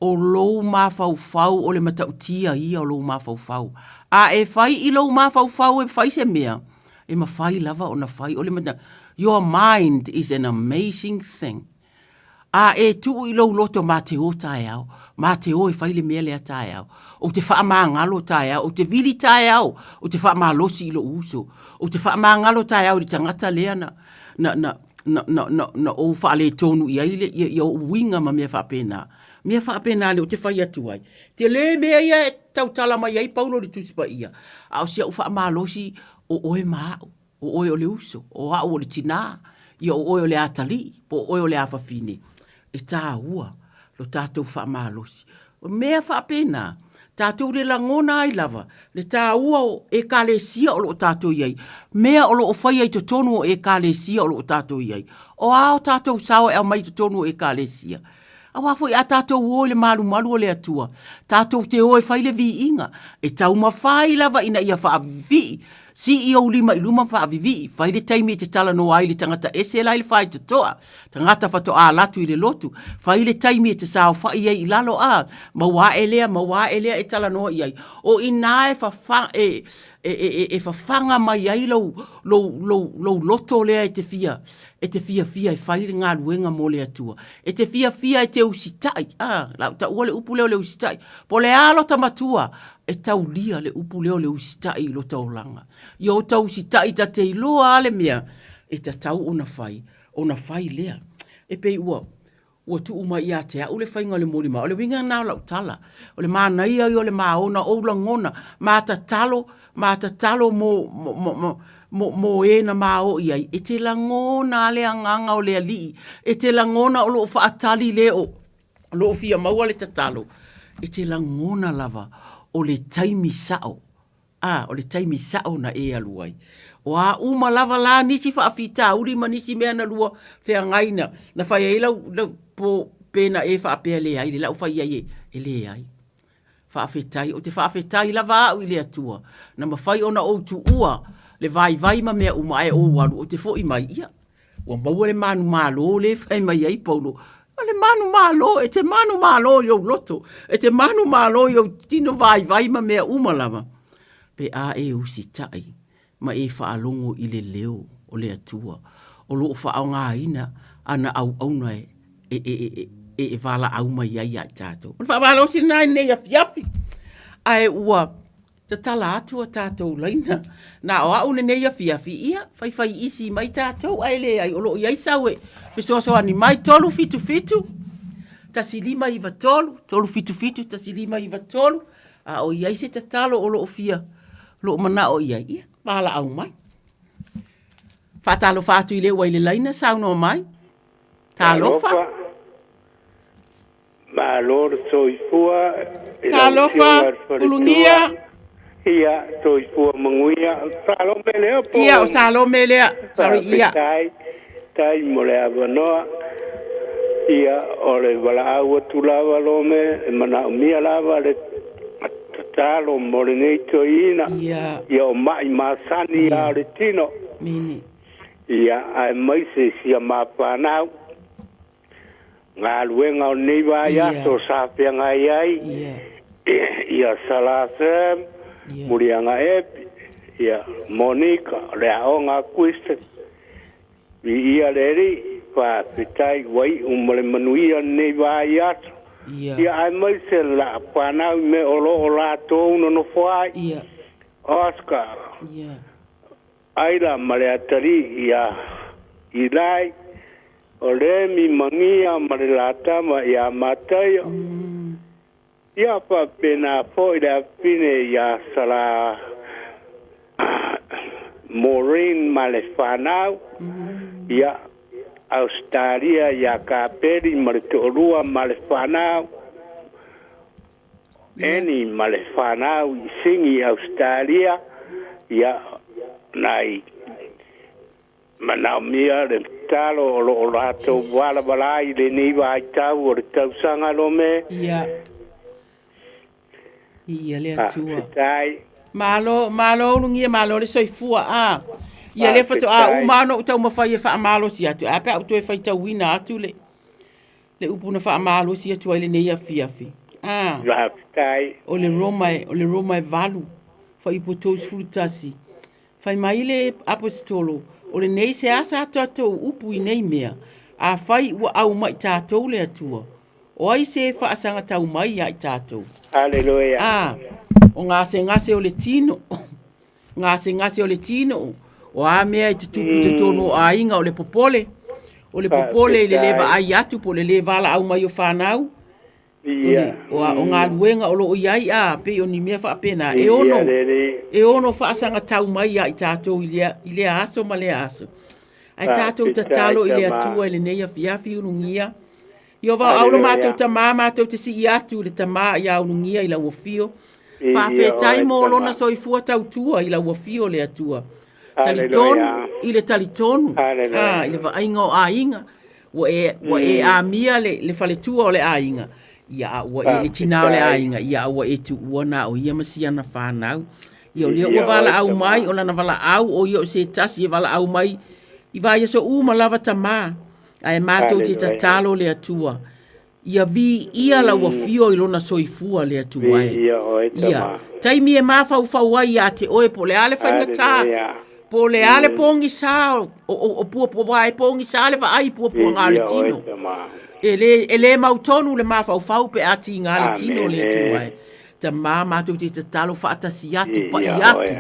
o lou mafaufau o le matautia ia o lou mafaufau. A e fai i lou mafaufau e fai se mea, e mafai lava ona fai. O le mata, your mind is an amazing thing. A e tuu i lou loto mā te o taeao, mā te o e fai le mea lea taeao. Ou te faamagalo taeao, ou te vili taeao, ou te faamalosi i lou uso. Ou te faamagalo taeao i le tagata lea na, na, na, na, na, na, na ou faaletonu i ai le, ia, ia ou uiga ma mea faapena. Mea faapena lea ou te fai atu ai. Tele mea ia e tautala mai ai Paulo i le Tusi Paia, a o si au faamalosi o oe ma au. O oe o le uso, o au o le tinā, ia o oe o le atalii, po o oe o le afafine, e tāua lo tātou faamalosi. O mea faapena, tātou le lagona ai lava le tāua o Ekalesia o lo o tātou i ai, mea o lo o faia i totonu o Ekalesia o lo o tātou i ai. O a o tātou sao e aumai i totonu o Ekalesia? Aua foi a tātou o i le malumalu o le Atua, tātou te o e fai le viiga, e taumafai lava ina ia faavivii, sii ou lima i luma ma faavivii, fai le taimi e te talanoa ai i le tagata ese la i le faitotoa, tagata faatoa alu atu i le lotu, fai le taimi e te saofai ai i lalo a, maua ae lea, maua ae lea e talanoa i ai. O i ina e fafa, e, e, e, e, e fafaga mai ai lou, lou, lou, lou loto lea e te fia, e te fiafia e fai le galuega mo le Atua. E te fiafia e te usitai, a, la u taua le upu lea o le usitai. Po o le a lota matua, e taulia le upu lea o le usitai i lota olaga. Ia ota usitai ta te iloa a le mea e tatau ona fai, ona fai lea. E pei ua, ua tuu mai ia te au le faiga o le molimau. O le uiga lena o lau tala. O le manaia ia o le maona, ou lagona, ma tatalo, ma tatalo mo, mo, mo, mo, mo, mo e na mao i ai. E te lagona a le agaga o le Alii. E te lagona o loo faatali le o loo fia maua le tatalo. E te lagona lava o le taimi sao. A, o le taimi sao na e alu ai. O a uma lava la nisi faafitauli ma nisi mea na lua feagai na, na fai ai lau, lau po, pe na e faapea leai, le lau fai ai e, e leai. Faafetai, ou te faafetai lava au i le Atua, na mafai ona ou tuua le vaivai ma mea uma, ae ou alu, ou te foi mai, ia, ua maua le manumalo lea e fai mai ai Paulo, o le manumalo, e te manumalo i ou loto, e te manumalo i ou tino vaivai ma mea uma lava, pe a e usitai ma e faalogo i le leo o le Atua o lo o faaaogaina ana auauna e, e, e, e, e, e valaau mai ai ia i tatou. O le faamalosi lena i lenei afiafi, ae ua tatala atu a tatou laina. Na o au lenei afiafi, ia, faifai isi mai tatou, ae leai, o lo o i ai sau e fesoasoani mai, 377 1593, 377 1593, a o i ai se tatalo o lo o fia, o lo o manao i ai, ia, valaau mai. Faatalofa atu i le ua i le laina, saunoa mai. Talofa. Malo le soifua i lau Afioga i le Faletua. Ulugia. Ia, soifua manuia. Salome lea po. Ia, o Salome lea. Sorry, ia. Faafetai, tai mo le avanoa. Ia, o le valaau atu lava Lome, e manaomia lava le tatalo mo lenei toeaina. Ia. Ia o ma'i masani a o le tino. Mene. Ia, aemaise si a ma fanau. Galuega o lenei vaiaso sa feagai ai ia Sala Sam, Muliaga Epi, ia Monica, o le aoga a Kristen. Viia le Alii, faafetai ua iu ma le manuia lenei vaiaso. Ia aemaise la fanau i mea o lo o latou nonofo ai. Oscar. Aila ma le atalii ia Ilai, o Remi Magia ma le Latama ia Mataio, ia faapena foi le afafine ia Sala Maureen ma le fanau, ia Ausetalia ia Kapeli ma le toalua ma le fanau. Eni ma le fanau i Sini i Ausetalia, ia, nai manaomia le tatalo o lo o latou valavala i lenei vaitau o le tausaga Lome. Ia. Ia le Atua. Faafetai. Malo, malo ulugia, malo le soifua. A. Ia lea faatoa uma ona ou taumafai e faamalosi atu, ae a pe a ou toe faitauina atu le le upu na faamalosi atu ai lenei afiafi. A. Faafetai. O le Roma, o le Roma e 8, fuaiupu 31. Fai mai le Aposetolo, O lenei se asa a tatou upu i nei mea, afai ua aumaʻi tatou le Atua, o ai se e faasagatau mai ia i tatou? Aleluia. A, o gasegase o le tino, gasegase o le tino, o a mea e tutupu i totonu o aiga, o le popole, o le popole i le le vaai atu po o le le valaau mai o fanau, Ia. O, o galuega o lo o i ai, a, pei o ni mea faapena. E ono, e ono faasagatau mai ia i tatou i lea, i lea aso ma lea aso. Ae tatou tatalo i le Atua i lenei afiafi ulugia. Ia vaoau lo matou tamā, matou te sii atu i le tamā ia ulugia i lau afio. Faafetai mo lona soifua tautua i lau afio le Atua. Talitonu i le talitonu, a, i le vaaiga o aiga. Ua e, ua e amia le, le faletua o le aiga, ia a ua e le tinā o le aiga, ia a ua e tuua na o ia ma siana fanau. Ia o lea ua valaau mai, o lana valaau o ia o se tasi e valaau mai i vaiaso uma lava tamā, ae matou te tatalo le Atua, ia viia lau afio i lona soifua le Atua e. Ia, taimi e mafaufau ai ia te oe po o le a le faigata, po o le a le pogisa o, o, o puapua, e pogisa le vaai i puapuaga o le tino. E le, e le mautonu le mafaufau pe a tiga le tino le Atua e. Tamā matou te tatalo faatasi atu, paʻi atu,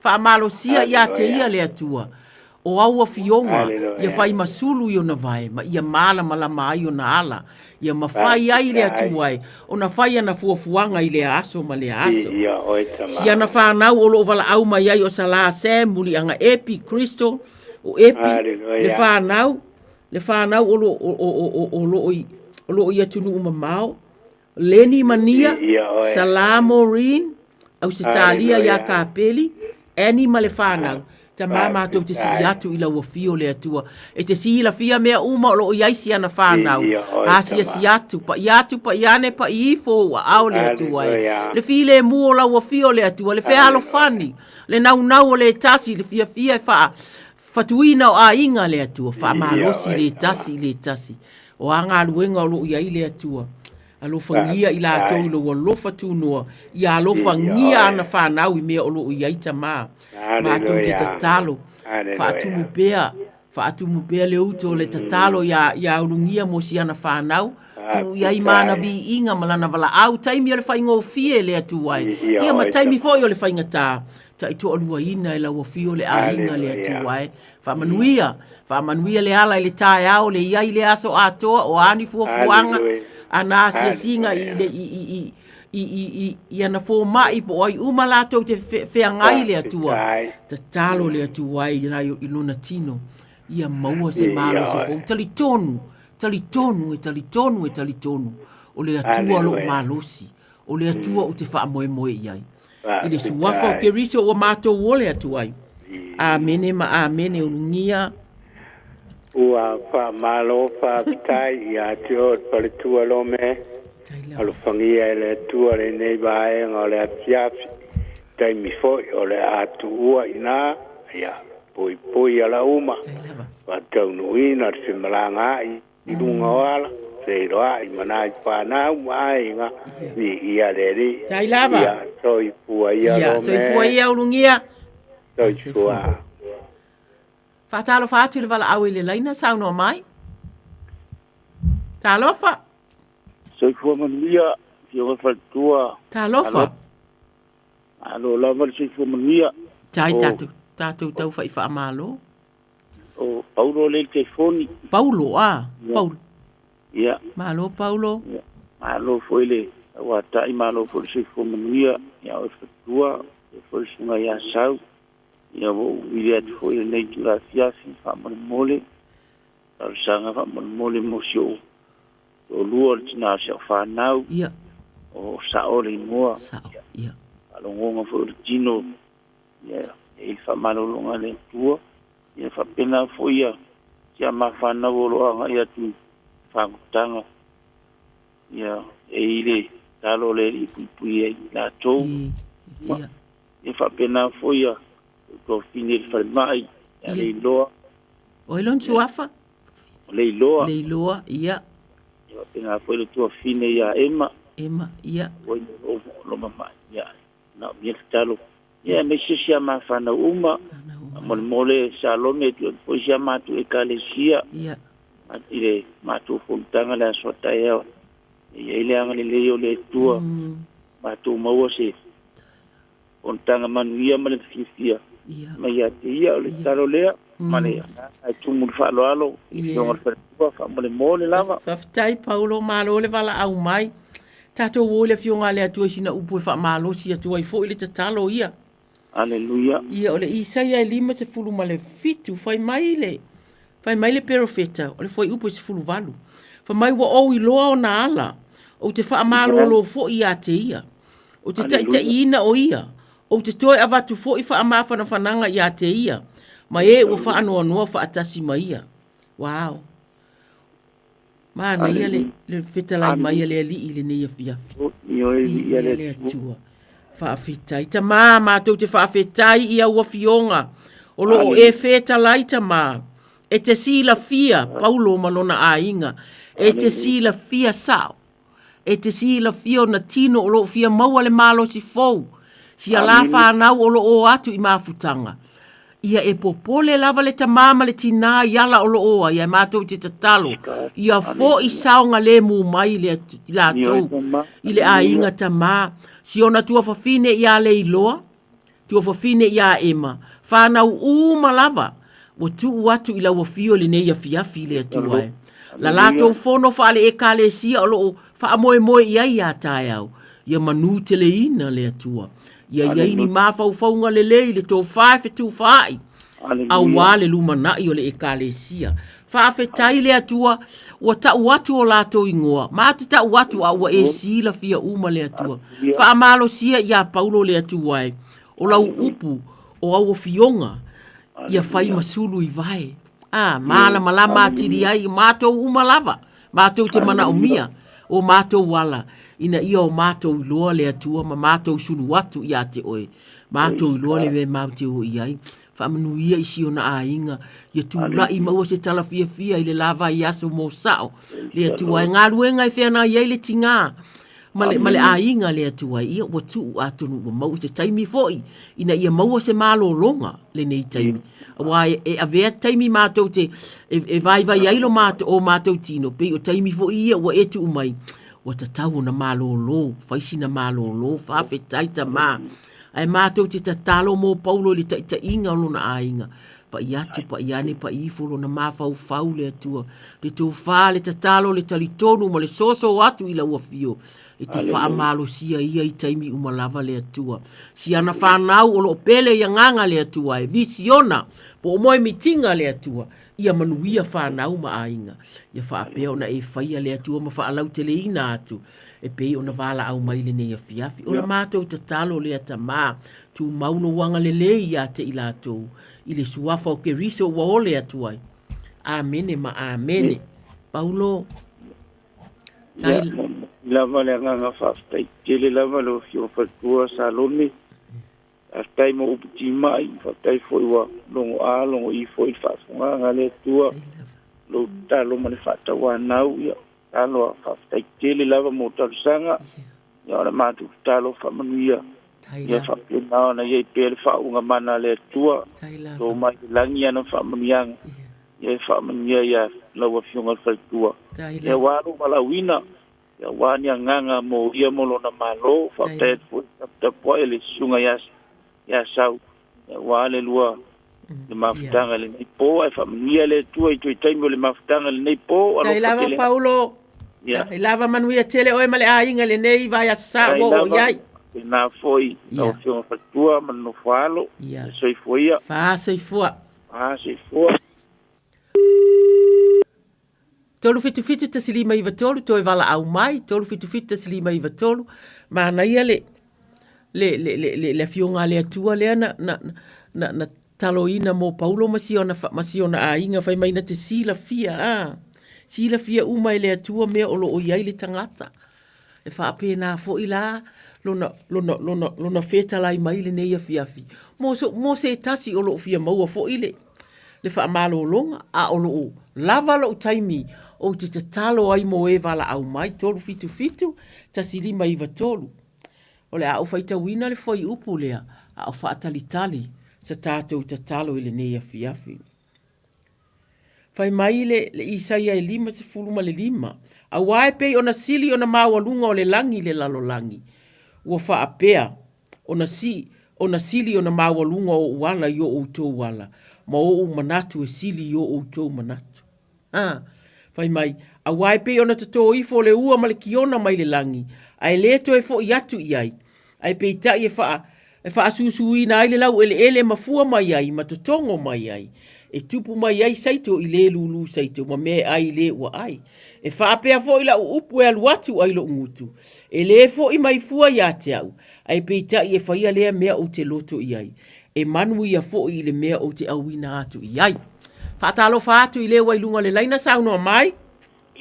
faamalosia ia te ia le Atua. O au afioga, ia fai ma sulu i ona vae, ma ia malamalama ai ona ala, ia mafai ai le Atua e ona fai ana fuafuaga i lea aso ma lea aso. Si ana fanau o lo o valaau mai ai o Salā Sam, Muliaga Epi, Crystal, o Epi, le fanau, le fanau o lo o, o, o, o, lo o i, o lo o i atunuu mamao, Leni Mania, Salā Maureen, Ausetalia iā Kapeli, Annie ma le fanau, tamā matou te sii atu i lau afio le Atua. E te silafia mea uma o lo o i ai si ana fanau. Asiasi atu, paʻi atu, paʻi ane, paʻi ifo ou aao le Atua e. Le filemu o lau afio le Atua, le fealofani, le naunau o le tasi, le fiafia e faa, fatuina o aiga le Atua, faamalosi le tasi i le tasi. O a galuega o lo o i ai le Atua, alofagia i latou i lou alofa tunoa, ia alofagia ana fanau i mea o lo o i ai tamā. Matou te tatalo, faatumu pea, faatumu pea le uto o le tatalo ia, ia ulugia mo si ana fanau, tuu i ai ma ana viiga ma lana valaau, taimi o le faigofie le Atua e, ia ma taimi foi o le faigatā, taitoaluaina e lau afio le aiga le Atua e. Faamanuia, faamanuia le ala i le taeao, le i ai i le aso atoa, o a ni fuafuaga, ana asiasiga i le, i, i, i, i, i, i, i ana fomai po o ai uma latou te feagai le Atua. Tatalo le Atua i, i lona tino, ia maua se malosi fou. Talitonu, talitonu, e talitonu, e talitonu, o le Atua lou malosi, o le Atua ou te faamoemoe i ai. I le suafa o Keriso ua matou ole atu ai. Amene ma amene ulugia. Ua faamalo faafetai ia te oe le faletua Lome. Alofagia e le Atua lenei vaega o le afiafi, taimi foi o le a tuua i ina, ia puipui ala uma, faataunuuina le femalagaai i luga o ala, feiloai ma nai fanau ma aiga, viia le Alii. Tai lava. Ia soifua ia Ia, Lome. soifua ia ulugia. Soifua. Faatalofa atu i le valaau i le laina, saunoa mai. Talofa. Soifua manuia, Afioga Faletua. Talofa. Malo lava le soifua manuia. Tai tatou, tatou tau fai faamalo. O Paulo lea i le telefoni. Paulo, a, Paulo. Ia. Malo Paulo. Ia. Malo foi le tauatai, malo foi le soifua manuia ia oe Faletua, faapea foi le susuga ia Sau. Ia ua ou vili atu foi i lenei itula afiafi faamolemole, talosaga faamolemole mo si ou toalua o le tina o si au fanau. Ia. O Sa'o le igoa. Sa'o, ia. Faalogoga foi o le tino, ia, e i ai le faamalologa a le Atua. Ia faapena foi ia si a ma fanau o lo o agai atu i fagutaga, ia, e i ai le talo a le Alii e puipui ai i latou. Ia. Ia faapena foi ia tuafafine i le falemai, ia Leiloa. O ai lona suafa? O Leiloa. Leiloa, ia. Ia faapena foi le tuafafine ia Ema. Ema, ia. Ua i o lo mamai, ia. Manaomia le tatalo. Ia aemaise si a ma fanau uma. Faamolemole Salome tuu atu foi si a matou Ekalesia. Ia. I le matou fonotaga le aso a taeao. E i ai le agalelei o le Atua. Matou maua se fonotaga manuia ma le fiafia mai ia te Ia. O le tatalo lea ma le agaga e tumu i le faaaloalo i le Afioga i le Faletua, faamolemole lava. Faafetai Paulo, malo le valaau mai. Tatou o i le Afioga a le Atua i sina upu e faamalosi atu ai foi le tatalo ia. Aleluia. Ia, o le Isaia e 57, fai mai le, fai mai le perofeta, o le fuaiupu e 18, fai mai ua ou iloa ona ala, ou te faamalolo foi ia te ia. Ou te taitaiina o ia, ou te toe avatu foi faamafanafanaga ia te ia, ma e ua faanoanoa faatasi ma ia. Wow! Manaia le, le fetalai mai a le Alii i lenei afiafi. Viia le Atua. Faafetai. Tamā, matou te faafetai i au afioga o lo o e fetalai, Tamā. E te silafia Paulo ma lona aiga. E te silafia sao. E te silafia ona tino o lo o fia maua le malosi fou, sia la whanau o lo o atu i mafutaga. Ia e popole lava le tamā ma le tinā i ala o lo o ai, ae matou te tatalo, ia fo'i saogalemu mai le latou i le aiga tamā, si ona tuafafine ia Leiloa, tuafafine ia Ema, whanau uma lava, ua tuu atu i lau afio i lenei afiafi le Atua e. La latou fono faale-Ekalesia o lo o faamoemoe i ai ia taeao, ia manuteleina le Atua. Ia i ai ni mafaufauga lelei i le tofa e fetufaai, auā le lumanai o le Ekalesia. Faafetai le Atua, ua tau atu o latou igoa, ma te tau atu a ua e silafia uma le Atua. Faamalosia ia Paulo le Atua e, o lau upu, o au afioga, ia fai ma sulu i vae. A, malamalama atili ai matou uma lava, matou te manaomia o matou ala, ina ia o matou iloa le Atua ma matou sulu atu ia te oe, matou iloa le mea matou te o i ai. Faamanuia i si ona aiga, ia tulai maua se tala fiafia i le la vaiaso mo sao, le Atua e galuega e feanai ai le tigā ma le, ma le aiga le Atua ia ua tuu atonu ua maua se taimi foi ina ia maua se malologa lenei taimi. Aua e, e avea taimi matou te e, e vaivai ai lo matou, o matou tino, pei o taimi foi ia ua e tuu mai, ua tatau ona malolo, fai sina malolo, faafetai tamā. Ae matou te tatalo mō Paulo i le taitaiga o lona aiga. Pa'i atu, pa'i ane, pa'i ifo lona mafaufau le Atua. Le tofa, le tatalo, le talitonu ma le soso atu i lau afio. E te faamalosia ia i taimi uma lava le Atua. Si ana whanau o loo pele i agaga le Atua e visiona po o moe mitinga le Atua. Ia manuia whanau ma aiga. Ia faapea ona e whaia le Atua ma faalauteleina atu. E pei ona valaau mai lenei afiafi. O la matou tatalo lea Tamā, tumau lou agalelei ia te i latou, i le suafa o Keriso ua ole atu ai. Amene ma amene. Paulo, tai... Ia, lava le agaga faafetai tele lava lau Afioga Faletua Salome. Faafetai mo upu timai, faafetai foi ua logo a logo i foi le faafofogaaga a le Atua, lou tatalo ma le faatauanau. Ia, tatalo a faafetai tele lava mo talosaga. Ia, o le matou tatalo faamanuia. Ia faapena ona i ai pea le faauuga mana a le Atua, to mai le lagi ana faamanuiaga. Ia e faamanuia ia lau Afioga i le Faletua. Ia, aua lou valaauina, Ia aua ni agaga mo ia mo lona Malo. Faafetai atu foi i le taputapuai a le Susuga ia Sau, ia aua le lua le mafutaga i lenei po, ae faamanuia le Atua i toe taimi o le mafutaga i lenei po. Tai lava Paulo. Ia. Tai lava manuia tele oe ma le aiga i lenei vaiaso sa ua oo i ai. Tēnā foi lau Afioga Faletua ma le nofo alo. Ia. Soifua ia. Faasoifua. Faasoifua. 377 1593 toe valaau mai, 377 1593, manaia le, le, le, le, le, le afioga a le Atua lea na, na, na, na taloina mo Paulo ma si ona, ma si ona aiga, fai mai na te silafia, a, silafia uma e le Atua mea o lo o i ai le tagata. E faapena foi la lona, lona, lona, lona fetalai mai lenei afiafi. Mo, so, mo se tasi o lo o fia maua foi le, le faamalologa, a o lo o lava lou taimi ou te tatalo ai mo e valaau mai, 377 1593. O le a ou faitauina le fuaiupu lea a o faatalitali sa tatou tatalo i lenei afiafi. Fai mai le, le Isaia e 55, Auā e pei ona sili ona maualuga o le lagi i le lalolagi, ua faapea ona si, ona sili ona maualuga o ou ala i o outou ala, ma o ou manatu e sili i o outou manatu. A, fai mai, Auā e pei ona totō ifo le ua ma le kiona mai le lagi, a e lē toe foʻi atu i ai, ae peitai e faa, e faasusuina ai le laueleele ma fua mai ai ma totogo mai ai, e tupu mai ai saito i lē lūlū saito ma mea e ai i lē ua ai. E faapea foi lau upu e alu atu ai loʻu gutu, e lē foʻi mai fua iā te au, ae peitai e faia lea mea ou te loto i ai, e manuia foi i le mea ou te auina atu i ai. Faatalofa atu i lē ua i luga o le laina saunoa mai.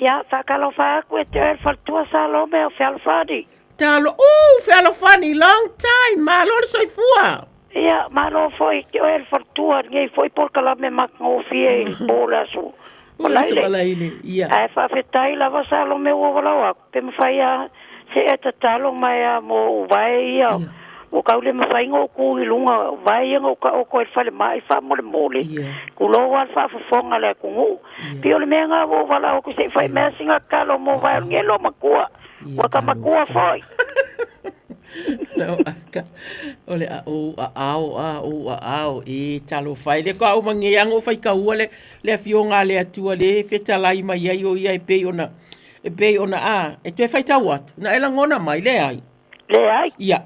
Ia, faatalofa atu e te oe le faletua Salome o Fealofani. Talo, ooh, Fealofani, long time, malo le soifua. Ia, malo foi i te oe le faletua i lenei foi polokalame matagofie i le po o le aso Malaile. Malaile, ia. Ae faafetai lava Salome ua valaau atu, pe mafai lava se e tatalo mai lava mo ou vae ia, ua tau le mafai ona ou tu i luga o vae ia na ou taoto ai i le falemai faamolemole, tulou lava le faafofoga a le atunuu. Pei o le mea lena ua ou valaau atu se i fai mai sina tatalo mo vae o lenei loomatua, ua ta matua foi. Lau aka, o le a ou aao a ou aao e talofa e le ko au mange anga o faitaua le le afioga a le Atua le fetalai mai ai o ia e pei ona e pei ona a e toe faitau atu na e lagona mai leai. Leai. Ia.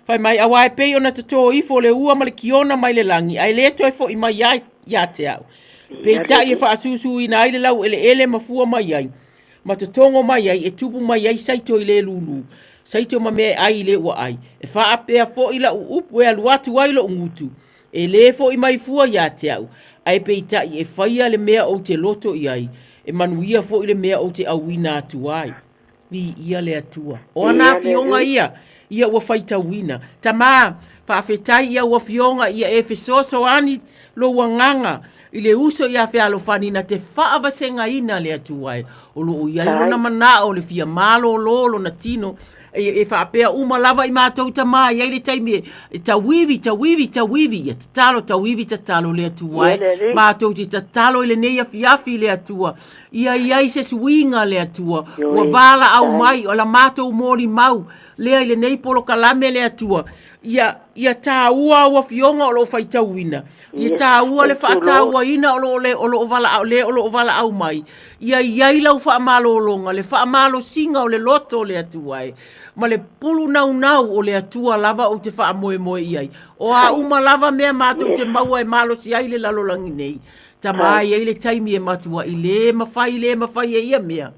Fai mai, auā e pei ona totō ifo le ua ma le kiona mai le lagi, ae lē toe foʻi mai ai iā te au. Peitai e faasūsūina ai le laueleele ma fua mai ai, ma totogo mai ai, e tupu mai ai saito i lē lūlū, saito ma mea e ai i lē ua ai. E faapea foʻi lau upu e alu atu ai loʻu gutu, e lē foʻi mai fua iā te au, ae peitai e faia le mea ou te loto i ai, e manuia foʻi le mea ou te auina atu ai. Viia le Atua. O ana afioga ia, ia ua faitauina. Tamā, faafetai i au afioga ia e fesoasoani lou agaga i le uso iā Fealofani na te faavasegaina le Atua e. O lo o i ai lona manao le fia malōlō lona tino e, e faapea uma lava i matou tamā i ai le taimi e, e tauivi, tauivi, tauivi, ia tatalo, tauivi, tatalo le Atua e. Matou te tatalo i lenei afiafi i le Atua. Ia i ai se suiga le Atua, ua valaau mai, o la matou molimau lea i lenei polokalame le Atua, ia, ia taua au afioga o lo o faitauina, ia taua le faatauaina o lo o le, o lo o valaau, le o lo o valaau mai, ia i ai lau faamalologa, le faamalosiga o le loto o le Atua e, ma le pulu naunau o le Atua lava ou te faamoemoe i ai. O a uma lava mea matou te maua e malosi ai le lalolagi nei, Tama ai ai le taimi e matuaʻi lē mafai lē mafai e ia mea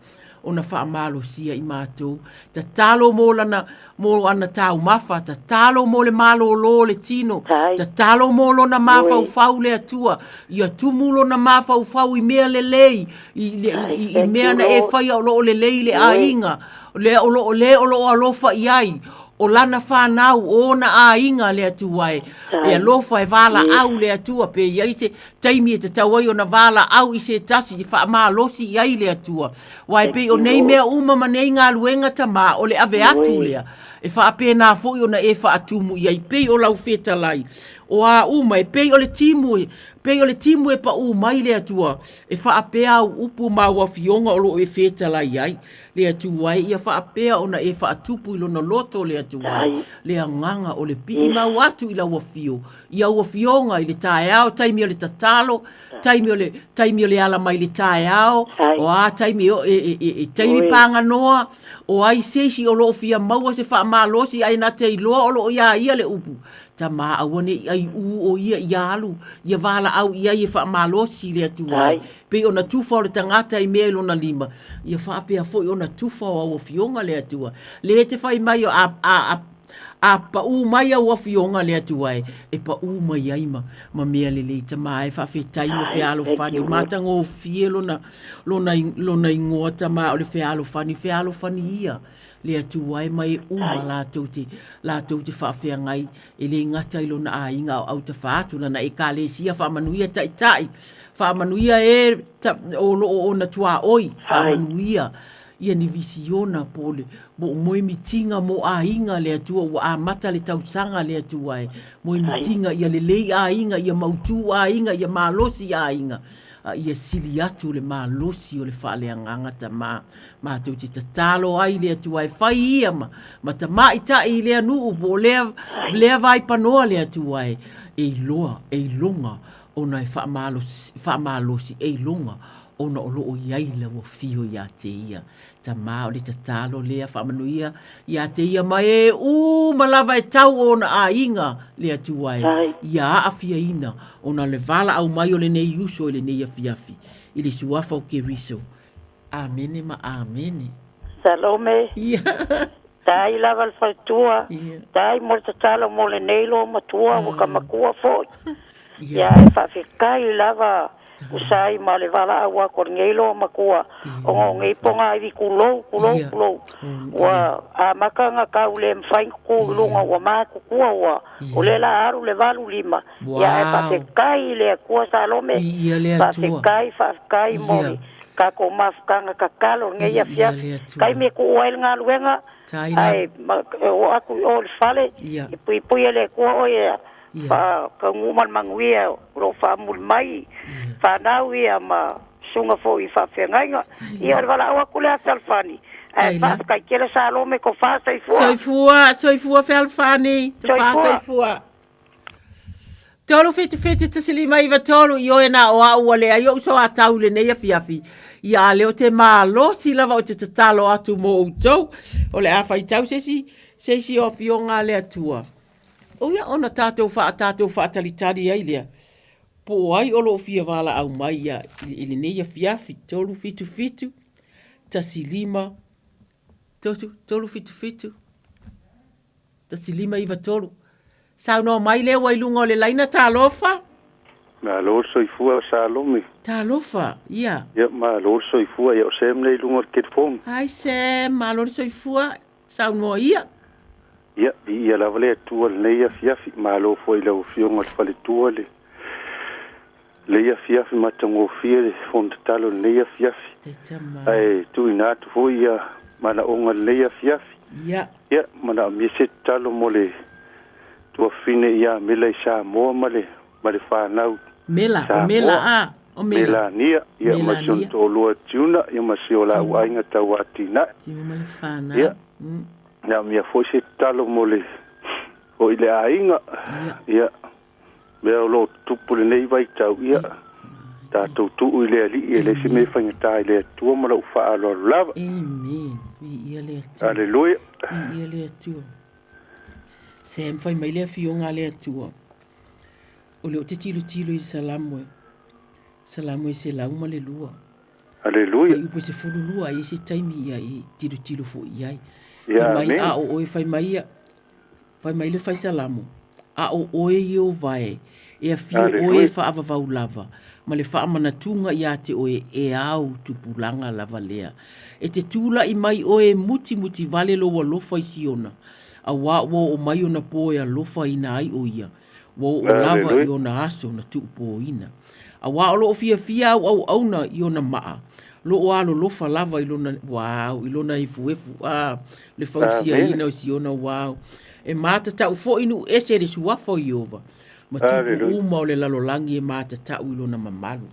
ona faamalosia i matou. Tatalo mo lana mo ana taumafa, tatalo mo le malōlō o le tino, tatalo mo lona mafaufau le Atua, ia tumu lona mafaufau i mea lelei, i, i, i, i mea na e faia o lo o lelei i le aiga, lea o lo o lē o lo o alofa i ai, o lana whanau, o ona aiga le Atua e, e alofa e valaau le Atua, pe i ai se taimi e tatau ai ona valaau i se tasi e faamalosi i ai le Atua. Aua e pei o nei mea uma ma nei galuega tamā, o le ave atu lea, e faapena foi ona e faatumu i ai, pei o lau fetalai, o a uma, e pei o le timu e, pei o le timu e paʻū mai le Atua, e faapea au upu ma au afioga o lo o e fetalai ai le Atua e, ia faapea ona e faatupu i lona loto le Atua e, le agaga o le pii mau atu i lau afio, i au afioga i le taeao, taimi o le tatalo, taimi o le, taimi o le ala mai le taeao, o a taimi e, e, e, e taimi paganoa, O ai se isi o lo o fia maua se faamalosi ae na te iloa o lo o iā ia le upu, Tamā aua ne i aiū o ia ia alu, ia valaau i ai e faamalosi le Atua e pei ona tufa o le tagata i mea i lona lima, ia faapea foi ona tufa o au afioga le Atua. Le te fai mai a, a, a, a paū mai au afioga le Atua e, e paū mai ai ma, ma mea lelei. Tamā e faafetai ma fealofani, matagofie lona, lona, lona ingoa Tamā o le fealofani, fealofani ia le Atua e ma e uma latou te, latou te faafeagai e le gata i lona aiga a o autafa atu lana Ekalesia faamanuia taitai, faamanuia e ta, o lo o ona tuaoi, faamanuia ia ni visiona po o le mo moemitiga mo aiga le Atua ua amata le tausaga le Atua e moemitiga ia lelei aiga ia mautu aiga ia malosi aiga a ia sili atu le malosi o le faaleagaga Tamā Matou te tatalo ai le Atua e fai ia ma, ma tamaitai i lea nuu po o lea, lea vaipanoa le Atua e, e iloa, e iloga ona e faamalosi, faamalosi e iloga ona o lo o i ai lau afio ia te ia. Tamā o le tatalo lea faamanuia ia te ia ma e uma lava e tau o ona aiga le Atua e, ia aafiaina ona le valaau mai o lenei uso i lenei afiafi i le suafa o Keriso. Amene ma amene. Salome, Ia. Tai lava le faletua, tai mo le tatalo mo lenei loomatua ua ka matua foi. Ia e faafetai lava usa ai ma le valaau atu a lenei loomatua ona o nei pogaivi tulou, tulou, tulou. Ua amata ona tau le mafai ona tu i luga ua matutua ua o lea la alu le 85. Ia ae faafetai i le Atua Salome, faafetai, faafetai mo le tatou mafutaga tatalo i lenei afiafi. Taimi e tuu ai le galuega, ae oo atu i o i le fale, e puipui e le Atua oe ia faataunuu ma le manuia o lo o faamuli mai fanau ia ma susuga foi i faafeagaiga. Ia o le valaau atu lea Fealofani, ae faafetai tele Salome, tofa soifua. Soifua, soifua Fealofani, tofa soifua. 377 1593 ioe na o au ua leai ou soatau i lenei afiafi. Ia a lea ou te malosi lava ou te tatalo atu mo outou. O le a faitau se isi, se isi o afioga a le Atua. O ia ona tatou faa, tatou faatalitali ai lea. Po o ai o lo o fia valaau mai ia i lenei afiafi. 377 15 377 1593. Saunoa mai lea ua i luga o le laina, talofa. Malo le soifua Salome. Talofa, ia. Ia, malo le soifua, ia o Sam lea i luga o le telefoni. Hi Sam, malo le soifua, saunoa ia. Ia, viia lava le Atua i lenei afiafi, malo foi i lau Afioga i le faletua le lenei afiafi matagofie le fono tatalo i lenei afiafi. Ae tuuina atu foi ia manaoga i lenei afiafi. Ia. Ia, manaomia se tatalo mo le tuafafine ia Mela i Samoa ma le ma le fanau Mela, o Mela, a, o Mela. Melania, ia ma si ona toalua Tiuna, ia ma si o laua aiga tau atinae. Tiuna ma le fanau. Ia, manaomia foi se tatalo mo le foi le aiga. Ia. Mea o lo o tutupu i lenei vaitau, ia, tatou tuu i le Alii, e leai se mea e faigata i le Atua ma lou faaaloalo lava. Amen. Viia le Atua. Aleluia. Viia le Atua. Sam, fai mai le afioga a le Atua. O lea ou te tilotilo i Salamo e, Salamo e 102. Aleluia. Fuaiupu e 12, ai se taimi ia e tilotilo foi i ai. Ia, Fai mai, a o oe fai mai ia, Fai mai le Fai Salamo, A o oe Ieova e, e afio oe e faavavau lava, ma le faamanatuga iā te oe e au tupulaga lava lea. E te tulaʻi mai oe e mutimuti vale lou alofa i Siona, auā ua oo mai ona pō e alofaina ai ʻo ia, ua oo lava i ona aso na tuupōina. Auā o loo fiafia au auauna i ona maa, loo alolofa lava i lona, wow, i lona efuefu, ah, le fausiaina o Siona, wow. E matatau foi nuu ese i le suafa o Ieova, ma tupu uma o le lalolagi e matatau i lona mamalu.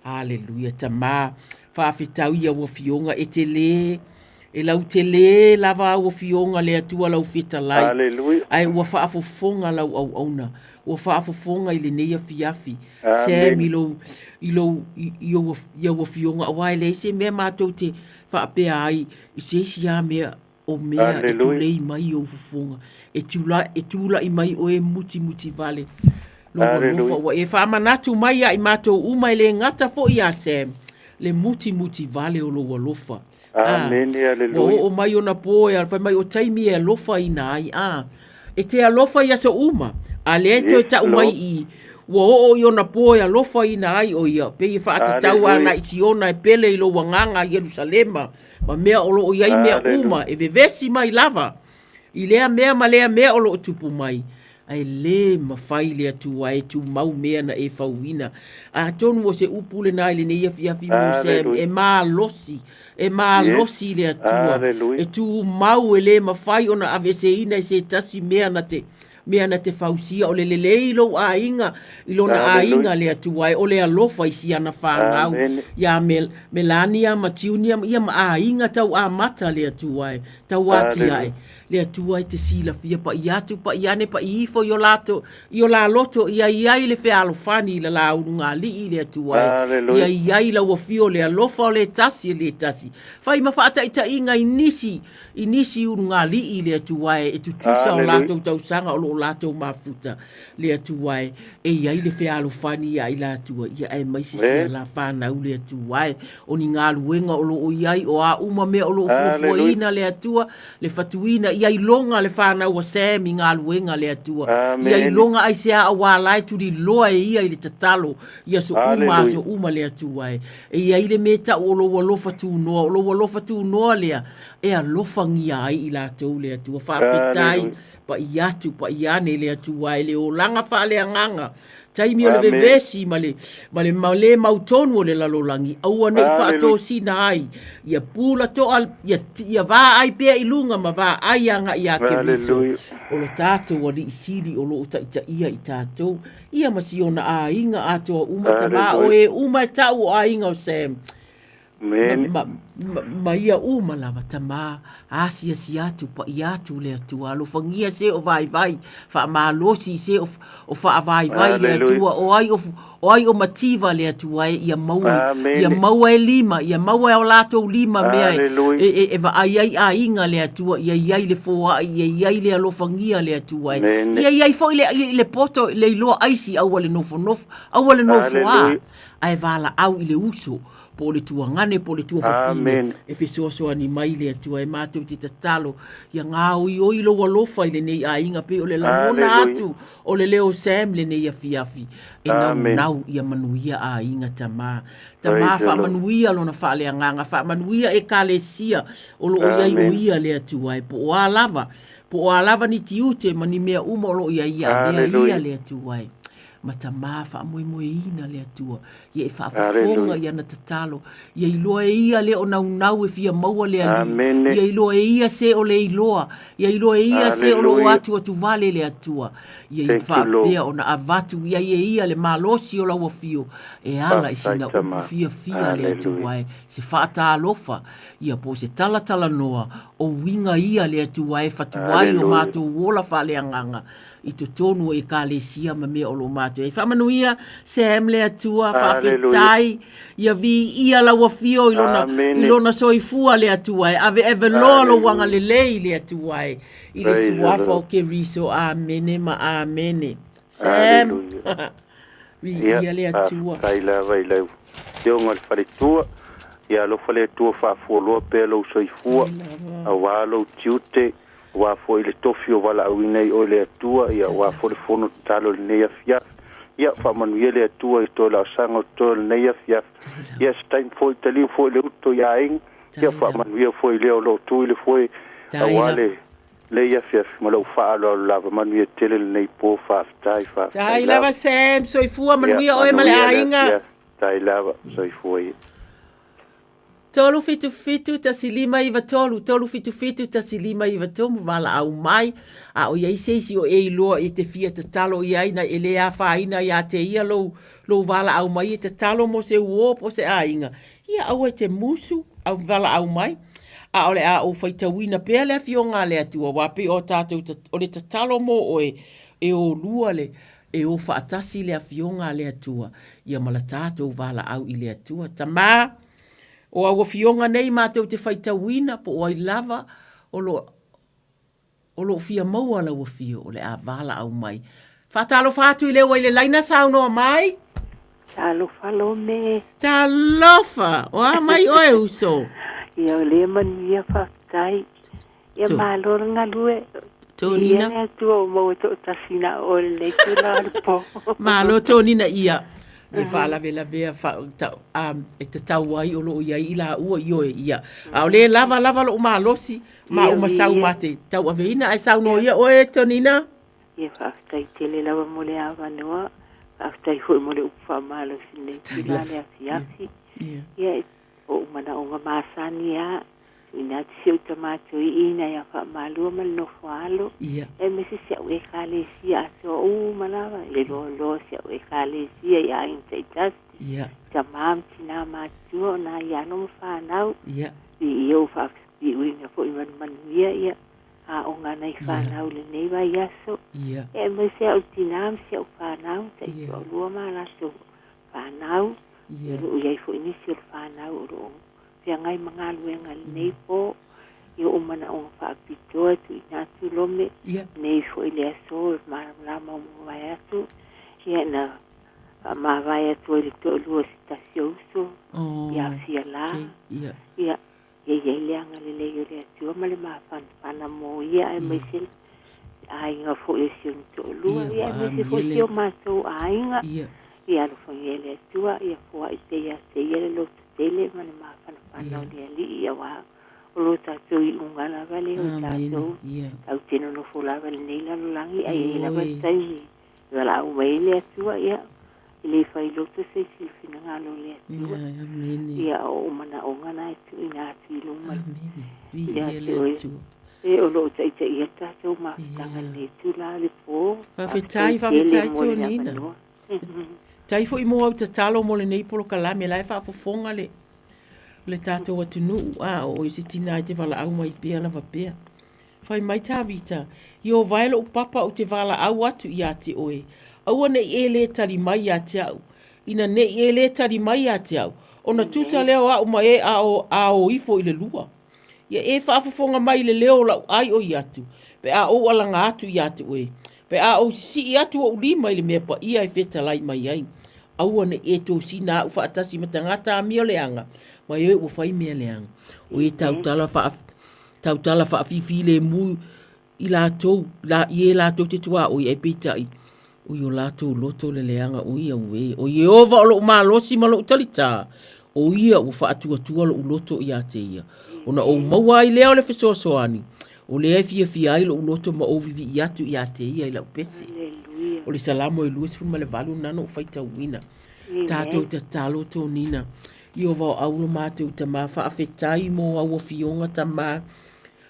Aleluia, Tamā, faafetau i au afioga, e te lē, E lautele lava au afioga le Atua lau fetalai, Aleluia. ae ua faafofoga lau auauna, ua faafofoga i lenei afiafi. Sam i lou, i lou, i, i ou, i au afioga, aua e leai se mea matou te faapea ai i se isi lava mea o mea e tulei mai i ou fofoga, e tula, e tulai mai oe mutimuti vale lou alofa ua e faamanatu mai ia i matou uma e le gata foi ia Sam le mutimuti vale o lou alofa. Amene, aleluia. Ua oo mai ona po e fai mai o taimi e alofaina ai, a. E te alofa i aso uma, a lea e toe tau mai i, ua oo i ona po e alofaina ai o ia, pei e faatatau ana i Siona e pele i lou agaga Ierusalema, ma mea o lo o i ai mea uma e vevesi mai lava i lea mea ma lea mea o lo o tupu mai, ae le mafai le Atua e tumau mea na e fauina. Atonu o se upu lena i lenei afiafi mo Sam, e malosi, e malosi i le Atua, e tumau e le mafai ona aveeseina e se tasi mea na te mea na te fausia, o le lelei i lou aiga, i lona aiga le Atua e, o le alofa i siana fanau, iā Melania ma Junior, ia ma aiga tau amata le Atua e, tau atiae, le Atua e te silafia paʻi atu, paʻi ane, paʻi ifo i o latou, i o la loto, ia i ai le fealofani i la la ulugalii le Atua e, ia i ai lau afio le alofa o le tasi e le tasi. Fai ma faataitaiga i nisi, i nisi ulugalii le Atua e, e tutusa o latou tausaga o lo o latou mafuta le Atua e, e i ai le fealofani ia i latua, ia aemaise sia la fanau le Atua e, o ni galuega o lo o i ai, o a uma mea o lo o fuafuaina le Atua, le fatuina, ia iloga le fanau a Sam i galuega le Atua, ia iloga aisea aua la e tuliloa e ia i le tatalo i aso uma aso uma le Atua e. E i ai le mea tau o lou alofa tunoa, o lou alofa tunoa lea e alofagia ai i latou le Atua. Faafetai paʻi atu, paʻi ane le Atua e le olaga faaleagaga, taimi o le vevesi ma le, ma le, ma le mautonu o le lalolagi, aua ne i faatosina ai, ia pula toa, ia, ia vaai pea i luga ma vaai agai ia Keriso, o lo tatou Alii Sili o lo o taitaia i tatou, ia ma si ona aiga atoa uma, tama o e uma e tau o aiga o Sam. Ma, ma, ma, ma ia uma lava, tama, asiasi atu, paʻi atu le Atua, alofagia se o vaivai, faamalosi i se o, o faavaivai le Atua, o ai o, o ai o mativa le Atua e, ia maua, ia maua e lima, ia maua e o latou lima mea e, e, e, e vaai ai aiga le Atua, ia i ai le foai, ia i ai le alofagia le Atua e, ia i ai foi le, le poto, le iloa aisi, aua le nofonofo, aua le nofoā, ae valaau i le uso, po o le tuagane po o le tuafafine e fesoasoani mai le Atua e matou te tatalo ia gaoioi lou alofa i lenei aiga pei o le lagona atu o le leo o Sam lenei afiafi e naunau ia manuia aiga tama tama faamanuia lona faaleagaga faamanuia ekalesia o lo o i ai o ia le Atua e po o a lava po o a lava ni tiute ma ni mea uma o lo o i ai ia avea ia le Atua e ma tama faamoemoeina le Atua ia e faafofoga i ana tatalo, ia iloa e ia le o naunau e fia maua le Alii, ia iloa e ia se o le iloa, ia iloa e ia se o lo o atuatuvale le Atua, ia i faapea ona avatu i ai e ia le malosi o lau afio e ala i sina upu fiafia le Atua e, se faatalofa, ia po o se talatalanoa, o uiga ia le Atua e fatu ai o matou ola faaleagaga i totonu o Ekalesia ma mea o lo o matou ai. Faamanuia Sam le Atua, faafetai, ia viia lau afio i lona, i lona soifua le Atua e aveave loa lou agalelei le Atua e, i le suafa o Keriso. Amene ma amene. Sam, viia le Atua. Faafetai lava i lau Afioga i le Faletua, ia alofa le Atua faafualoa pea lou soifua, aua lou tiute, Aua foi le tofi o valaauina i oe le Atua, ia aua foi le fono tatalo i lenei afiafi. Ia faamanuia le Atua i toe laasaga o totoe o lenei afiafi. Ia se taimi foi taliu foi le uto i aiga, ia faamanuia foi i lea o lo o tu i le foe aua le lenei afiafi ma lou faaaloalo lava. Manuia tele lenei po, faafetai, faafetai Tai lava Sam, soifua manuia oe ma le aiga. Tai lava, soifua ia. 377 1593, 377 1593, valaau mai, a o i ai se isi o e iloa e te fia tatalo i ai, na e le afaina ia te ia lou, lou valaau mai e tatalo mo se uō po o se aiga, ia aua e te musu, au valaau mai. A o le a ou faitauina pea le Afioga a le Atua, aua pei o tatou, o le tatalo mo oe, e o lua le, e o faatasi le Afioga a le Atua, ia ma la tatou valaau i le Atua. Tama, o au Afioga nei matou te faitauina, po o ai lava o lo o lo o fia maua lau afio o le a valaau mai. Faatalofa atu i le ua i le laina saunoa mai. Talofa Lome. Talofa! O a mai oe uso? Ia o lea manuia faafetai. Ia malo le galue. Tonina. Ia le Atua ua maua toatasi na o oe i lenei itula o le po. Malo Tonina ia. Ia faalavelavea fa, ta, um, e tatau ai o lo o i ai i laua i oe ia. A o le lava lava lou malosi ma uma sau ma te tauaveina ae saunoa ia oe Tonina. Ia faafetai tele lava mo le avanoa, faafetai foi mo le upu faamalosi i lenei itula le afiafi. Ia, o ou manaoga masani lava, tuuina atu si ou tama toeaina ia Faamalua ma le nofo alo, aemaise si au Ekalesia atoa uma lava, le loaloa o si au Ekalesia i aiga taitasi, tama ma tina matutua o nai alo ma fanau, i ou faafetai. Iuina foi ma le manuia ia aoga a nai fanau i lenei vaiaso. Ia. Aemaise au tinā ma si au fanau, taitoalua ma a latou fanau. Ia. O lo o i ai foi nisi o le fanau o lo o feagai ma galuega i lenei po. I ou manaoga faapitoa e tuuina atu Lome, Ia. nei foi le aso e malamalama ua mavae atu, ia na faamavae atu ai le toalua o se tasi o uso ia Fiala. Ia. Ia, Ia i ai le agalelei o le Atua ma le mafanafana mo ia aemaise le aiga foi o si ona toalua, ia aemaise foi si o matou aiga. Ia alofagia e le Atua, ia foai pea ia te ia le lototele ma le mafanafana o le Alii, aua o lo tatou iuga lava lea o tatou, tatou te nonofo lava i lenei lalolagi, ae i ai lava le taimi Valaau mai ai le Atua, ia, e le fai loto se isi i le finagalo o le Atua. Ia, o ou manaoga na e tuuina atu i luma. Viia le Atua. E, o lo o taitaia le tatou mafutaga i lenei itula o le po. Faafetai, faafetai Tonina. Faafetai foi mo au tatalo mo lenei polokalame, la e faafofoga le le tatou atunuu, a o oe se tina e te valaau mai pea lava pea. Fai mai Tavita, Ieova e lou papa ou te valaau atu ia te oe, aua ne i e lē tali mai ia te au. Ina ne i e lē tali mai ia te au, ona tusa lea o a'u ma e a o, a o ifo i le lua. Ia e faafofoga mai i le leo o la'u aioi atu, pe a ou alaga atu ia te oe, pe a ou sisii atu ou lima i le mea paia e fetalai mai ai. Aua ne i e tosina a'u faatasi ma tagata amio leaga, ma e ua fai mea leaga. O e tautala faa, tautala faafifilemu i latou, la, i e latou te tuaoi ai peitai, o i o latou loto le leaga o ia uē. O Ieova o lou malosi ma lou talitā, o ia ua faatuatua lou loto iā te ia. Ona ou maua ai lea o le fesoasoani, o lea e fiafia ai lou loto ma ou vivii atu iā te ia i lau pese. O le Salamo e 28 lena na ou faitauina. Tatou tatalo Tonina. Ieova o au lo matou Tama, faafetai mo au afioga Tama,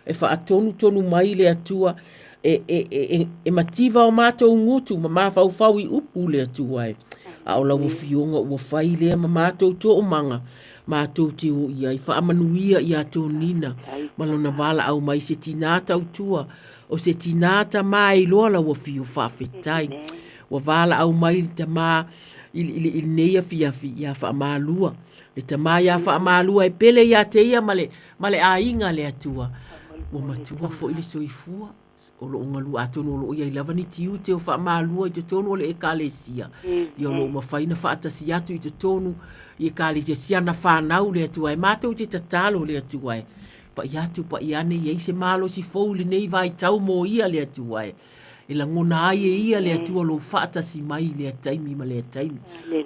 e faatonutonu mai le Atua, e, e, e, e, e mativa o matou gutu ma mafaufau i upu le Atua e. A o lau afioga ua fai lea ma matou toomaga, matou te o i ai. Faamanuia ia Tonina ma lona valaau mai se tinā tautua, o se tinā tamā e iloa lau afio, faafetai. Ua valaau mai le tamā i, i, i lenei afiafi ia Faamalua. Le tamā ia Faamalua e pele ia te ia ma le, ma le aiga a le Atua. Ua matua foi le soifua o lo o galue, atonu o lo o i ai lava ni tiute o Faamalua i totonu o le Ekalesia. Ia o lo o mafai ona faatasi atu i totonu i Ekalesia si ana fanau le Atua e. Matou te tatalo le Atua e. Pai atu, pai ane i ai se malosi fou i lenei vaitau mo ia le Atua e. E lagona ai e ia le Atua lou faatasi mai i lea taimi ma lea taimi.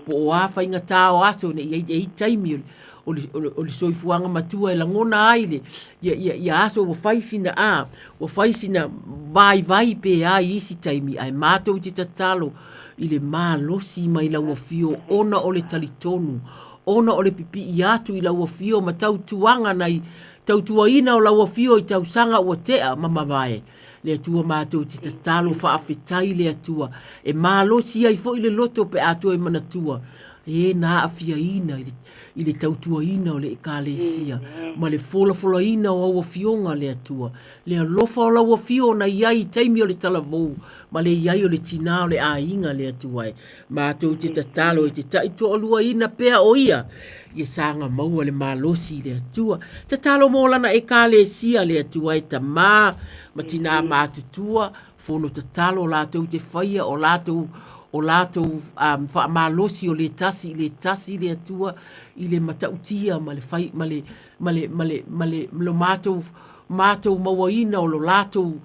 Po o a faigata o aso ne i ai, e i taimi o le, o le, o le, o le soifuaga matua e lagona ai le, ia, ia, ia aso ua fai sina a, ua fai sina vaivai pe a i isi taimi, ae matou te tatalo i le malosi mai lau afio ona o le talitonu, ona o le pipii atu i lau afio ma tautuaga nai tautuaina o lau afio i tausaga ua tea ma mavae. Le Atua matou te tatalo faafetai le Atua e malosi ai foi le loto pe a toe manatua. E na aafiaina i le, i le tautuaina o le Ekalesia ma le folafolaina o au afioga le Atua, le alofa o lau afio na i ai i taimi o le talavou ma le i ai o le tinā o le aiga le Atua e. Matou te tatalo e te taitoaluaina pea o ia, ia saga maua le malosi i le Atua. Tatalo mo lana Ekalesia le Atua e tamā ma tinā matutua, Fono tatalo latou te faia o latou o latou um, faamalosi o le tasi i le tasi le Atua i le matautia ma le fai ma le ma le ma le ma le lo matou matou mauaina o lo latou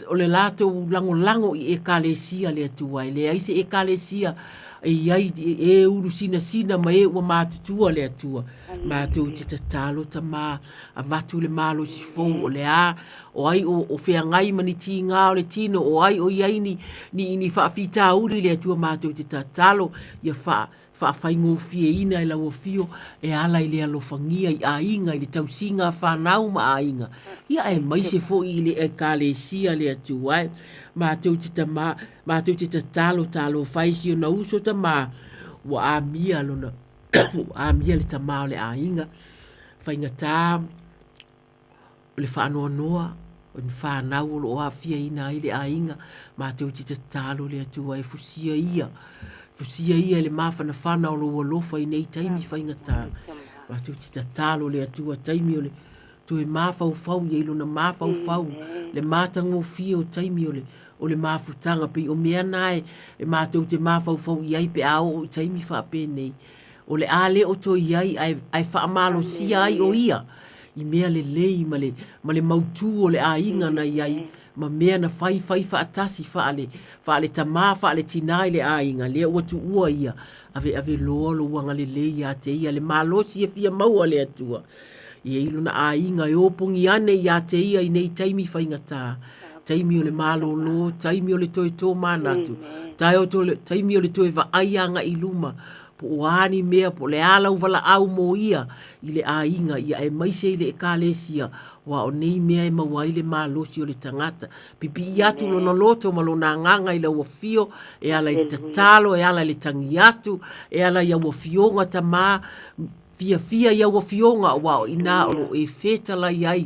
o le latou lagolago i ekalesia le Atua e leai se ekalesia e i ai e ulu sinasina ma e ua matutua le Atua matou te tatalo tamā avatu le malosi fou o le a O ai o, o feagai ma ni tīgā o le tino, o ai o i ai ni, ni, ni faafitauli le Atua matou te tatalo, ia wha, whaafaigofieina e lau afio e ala i le alofagia i aiga, i le tausiga a whanau ma aiga. Ia aemaise foi i le Ekalesia le Atua e. Matou te tamā, matou te tatalo talofa e si ona uso tamā, ua amia lona, ua amia le tamā o le aiga, faigata, o le faanoanoa o ni whānau o loo aafiaina ai le aiga, matou te tatalo le Atua e fusia ia, fusia ia i le mafanafana o lou alofa i nei taimi faigata. Matou te tatalo le Atua taimi o le toe mafaufau ia i lona mafaufau, le matagofie o taimi o le o le mafutaga pei o mea na e, e matou te mafaufau i ai pe a oo i taimi faapenei. O le a le o toe i ai ae, ae faamalosia ai o ia i mea lelei ma le, ma le mautū o le aiga na i ai ma mea na fai fai faatasi faale, faale tamā faale tinā i le aiga, lea ua tuua ia, aveave loa lou agalelei iā te ia, le malosi e fia maua le Atua. I ai lona aiga e opogi ane iā te ia i nei taimi faigata, taimi o le malōlō, taimi o le toe tōmanatu, tae o to, taimi o le toe vaai agai i luma, po o a ni mea, po o le a lau valaau mo ia i le aiga, ia aemaise i le Ekalesia, aua o nei mea e maua ai le malosi o le tagata. Pipii atu lona loto ma lona agaga i lau afio, e ala i le tatalo, e ala i le tagi atu, e ala i au afioga tamā, fiafia i au afioga, aua o inā o lo o e fetalai ai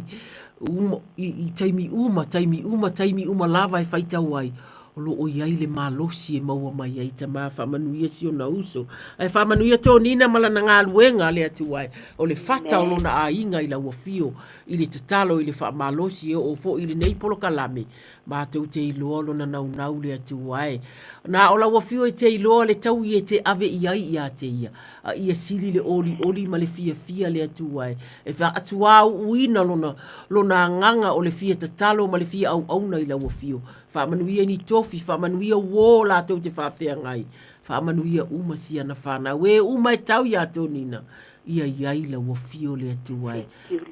uma, i, i taimi uma, taimi uma, taimi uma lava e faitau ai, o lo o i ai le malosi e maua mai ai tamā faamanuia si ona uso. Ae faamanuia Tonina ma lana galuega le Atua e, o le fata o lona aiga i lau afio, i le tatalo i le faamalosi e oo foi i lenei polokalame, matou te iloa lona naunau le Atua e. Na o lau afio e te iloa le taui e te ave i ai ia te ia, a ia sili le olioli ma le fiafia le Atua e, e faatuāuuina lona, lona agaga o le fia tatalo ma le fia auauna i lau afio. Faamanuia ni tofi, faamanuia uō latou te faafeagai, faamanuia uma si ana whanau, e uma e tau iā Tonina, ia i ai lau afio le Atua e.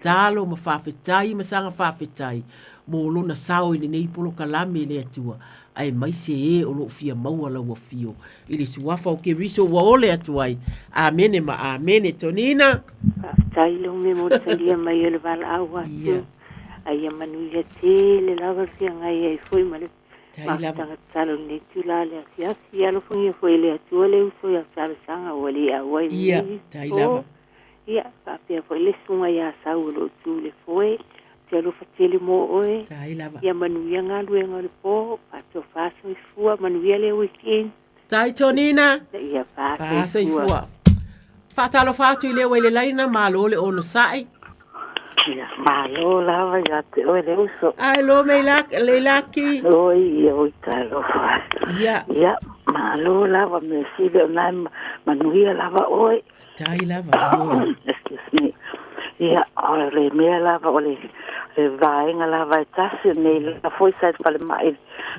Talo ma faafetai ma saga faafetai mo lona sao i lenei polokalame le Atua, aemaise e o loo fia maua lau afio i le suafa o Keriso ua ole atu ai. Amene ma amene. Tonina. Faafetai Lome mo le talia mai o le valaau atu. Ia. A ia manuia tele lava le feagai ai foi ma le mafutaga tatalo i lenei itula le afiafi. Ia alofagia foi e le Atua le uso ia Salosaga ua le auai i lenei po. Ia, faapea foi le susuga ia Sau o lo o tu i le foe. Ou te alofa tele mo oe. Ia manuia galuega o le po. Faatofa soifua. Manuia le weekend. Tai Tonina. Ia faasoifua. Faatalofa atu i le ua i le laina, malo le onosai. Ia, malo lava ia te oe le uso. Ai lo me Leilaki. Oi, ia oi talofa. Ia. Ia, malo lava me sili o nai manuia lava oe. Tai lava, ioe. Excuse me. Ia, o le mea lava o le, le vaega lava e tasi, nei la foi sa i le falemai,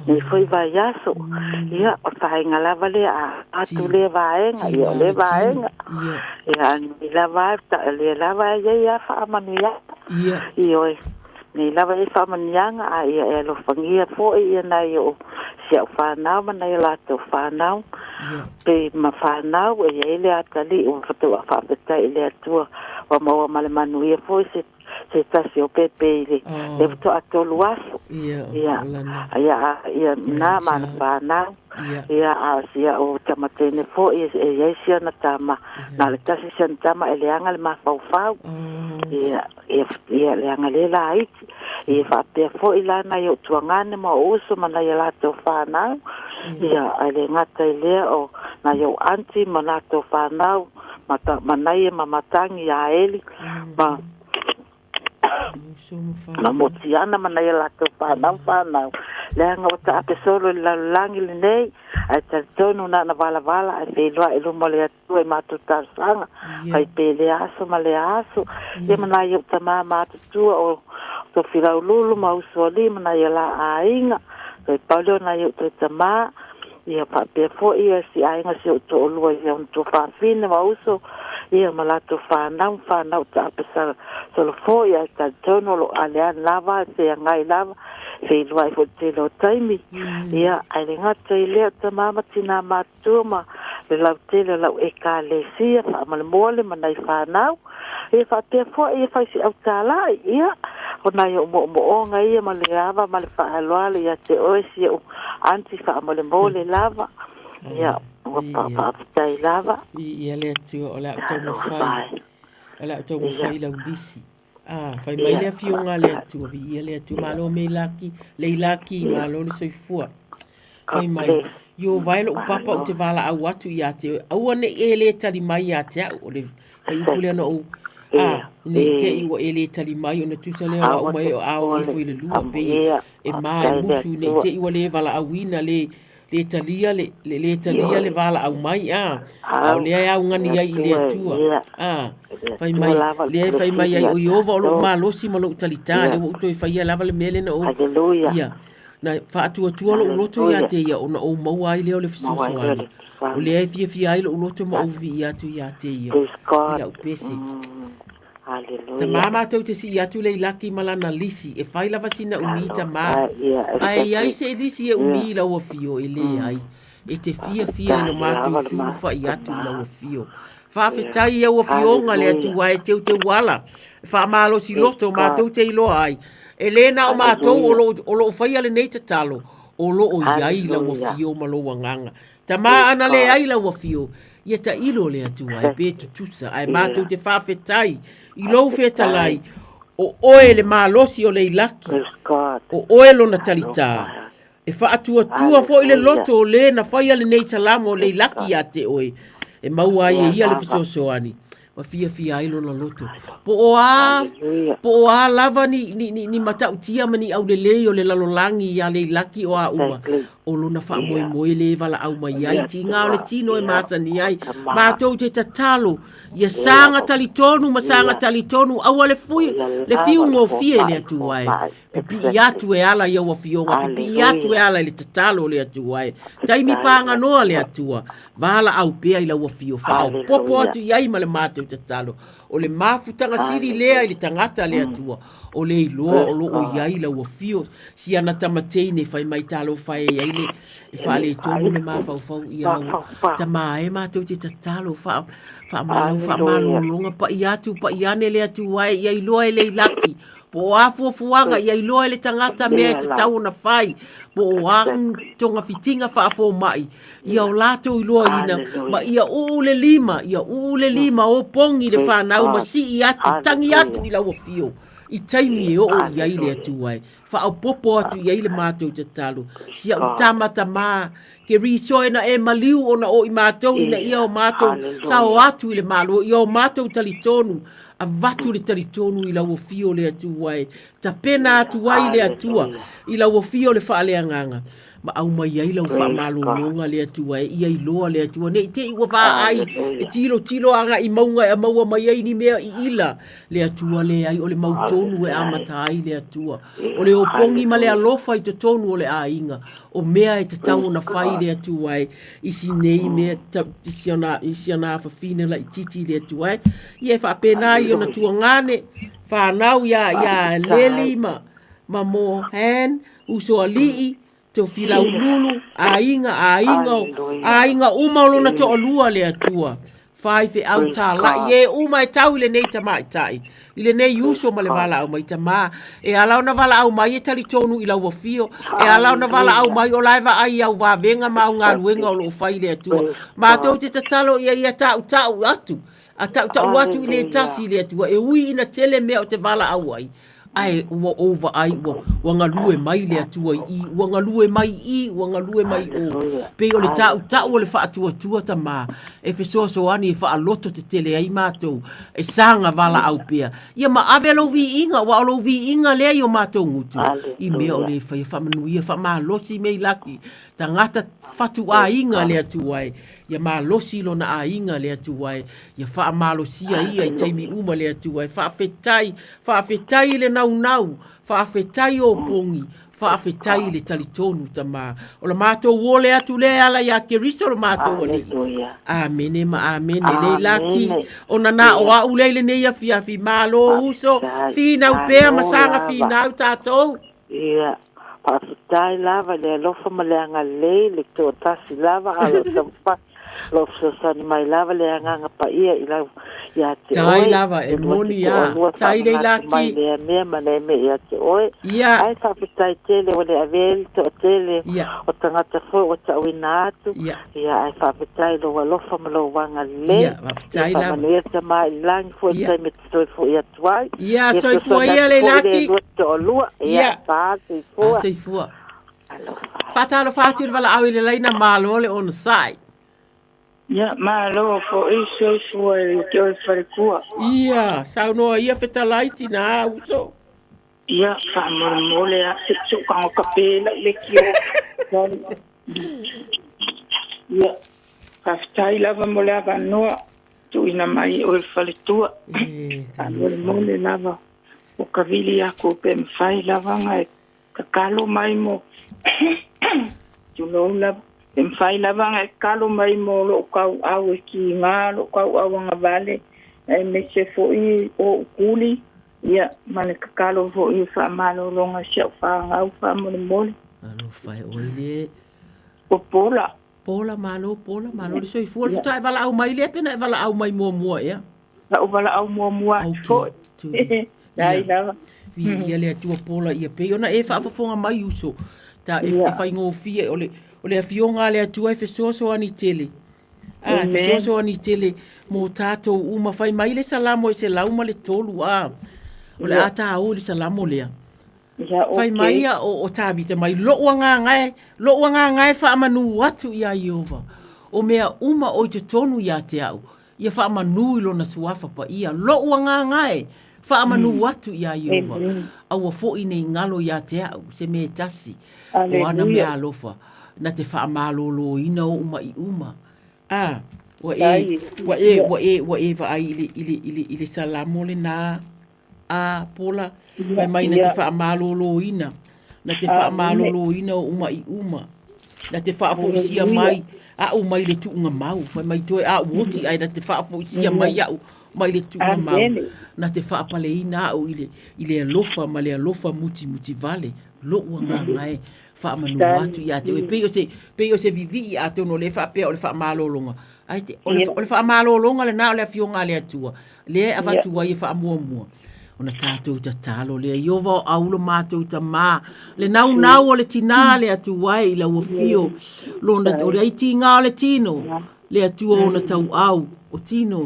nei foi vaiaso. Ia, o le vaega lava lea, a atu lea vaega, ia o lea vaega. Ia, nei lava, lea lava e iai a faamanuiaga. Ia. Ioe. Nei lava ia faamanuiaga, a ia e alofagia foi ia nai o si au whanau ma nai o latou whanau. Pe ma whanau e iai le atalii ua faatoa faafetai i le Atua ua maua ma le manuia foi se se tasi o pepe i le le faatoa tolu aso. Ia, Ia, o lana ia, ia, na ma ana grandchild. whānau. Ia. Ia, a o si a'u tama teine fo'i e e i ai si ana tama, na o le tasi si ana tama e leaga le mafaufau. Ia, ia, ia leaga lē laiti. Ia faapea fo'i la nai o'u tuagane ma o'u uso ma nai a latou fanau. Ia, ae lē gata i lea o nai o'u aunty ma latou fanau, ma ta, ma naia ma matagi iā Eli, ma ma Motiana ma nai a latou fanau fanau, leaga ua taape solo i le lalolagi lenei, ae talitonu na ona valavala ae feiloai i luma o le Atua i matou talosaga, fai pea i lea aso ma lea aso. Ia ma nai ou tamā matutua o Tofilaululu ma Usoalii ma nai o la aiga, toe pau lea o nai ou toe tamā, ia faapea foi ia si aiga si ou toalua ia ona tuafafine ma uso, ia ma latou fanau ma fanau taape sa solo foi ae talitonu o lo o aleale lava e feagai lava feiloai foi i le tele o taimi. Ia ae le gata i lea o tama ma tinā matutua ma le lautele o lau Ekalesia faamolemole ma nai fanau. Ia faapea foi ia fai si autalai, ia o nai ou moomooga ia ma le ava ma le faaaloalo ia te oe si ou aunty faamolemole lava. Ia ua faafetai lava. Viia le Atua, o le a ou taumafai, o le a ou taumafai lau lisi. Ah, fai mai le afioga a le Atua, viia le Atua, malo Meilaki, Leilaki, malo le soifua. Fai mai, Ieova e lou papa ou te valaau atu ia te oe, aua ne i e lē tali mai ia te au. O le fuaiupu lea na ou, a, ne i te i ua e lē tali mai ona tusa lea o au mai o ao ifo i le lua, pei e ma e musu ne i te i ua lē valaauina, lē, lē talia le, le lē talia le valaau mai, a, a o lea e augani ai i le Atua, a, fai mai, lea e fai mai ai, o Ieova o lou malosi ma lou talitā, lea ua ou toe faia lava le mea lea na ou, ia, Na faatuatua lou loto ia te ia ona ou maua ai lea o le fesoasoani. O lea e fiafia ai lou loto ma ou vivii atu ia te ia i lau pese. Tamā matou te sii atu le Ilaki ma lana lisi, e fai lava sina umi tamā. Ae i ai se lisi e umi i lau afio, e leai. E te fiafia i lo matou sulufai atu i lau afio. Faafetai i au afioga le Atua e teuteu ala, e faamalosi loto matou te iloa ai. E lē na o matou o lo, o lo o faia lenei tatalo, o lo o i ai lau afio ma lou agaga. Tamā ana leai lau afio, ia tailo le Atua e pe tutusa, ae matou te faafetai i lou fetalai, o oe le malosi o le Ilaki, o oe lona talitā. E faatuatua foi le loto o lē na faia lenei salamo o Leilaki iā te oe, e maua ai e ia le fesoasoani ma fiafia ai lona loto. Po o a, po o a lava ni, ni, ni, ni matautia ma ni aulelei o le lalolagi iā Leilaki o a uma, o lona faamoemoe lē valaau mai ai, tiga o le tino e masani ai. Matou te tatalo, ia saga talitonu ma saga talitonu, aua le fui, le fiu gofie i le Atua e. Pipii atu e ala i au afioga, pipii atu e ala i le tatalo o le Atua e. Taimi paganoa le Atua, valaau pea i lau afio, faaopoopo atu i ai ma le matou tatalo. O le mafutaga sili lea i le tagata le Atua, o le iloa o lo o i ai lau afio. Si ana tama teine fai mai talofa e i ai le e faaletonu le mafaufau ia lau tama e matou te tatalo faa faamalau faamalologa paia atu paia ane le Atua e ia iloa e Leilaki Po o a fuafuaga ia iloa e le tagata mea e tatau ona fai, po o a togafitiga faafomai, ia o latou iloaina, ma ia uu le lima, ia uu le lima o pogi le fanau ma sii atu, tagi atu i lau afio, i taimi e oo i ai le Atua e faaopoopo atu i ai le matou tatalo. Si au tama tamā, ke rejoin na e maliu ona o i matou ina ia o matou sao atu i le Malo, ia o matou talitonu Avatu le talitonu i lau afio le Atua e tapena atu ai le Atua i lau afio le faaleagaga ma aumai ai lau faamalologa le Atua e ia iloa le Atua ne i te i ua vaai e tilotilo agai i mauga e maua mai ai ni mea i ila le Atua leai o le mautonu e amata ai le Atua o le opogi ma le alofa i totonu o le aiga o mea e tatau ona fai le Atua e i si nei mea i si ona, i si ona afafine laitiiti i le Atua e. Ia e faapena i ona tuagane, whanau ia, ia Leli ma, ma Mohan, uso alii, Tofilaululu, aiga, aiga, aiga uma o lona toalua le Atua. Faifeau tālaʻi e uma e tau i lenei tamaitai, i lenei uso ma le valaau mai tamā. E ala ona valaau mai e talitonu i lau afio, e ala ona valaau mai o la e vaai i au vavega ma au galuega o lo o fai le Atua. Matou te tatalo ia ia taʻutaʻu atu, a taʻutaʻu atu i le tasi i le Atua, e ui ina tele mea o te valaau ai, Ae ua ou vaai ua, ua galue mai le Atua i i, ua galue mai i i, ua galue mai i o. Pei o le taʻutaʻu o le faatuatua tamā, e fesoasoani e faaloto tetele ai matou, e saga valaau pea. Ia ma ave lou viiga, aua o lou viiga lea i o matou gutu, i mea o le faia faamanuia, faamalosi mei laki, tagata fatuaiga le Atua e. Ia malosi lona aiga le Atua e, ia faamalosia ia i taimi uma le Atua e. Faafetai, faafetai i le naunau, faafetai o pogi, faafetai i le talitonu Tama. O la matou ole atu lea e ala iā Keriso lo matou Alii. Amene ma amene. Leilaki, ona na o au lea i lenei afiafi. Malo uso, finau pea ma saga finau tatou. Ia, faafetai lava i le alofa ma le agalelei, le toatasi lava a o lo o taumafai, o lo o fesoasoani mai lava le Agaga Paia i lau ia te Tai oe, lava, e e lua te moni a. toalua Tai faamanatu mai Leilaki. lea mea ma lea mea ia te oe. Ia. Ae faafetai tele ua le avea ai le toatele Ia. o tagata foi ua tauina atu, Ia. ia ae faafetai i lou alofa ma lou agalelei. Ia, Ia faafetai lava. faamanuia le Tama i le lagi foi i le Ia. taimi e te toe foi atu ai. Ia, Ia soifua fesoasoani ia atu foi i le Leilaki. lua toalua. Ia, Ia. pa, A soifua. soifua. Alofa. Faatalofa atu i le valaau i le laina malo le onosai. Ia, malo foi soifua i te oe faletua. Ia, saunoa ia fetalai tinā uso. Ia, faamolemole a se i sou tago kape lau leitio. Ia, faafetai lava mo le avanoa tuuina mai e oe le faletua. Faamolemole lava ua ka vili aku pe mafai lava ona e tatalo mai mo tulou lava, pe mafai lava ona e tatalo mai mo lou tauau e kiga, lou tauau agavale, aemaise foi ou tuli, ia, ma le tatalo foi e faamalologa i si au fanau faamolemole. Alofa e oe le. O Pola. Pola, malo Pola, malo le soifua. O le faatoa e valaau mai lea pe na e valaau mai muamua ea? La'u valaau muamua atu foi. Leai lava. Viia le Atua Pola ia pei ona e faafofoga mai uso. Ta e, e faigofie o le, o le afioga a le Atua e fesoasoani tele. A, e fesoasoani tele mo tatou uma. Fai mai le Salamo e 103 a. O le a tāu i le Salamo lea. Fai mai ia o Tavita mai, Loʻu agaga e, loʻu agaga e faamanū atu iā Ieova, o mea uma o i totonu iā te aʻu, ia faamanū i lona suafa paia. Loʻu agaga e faamanū atu iā Ieova, aua foʻi nei galo iā te aʻu, se mea e tasi, o ana mea alofa, na te faamalōlōina oʻu maʻi uma. A, ua e, ua e, ua e, ua e vaai i le, i le, i le, i le Salamo lenā. A, Pola, fai mai na te faamalōlōina, na te faamalōlōina oʻu maʻi uma, na te faafoisia mai aʻu mai le tuuga mau, fai mai toe aʻu oti ae na te faafoisia mai aʻu mai le tuuga mau, na te faapaleina aʻu i le, i le alofa ma le alofa mutimuti vale, loʻu agaga e faamanū atu iā te oe. Pei o se, pei o se vivii atonu o lea e faapea o le faamalōloga, ae te, o le, o le faamalōloga lenā o le Afioga a le Atua, lea e avatu ai e faamuamua ona tatou tatalo lea. Ieova o au lo matou tamā, le naunau o le tinā le Atua e i lau afio, lona, o le ai tigā o le tino, le Atua ona tauau, o tino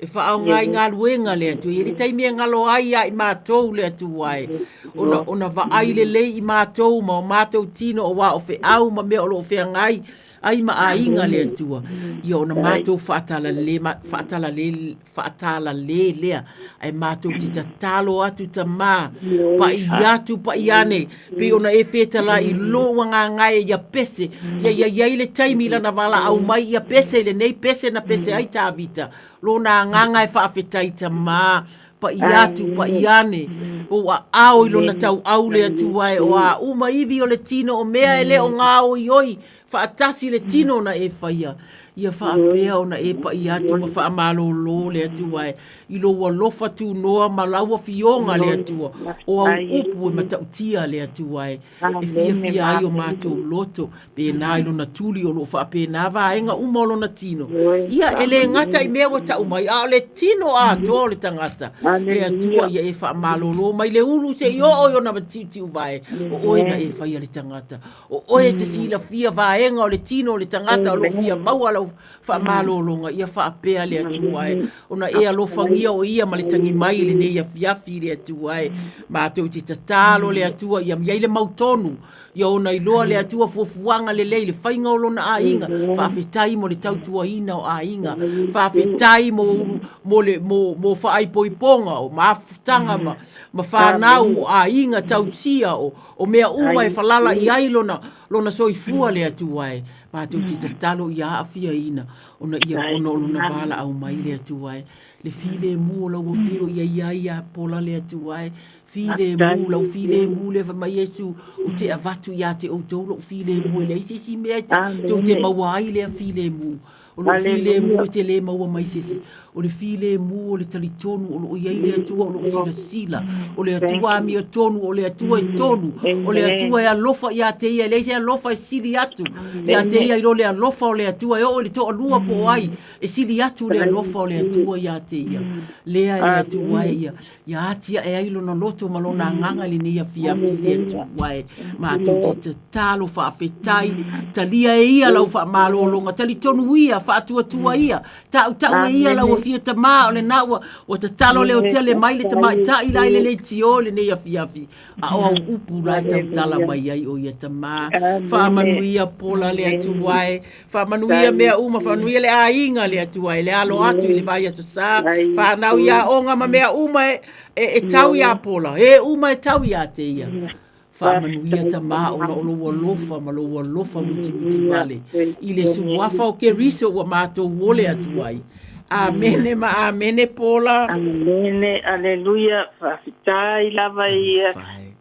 e faaaoga i galuega le Atua. E i ai le taimi e galo ai ia i matou le Atua e, ona, ona vaai lelei i matou ma o matou tino auā o feau ma mea o lo o feagai ai ma aiga le Atua, ia ona matou faatalale, faatalale, faatalale lea, ae matou te tatalo atu tamā, paʻi atu, paʻi ane, pei ona e fetalai i lou agaga e ia pese, ia ia i ai le taimi i lana valaau mai ia pese i lenei pese na pese ai Tavita, lona agaga e faafetai tamā, paʻi atu, paʻi ane, ou aao i lona tauau le Atua e o a uma ivi o le tino o mea e le o gāoioi faatasi le tino na e faia. Ia faapea ona e pa'i atu ma faamalōlō le Atua e, i lou alofa tunoa ma lau Afioga le Atua, o au upu e matautia le Atua e, e fiafia ai o matou loto, pēnā i lona tuli o lo o faapena vaega uma o lona tino. Ia, e le gata i mea ua tau mai, a o le tino atoa o le tagata, le Atua ia e faamalōlō mai le ulu seia oo i ona matiutiuvae, o oe na e faia le tagata. O oe e te silafia vaega o le tino o le tagata o lo o fia maua lau faamalologa, ia faapea le Atua e, ona e alofagia o ia ma le tagi mai i lenei afiafi i le Atua e. Matou te tatalo le Atua ia i ai le mautonu, ia ona iloa le Atua fuafuaga lelei le faiga o lona aiga, faafetai mo le tautuaina o aiga, faafetai mo, mo, le, mo, mo faaipoipoga o mafutaga ma, ma fanau o aiga tausia o, O mea uma e falala i ai lona, lona soifua le Atua e, matou te tatalo ia aafiaina, ona ia, ona o lona valaau mai le Atua e. Le filemu o lau afio ia i ai ia pola le Atua e. Filemu, lau filemu lea fai mai Iesu, ou te avatu ia te outou lou filemu, e leai se isi mea e te, tou te maua ai lea filemu. O lou filemu e te lē maua mai se isi. O le filemu o le talitonu o lo o i ai le Atua o lo o silasila. O le Atua amiotonu, o le Atua e tonu, o le Atua e alofa ia te ia, e leai se alofa e sili atu ia te ia i lo le alofa o le Atua e oo i le toalua po o ai, e sili atu le alofa o le Atua ia te ia. Lea e le Atua e ia, ia atiae ai lona loto ma lona agaga i lenei afiafi i le Atua e. Matou te tatalo faafetai, talia e ia lau faamalologa, talitonu ia, faatuatua ia, tautau e ia lau afio tamā, o lena ua, ua tatalo leotele mai le tamaitai la i le leitio i lenei afiafi, a o au upu la e tautala mai ai o ia tamā. Faamanuia pola le Atua e. Faamanuia mea uma, faamanuia le aiga le Atua e le alo atu i le vaiaso sa, whanau i aoga ma mea uma e, e, e tau iā Pola, e uma e tau iā te ia. Faamanuia tamā ona o lou alofa ma lou alofa mutimuti vale i le suafa o Keriso ua matou ole atu ai. Amene ma amene Pola. Amene, aleluia, faafetai lava ia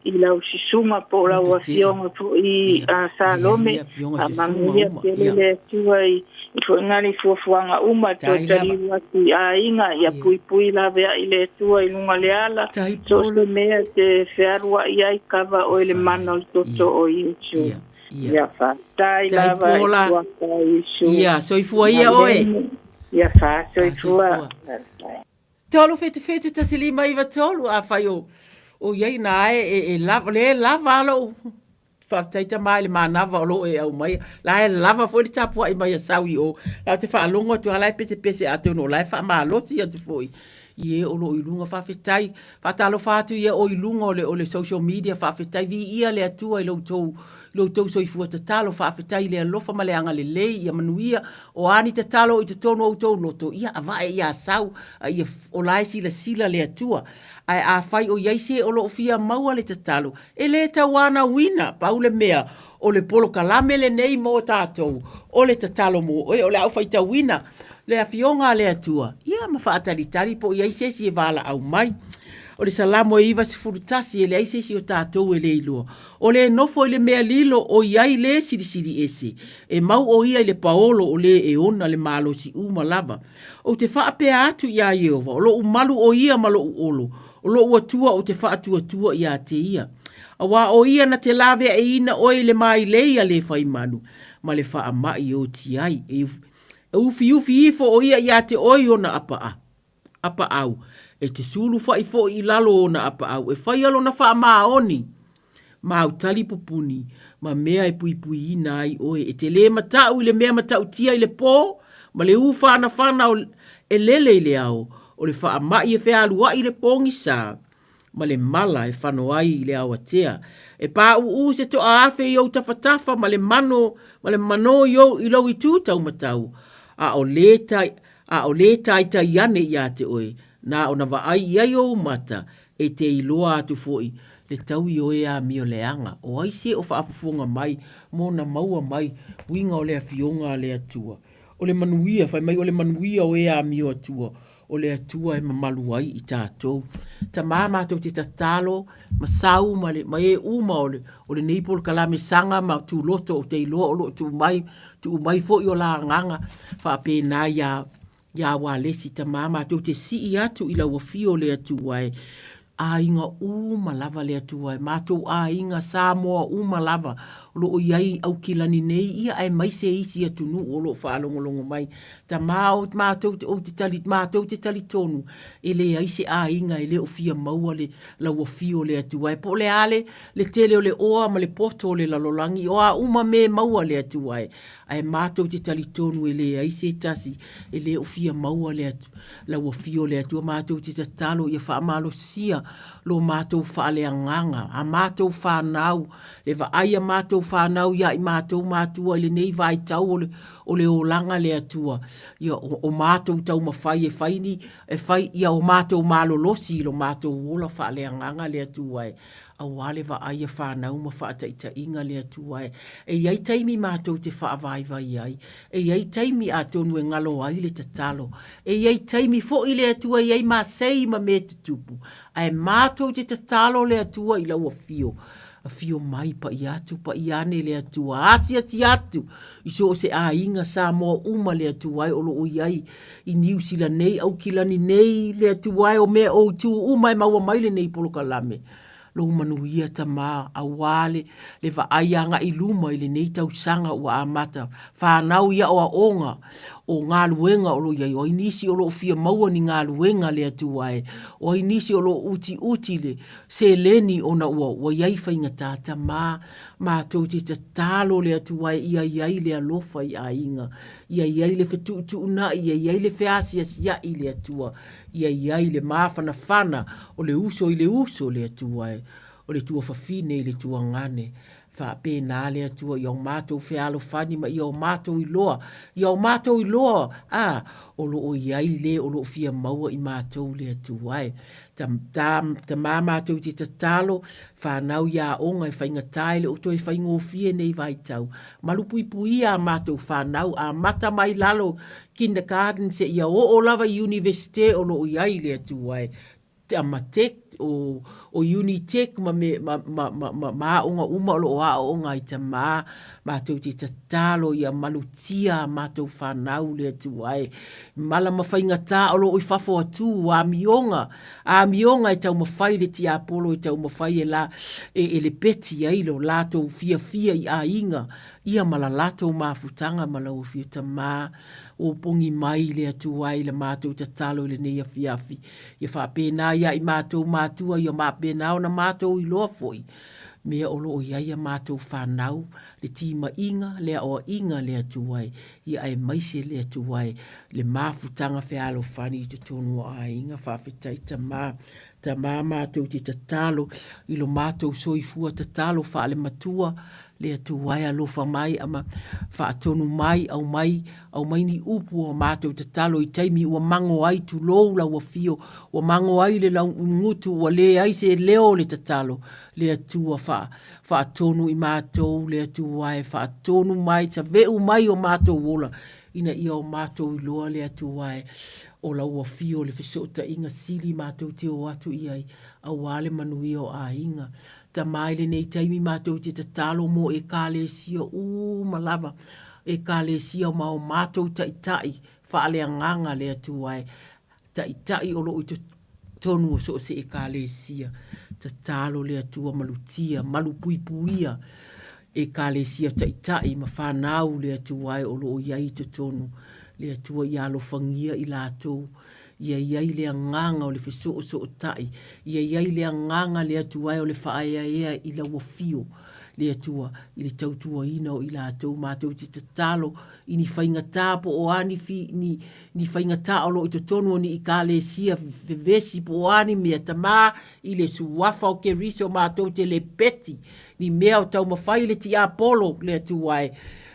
i lau susuga po o lau afioga foi a Salome, faamanuia tele le Atua i foi le fuafuaga uma toe taliu atu i aiga, ia puipui laveai le Atua i luga le ala, so o se mea te fealuai ai kava oe le mana o le toto o Iesu. Ia faafetai lava i suafa o Iesu. Ia soifua ia oe. Ia faasoifua. 3 7 7 1 5 9 3 afai o o i ai na e e, e lava le lava a lou faafetai tamā i le manava o lo o e aumaia la e lava foi le tapuai mai a sau i o la ou te faalogo atu lava la e pesepese atonu o la e faamalosi atu foi i e o lo o i luga faafetai faatalofa atu i e o i luga o le o le social media faafetai viia le Atua i lo outou i lo outou soifua tatalo faafetai i le alofa ma le agalelei ia manuia O a ni tatalo i totonu o outou loto, ia avae iā sau, a ia o la e silasila le Atua. Ae afai o i ai se o lo o fia maua le tatalo, e le tauanauina, pau le mea, o le polokalame lenei mo tatou, o le tatalo mo oe, o le a ou faitauina le Afioga a le Atua, ia ma faatalitali po o i ai se isi e valaau mai. O le Salamo e 91, e leai se isi o tatou e le iloa. O le nofo i le mea lilo o i ai le silisili ese, e mau ʻo ia i le paolo o lē e ona le malosi uma lava. Ou te faapea atu iā Ieova, o loʻu malu ʻo ia ma loʻu olo, o loʻu Atua ou te faatuatua iā te ia. Auā ʻo ia na te laveaʻiina ʻoe i le mailei a le fai manu, ma le faamaʻi e oti ai, e ufiufi ifo ʻo ia iā te ʻoe i ona ʻapaʻa. apaau, e te sulufaʻi foi i lalo o ona apaau, e faia lona faamaoni ma au tali pupuni, ma mea e puipuiina ai oe, e te lē mataʻu i le mea matautia i le pō, ma le ūfanafana o e lele i le ao, o le faamaʻi e fealuaʻi i le pōgisā, ma le mala e fano ai i le aoatea. E pāʻūʻū se toa afe i ou tafatafa ma le mano, ma le manō i ou i lou itū taumatau, a o lē tai, a o lē taitai ane iā te oe, na ona vaai i ai ou mata, e te iloa atu foi le taui o e amio leaga, o ai se o faafofoga mai mo na maua mai uiga o le Afioga a le Atua. O le manuia, fai mai o le manuia o e amio Atua. o le Atua e mamalu ai i tatou. Tama matou te tatalo ma sau ma, le, ma e uma o, le, o lenei polokalame saga ma tuloto ou te iloa o lo o tuu mai, tuu mai foi o la agaga faapena iā Iā Walesi tama matou te sii atu i lau afio le Atua e aiga uma lava le Atua e matou aiga Samoa uma lava o lo o i ai Aukilani nei ia aemaise isi atunuu o lo o faalogologo mai. Tama o matou ou te tali matou te talitonu e leai se aiga e le o fia maua le lau afio le Atua e po o le a le le tele o le oa ma le poto o le lalolagi o a uma mea e maua le Atua e Ae matou te talitonu e leai se tasi e le o fia maua le lau afio o le Atua. Matou te tatalo ia faamalosia lo matou faaleagaga, a matou fanau, le vaai a matou fanau ia i matou matua i lenei vaitau o le, o le olaga le Atua. Ia o, o matou taumafai e fai ni, e fai ia o matou malolosi i lo matou ola faaleagaga le Atua e. Aua le vaai a fanau ma faataitaiga le Atua e. E i ai taimi matou te faavaivai ai. E i ai taimi atonu e galo ai le tatalo. E i ai taimi foi le Atua e i ai masei ma mea tutupu. Ae matou te tatalo le Atua i lau afio. Afio mai pai atu pai ane le Atua. Asiasi atu i so o se aiga Samoa uma le Atua e o lo o i ai i Niu Sila nei, Aukilani nei, le Atua e o mea o itu uma e maua mai lenei polokalame. Lou manuia Tamā, auā le, le vaai agai i luma i lenei tausaga ua amata whānau i aoaoga o galuega o lo o i ai. O ai nisi o lo o fia maua ni galuega le Atua e, o ai nisi o lo o utiuti le seleni ona ua, ua i ai faigata Tamā, matou te tatalo le Atua e ia i ai le alofa i aiga. Ia i ai le fetuutuunai, ia i ai le feasiasiaʻi i le Atua, ia i ai le mafanafana o le uso i le uso le Atua e, o le tuafafine i le tuagane. Faapena le Atua ia o matou fealofani ma ia o matou iloa, ia o matou iloa, a, o lo o i ai le o lo o fia maua i matou le Atua e. Ta, ta, tamā matou te tatalo, whānau i aoga e faigata e le o toe faigofie nei vaitau. Malupuipuia a matou whānau, amata mai lalo kindergarten seia oo lava i Universite o lo o i ai le Atua e ma Tech, o, o Unitec ma, me, ma, ma, ma, ma, ma aoga uma o lo o aooga ai tamā, matou te tatalo ia malutia a matou whānau le Atua e. Mala ma faigata o lo o i fafo atu, amioga, amioga e taumafai le tiapolo e taumafai e la, e, e lepeti ai lo latou fiafia i aiga, ia ma la latou mafutaga ma lau afio tamā, o pongi mai le Atua i la matou tatalo i lenei afiafi. Ia faapena ia i matou matua, ia faapena ona matou iloa foi, mea o lo o i ai a matou whanau, le timaiga, le aoaiga le Atua e, ia aemaise le Atua e, le mafutaga fealofani i totonu o aiga. Faafetai Tamā, Tamā matou te tatalo i lo matou soifua tatalo faalematua, le Atua e alofa mai ama faatonu mai, aumai, aumai ni upu o matou tatalo i taimi ua mago ai tulou lau afio, ua mago ai le laugutu ua leai se leo o le tatalo, le Atua faa, faatonu i matou le Atua e faatonu mai, save'u mai o matou ola, ina ia o matou iloa le Atua e o lau afio le fesootaiga sili matou te o atu i ai, auā le manuia o aiga. Tamā i lenei taimi matou te tatalo mō Ekalesia uma lava, Ekalesia ma o matou taitai faaleagaga le Atua e Taitai o lo o i totonu o so o se Ekalesia. Tatalo le Atua malutia, malupuipuia Ekalesia taitai ma fanau le Atua e o lo o i ai i totonu. Le Atua ia alofagia i latou, ia i ai le agaga o le fesoosootai, ia i ai le agaga le Atua e o le faaeaea i lau afio le Atua i le tautuaina o i latou. Matou te tatalo i ni faigata po o a ni, ni, ni faigata o lo o i totonu o ni Ekalesia vevesi po o a ni mea, tamā i le suafa o Keriso matou te lepeti, ni mea o taumafai le tiapolo le Atua e,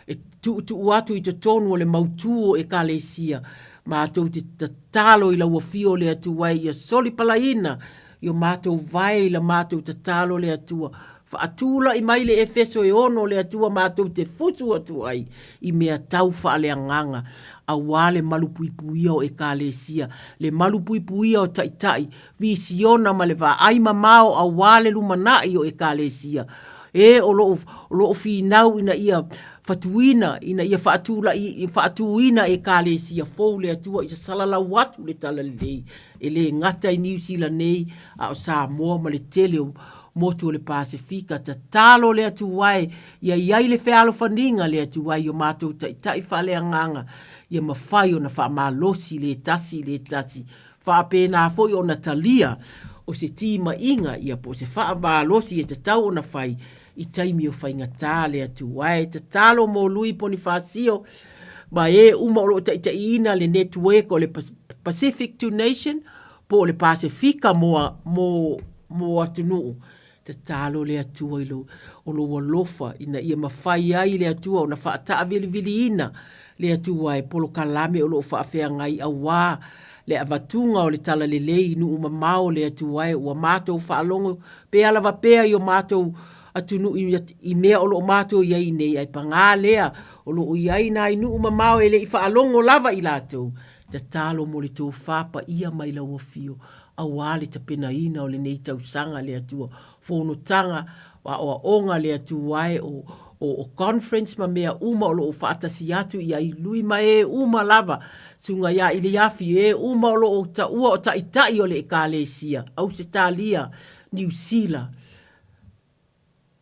e tuutuu atu i totonu o le mautū o Ekalesia. Matou te tatalo i lau afio le Atua e ia solipalaina i o matou vae i la matou tatalo le Atua. Faatulai mai le Efeso e ono le Atua matou te fusu atu ai i mea tau faaleagaga. Auā le malupuipuia o Ekalesia, le malupuipuia o Taitai, Visiona ma le vaai mamao auā le lumanai o Ekalesia, e o lo o, o lo o finau ina ia fatuina, ina ia faatula'i, faatūina Ekalesia fou le Atua i sasalalau atu le Talalelei, e le gata i Niu Sila nei, a o Samoa ma le tele o motu o le Pasefika. Tatalo le Atua e, ia i ai le fealofaniga le Atua i o matou taitai faaleagaga, ia mafai ona faamalosi le tasi i le tasi, faapena foi ona talia o se timaiga ia po o se faamalosi e tatau ona fai i taimi o faigata le Atua e. Tatalo mo Lui Ponifasio ma e uma o lo o taitaiina le network o le Pacific to Nation po o le Pasefika mo, mo, mo atunuu. Tatalo le Atua i lo, o lou alofa ina ia mafai ai le Atua ona faataaviliviliina le Atua e polokalame o lo o faafeagai auā le avatuga o le talalelei i nuu mamao le Atua e ua matou faalogo pea lava pea i o matou atunuu i mea o lo o matou i ai nei ae pagā lea o lo o i ai nai nuu mamao e le i faalogo lava i latou. Tatalo mo le tofa paia mai lau afio auā le tapenaina o lenei tausaga le Atua fonotaga aoaoga le Atua e o o conference ma mea uma o lo o faatasi atu ia i lui ma e uma lava susuga ia Iliafi e uma o lo o taua o taitai o le Ekalesia Ausetalia Niu Sila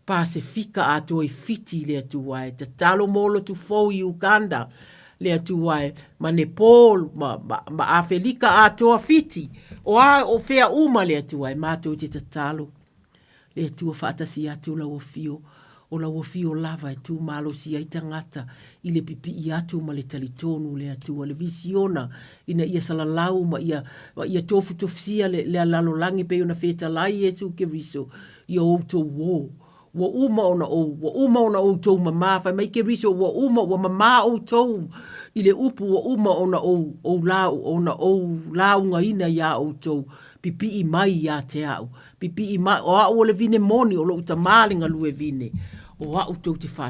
Pasefika atoa i Fiti le Atua e tatalo mo lotu fou i Uganda le Atua e ma Nepal ma, ma, ma Afelika atoa Fiti o a o fea uma le Atua e matou te tatalo le Atua faatasi atu lau afio o lau afio lava e tū malosi ai tagata i le pipii atu ma le talitonu le Atua le visiona ina ia salalau ma ia, ma ia tofutofusia le, le lalolagi pei ona fetalai Iesu Keriso ia outou ō. Ua uma ona ou, ua uma ona outou mamā, fai mai Keriso, ua uma, ua mamā outou i le upu ua uma ona ou, ou la, ona ou laugaina iā outou, pipii mai ia te au. Pipii mai, o au o le vine moni, o lou tamā le galue vine, o au tou te wha,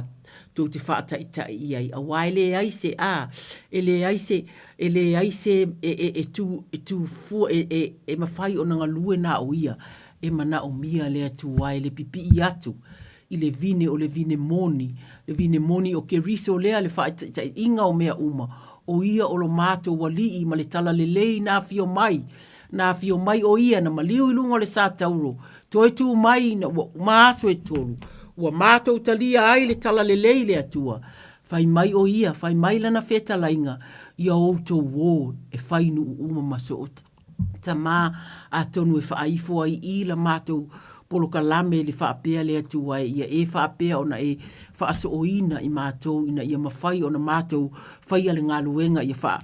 tou te whaataitai i ai, auā e leai se, a, e leai se, e leai se, e, e, e tū, e tū fua, e, e, e mawhai ona galue nā o ia, E manaomia le Atua e le pipii atu i le vine o le vine moni, le vine moni o Keriso lea le faaitaitaiga o mea uma, o ia o lo matou Alii ma le Talalelei na afio mai, na afio mai o ia na maliu i luga o le satauro, toe tu mai ina ua uma aso e tolu, ua matou talia ai le Talalelei le Atua. Fai mai o ia, fai mai lana fetalaiga, ia outou o e fai nuu uma ma soo Tamā, atonu e faaifo ai i la matou polokalame le faapea le Atua e ia e faapea ona e faasooina i matou ina ia mafai ona matou faia le galuega ia faa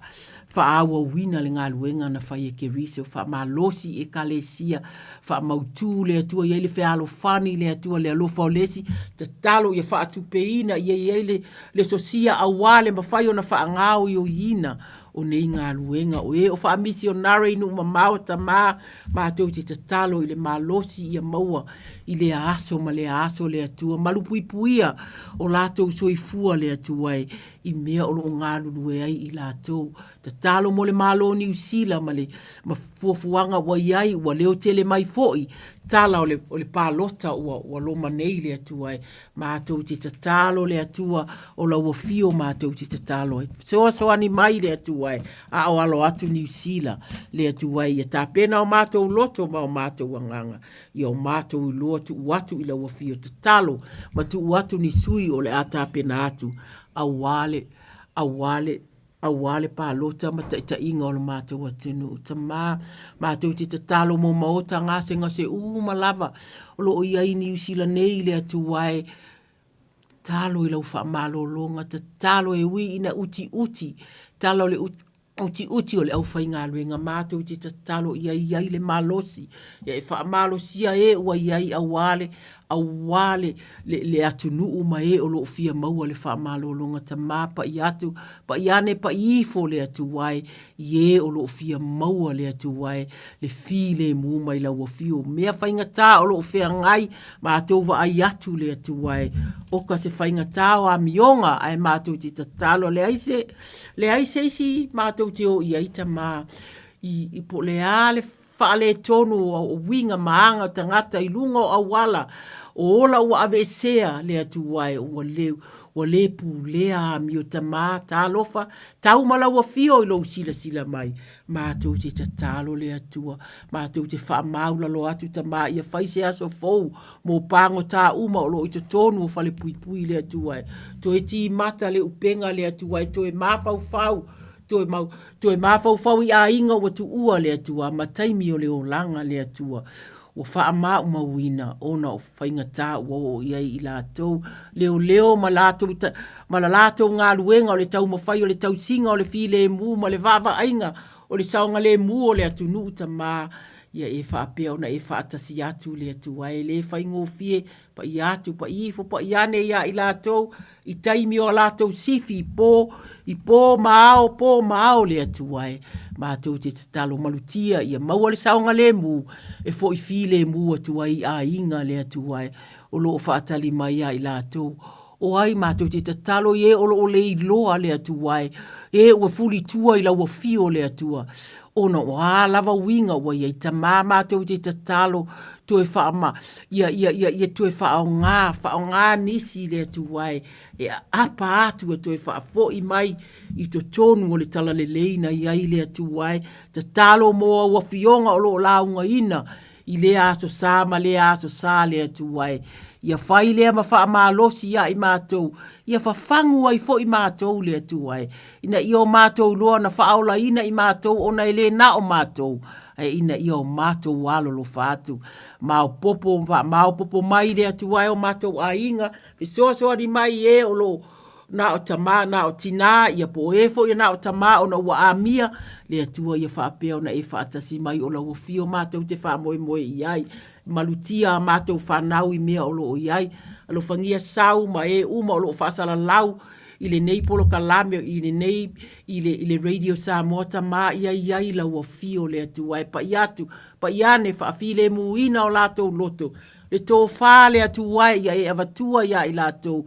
faaauauina le galuega na fai e Keriso, faamalosi i Ekalesia, faamautū le Atua i ai le fealofani le Atua le alofa o le isi, tatalo ia faatupeina ia i ai le, le sosia auā le mafai ona faagaoioiina o nei galuega, o e o faamisionare i nuu mamao tamā, matou te tatalo i le malosi ia maua i lea aso ma lea aso le Atua, malupuipuia o latou soifua le Atua e i mea o lo o galulue ai i latou. Tatalo mo le Malo o Niu Sila ma le ma fuafuaga ua i ai, ua leo tele mai foi tala o le, o le palota ua, ua loma nei le Atua e. Matou te tatalo le Atua o lau afio matou te tatalo ai. Fesoasoani mai le Atua e a o alo atu Niu Sila le Atua e ia tapena o matou loto ma o matou agaga ia o matou iloa tuu atu i lau afio tatalo ma tuu atu ni sui o le a tapena atu auā le auā le Auā le palota ma taitaiga o lo matou atunuu. Tamā, matou te tatalo mo maota gasegase uma lava o lo o i ai i Niu Sila nei i le Atua e tatalo i lau faamalologa, tatalo e ui ina utiuti tala o le Utiuti o le aufaigaluega matou te tatalo ia i ai le malosi, ia e faamalosia e ua i ai auā le, auā le, le, le atunuu ma e o lo o fia maua le faamalologa tamā paia atu, paia ane paia ifo le Atua e, i e o lo o fia maua le Atua e, le filemu mai lau afio. Mea faigata o lo o feagai, matou vaai atu le Atua e, oka se faigata o amioga ae matou te tatalo leai se, Leai se isi matou te o i ai tamā i po o le a le faaletonu o uiga ma aga o tagata i luga o auala o ola ua aveesea le Atua e ua le ua le pulea amio tamā talofa tau ma lau afio i lou silasila mai Matou te tatalo le Atua, matou te faamaualalo atu Tama ia fai se aso fou mo pagota uma o lo o i totonu o falepuipui le Atua e. Toe timata le upega le Atua e toe mafaufau, toe mau, toe mafaufau i aiga ua tuua le Atua ma taimi o le olaga le Atua. Ua faamaumauina ona o faigata ua oo i ai i latou leoleo ma latou ma la latou galuega o le taumafai o le tausiga o le filemu ma le vaavaaiga o le saogalemu o le atunuu Tama ia e faapea ona e faatasi atu le Atua e le faigofie paia atu paia ifo paia ane ia i latou i taimi o a latou sifi i pō, i pō ma ao, pō ma ao le Atua e. Matou te tatalo malutia ia maua le saogalemu e fo'i filemu atu ai i aiga le Atua e, o lo o faatali mai ia i latou. O ai matou te tatalo i e o lo o le iloa le Atua e, e ua fulitua i lau afio le Atua, ona o a lava uiga ua i ai Tamā matou te tatalo toe faama, ia, ia, ia, ia toe faaaoga, faaaoga nisi le Atua e, e aapa atu e toe faafoi mai i totonu o le talalelei na i ai le Atua e. Tatalo mo au afioga o lo o laugaina i lea aso sa ma lea aso sa le Atua e. Ia fai lea ma faamalosi ia i matou, ia fafagu ai foi matou le Atua e, ina ia o matou iloa na faaolaina i matou ona e le na o matou, ae ina ia o matou alolofa atu. Maopoopo, faamaopoopo mai le Atua e o matou aiga, fesoasoani mai i e o lo o na o tamā, na o tinā, ia po o e foi na o tamā ona ua amia, le Atua ia faapea ona e faatasi mai o lau afio matou te faamoemoe i ai. Malutia a matou fanau i mea o lo o i ai. Alofagia Sau ma e uma o lo o faasalalau i lenei polokalame, i lenei, i le, i le Radio Samoa Tamā ia i ai lau afio le Atua e paia atu, paia ane, faafilemuina o latou loto, Le tofa le Atua ia e avatua iā i latou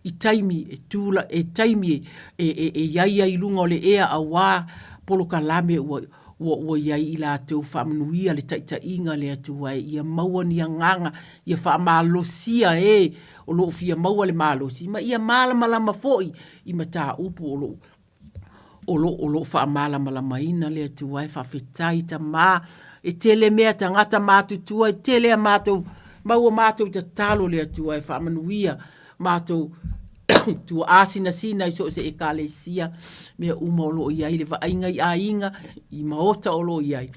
i taimi e tula, e taimi e, e, e, e iai ai i luga o le ea auā polokalame ua, ua, ua iai i latou faamanuia le taitaiga le Atua e ia maua ni agaga ia faamalosia e o lo o fia maua le malosi ma ia malamalama foi i mataupu o lo o o lo, o lo o faamalamalamaina le Atua e faafetai Tamā e tele mea tagata matutua e tele a matou mau a matou tatalo le Atua e faamanuia matou tuaa sinasina i so o se ekalesia mea uma o lo o i ai le vaaiga i aiga i maota o lo o i ai.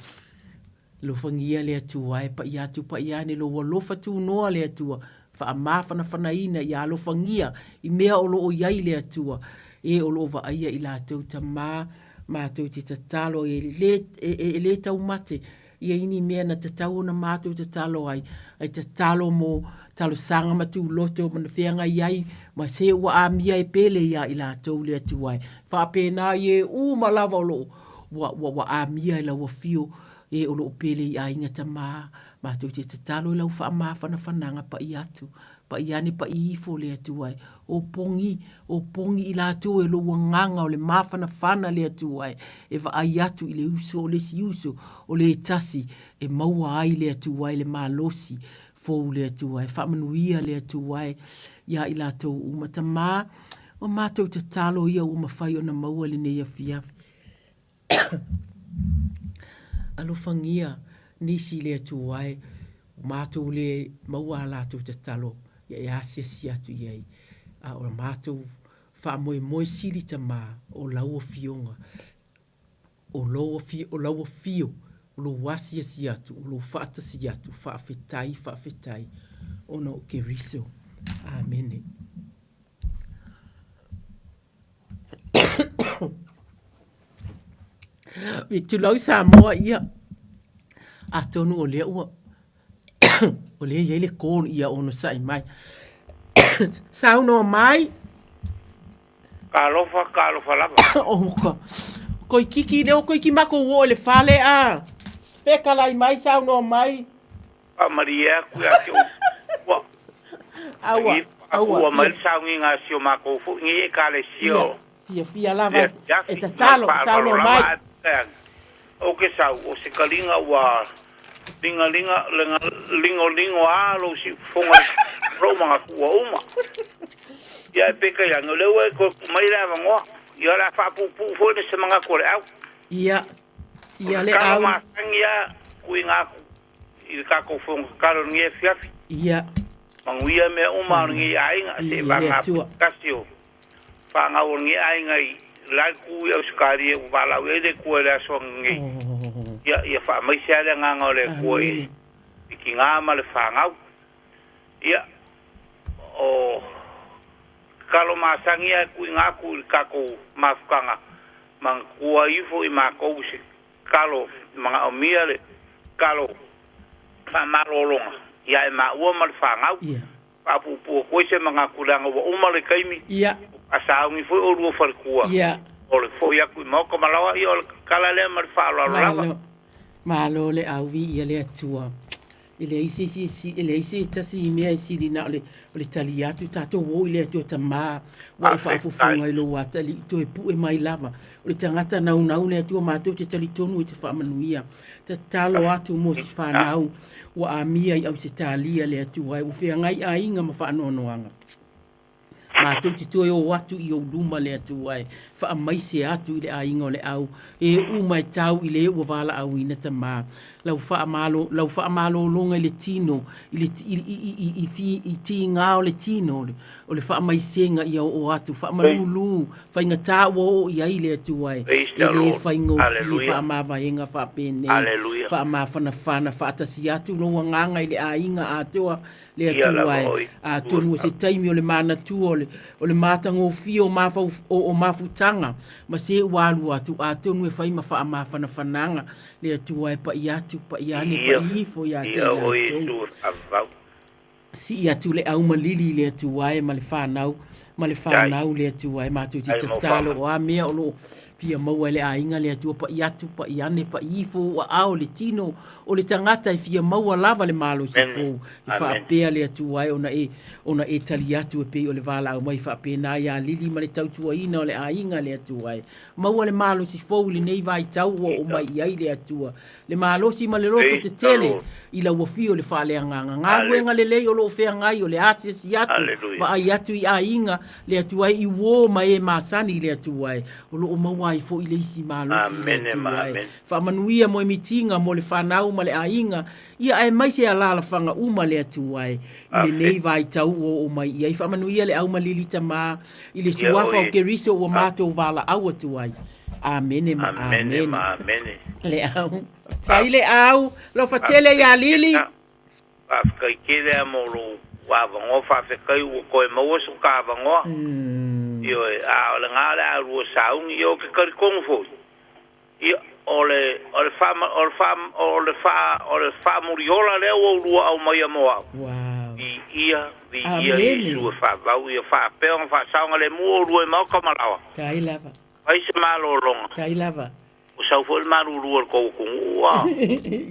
Alofagia le Atua e paia atu paia ane lou alofa tunoa le Atua faamafanafanaina ia alofagia i mea o lo o i ai le Atua e o lo o vaaia i latou tama matou te tatalo e le e le taumate ia i ni mea na tatau ona matou tatalo ai ae tatalo mo talosaga ma tuloto ma na feagai ai ma se ua amia e pele ia i latou le Atua e faapena i e uma lava o lo o Ua, ua, ua amia e lau afio e o lo o pele i aiga tamā, matou te tatalo i lau faamafanafanaga paia atu, paia ane paia ifo le Atua e, o pogi, o pogi i latou e lou agaga o le mafanafana le Atua e, e vaai atu i le uso o le isi uso o le tasi e maua ai le Atua e le malosi fou le Atua e, faamanuia le Atua e iā i latou uma. Tamā, o matou tatalo ia ua mafai ona maua lenei afiafi. Alofagia nisi i le Atua e, ua matou le maua a latou tatalo ia e asiasi atu i ai, a o matou faamoemoe sili Tamā o lau Afioga, o lou o lau afio, o lou asiasi atu, o lou faatasi atu, faafetai, faafetai ona o Keriso. Amene. I tulou Samoa ia. Atonu o lea ua o lea e i ai le call ia onosai mai. Saunoa mai. Talofa, talofa lava. Oh, ka. Koi kiki leo koi ki mako wo le fale a. Fekalai mai saunoa mai. Faamalie atu ia te ou. Aua, aua. Ua mai le sauniga a si o matou foi nei Ekalesia o. Fiafia lava e tatalo, saunoa mai. Ou te sau, o se taliga ua ligalinga, lingoligo a lou siufofoga i lou manatu ua uma. Ia e peitai ane, o lea ua e toe tuu mai le avanoa. Ia o le a faapuupuu foi le se manatu o le au. Ia, ia le au. O le tatalo masani lava, tuuina atu i le tatou fono tatalo i lenei afiafi. Ia. Manuia mea uma o lenei aiga, se i vagana tasi o fanau o lenei aiga i la itu i Ausetalia ua valaau i ai le Atua i le aso ananei. Ia, ia faamaise lava le agaga o le Atua i i tina ma le fanau. Ia, o tatalo masani lava e tuuina atu i le tatou mafutaga, manatua ifo i matou se Tatalo manaomia le tatalo faamalologa ia e maua ma le fanau. Faapuupuu atu ai se manatu leaga ua uma le taimi, ua sauni foi oulua faletua o le foi atu i maota ma laoa. Ia o le tala lea ma le faaaloalo lava. Malo le au viia le Atua. E leai se isi e si, e leai se tasi mea e sili na o le, o le tali atu, tatou o i le Atua Tama, ua e faafofoga i lou atalii, toe pue mai lava. O le tagata naunau le Atua matou te talitonu e te faamanuia. Tatalo atu mo si fanau ua amia i Ausetalia le Atua e, ua feagai aiga ma faanoanoaga. Matou te toe o atu i ou luma le Atua e faamaise atu i le aiga o le au, e uma e tau i le ua valaauina Tama. Lau faamalo, lau faamalologa i le tino, i le, i, i, i, i, i, i tiga o le tino, o le, o le faamaisega ia oo atu, faamalulu, faigata ua oo i ai le Atua e, e le faigofie faamavaega faapenei, faamafanafana faatasi atu lou agaga i le aiga atoa le Atua e, atonu o se taimi o le manatua o le, o le matagofie o, mafau, o, o mafutaga ma se ua alu atu, atonu e fai ma faamafanafanaga le Atua e pa'i atu, pa'i ane, pa'i ifo ia te i latou. Sii atu le au malili i le Atua e ma le fanau, ma le fanau le Atua e matou te tatalo o a mea o lo o fia maua e le aiga le Atua pa'i atu, pa'i ane, pa'i ifo ua ao le tino o le tagata e fia maua lava le malosi fou e faapea le Atua e ona e ona e tali atu e pei o le valaau mai faapena iā Lili ma le tautuaina o le aiga le Atua e maua le malosi fou i lenei vaitau ua oo mai i ai le Atua le malosi ma le loto tetele i lau afio i le faaleagaga. Galuega lelei o lo o feagai o le asiasi atu, vaai atu i aiga, le Atua e i uō ma e masani i le Atua e, o lo o maua ai foi le isi malosi i le Atua e. Faamanuia moemitiga mo le fanau ma le aiga, ia aemaise alaalafaga uma le Atua e, i lenei vaitau ua oo mai i ai. Faamanuia le aumalili tama i le suafa o Keriso ua matou valaau atu ai. Amene ma amene. ma amene. Le au. Tai le au. Lofa tele ia Lili. Faafetai tele a mo lou avanoa, faafetai ua toe maua so ta avanoa. Ioe, a o lena o le a lua sauni, ia ou te talitonu foi, ia, o le, o le faa, o le faa, o le faa, o le faamuliola lea ua ou lua aumaia mo au. Wow. Viia, viia Iesu e faavau, ia faapea ona faasaogalemu oulua i maota ma laoa. Tai lava. Fai se malologa. Tai lava. Ua sau foi le malulu a le tou atunuu a.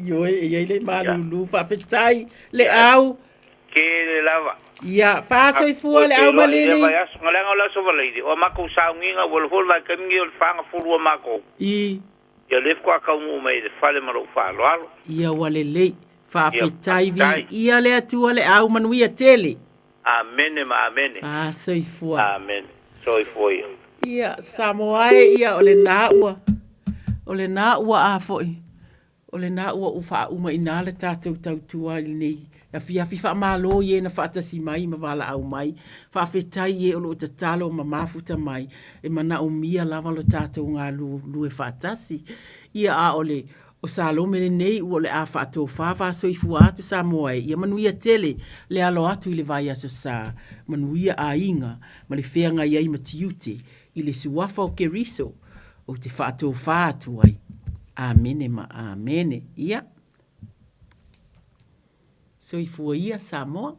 Ioe, e i ai le malulu. Faafetai le au. Tele lava. Ia, faasoifua le au malili. Vaiaso, leaga o le aso Faraile, o a matou sauniga, ua alu foi le vaitaimi lenei o le 42 matou. I. Ia lea faatoa taunuu mai i le fale ma lou faaaloalo. Ia ua lelei. Faafetai viia le Atua le au manuia tele. Amene ma amene. Soifua. Amene. Soifua ia. Ia, Samoa e, ia, o lena ua, o lena ua a foi, o lena ua ou faauma i ina le tatou tautua i lenei afiafi. Faamalo i e na faatasi mai ma valaau mai. Faafetai i e o lo o tatalo ma mafuta mai e manaomia lava lo tatou galulue faatasi. Ia, a o le O Salome lenei ua o le a faatofa faasoifua atu Samoa e ia manuia tele le alo atu i le vaiaso sa, manuia aiga ma le feagai ai ma tiute i le suafa o Keriso ou te faatofa atu ai. Amene ma amene. Ia. Soifua ia Samoa.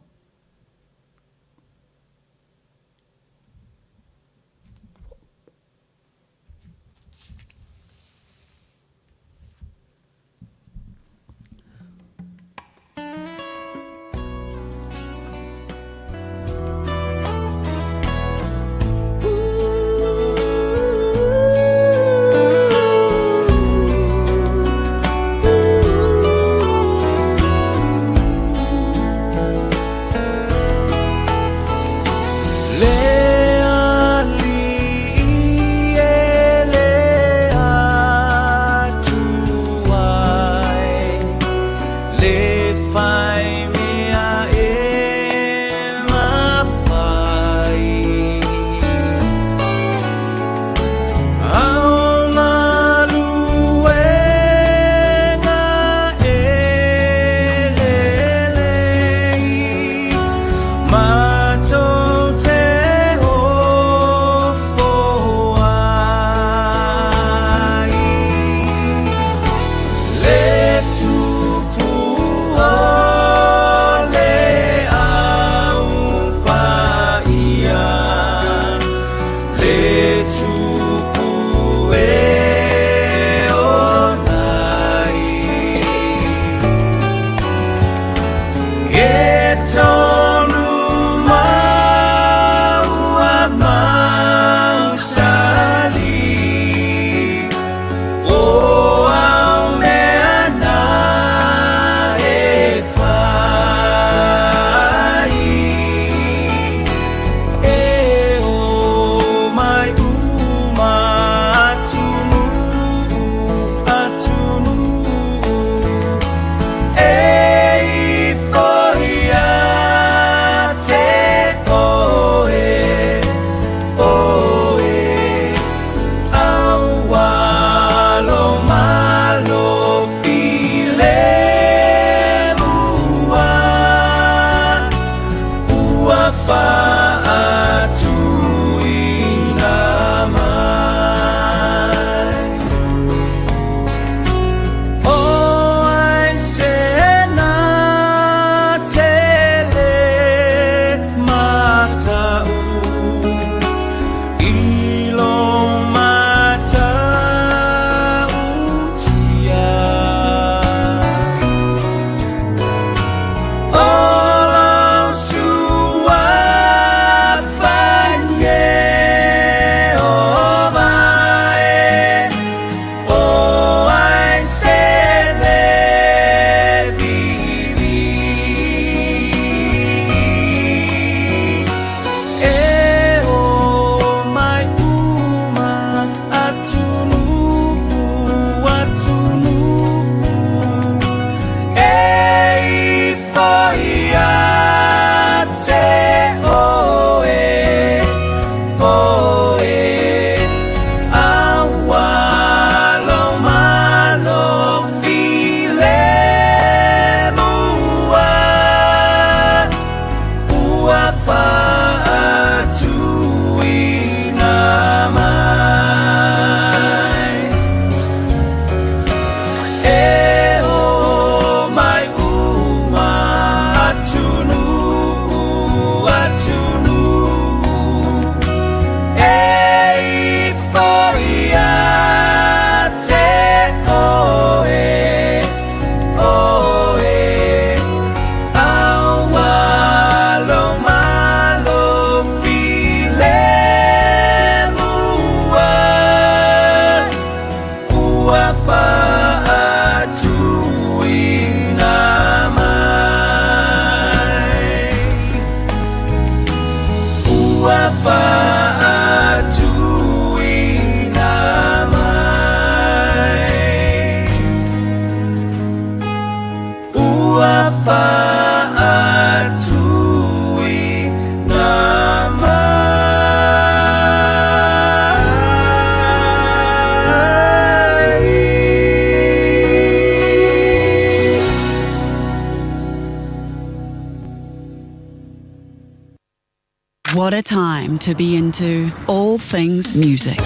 What a time to be into all things music.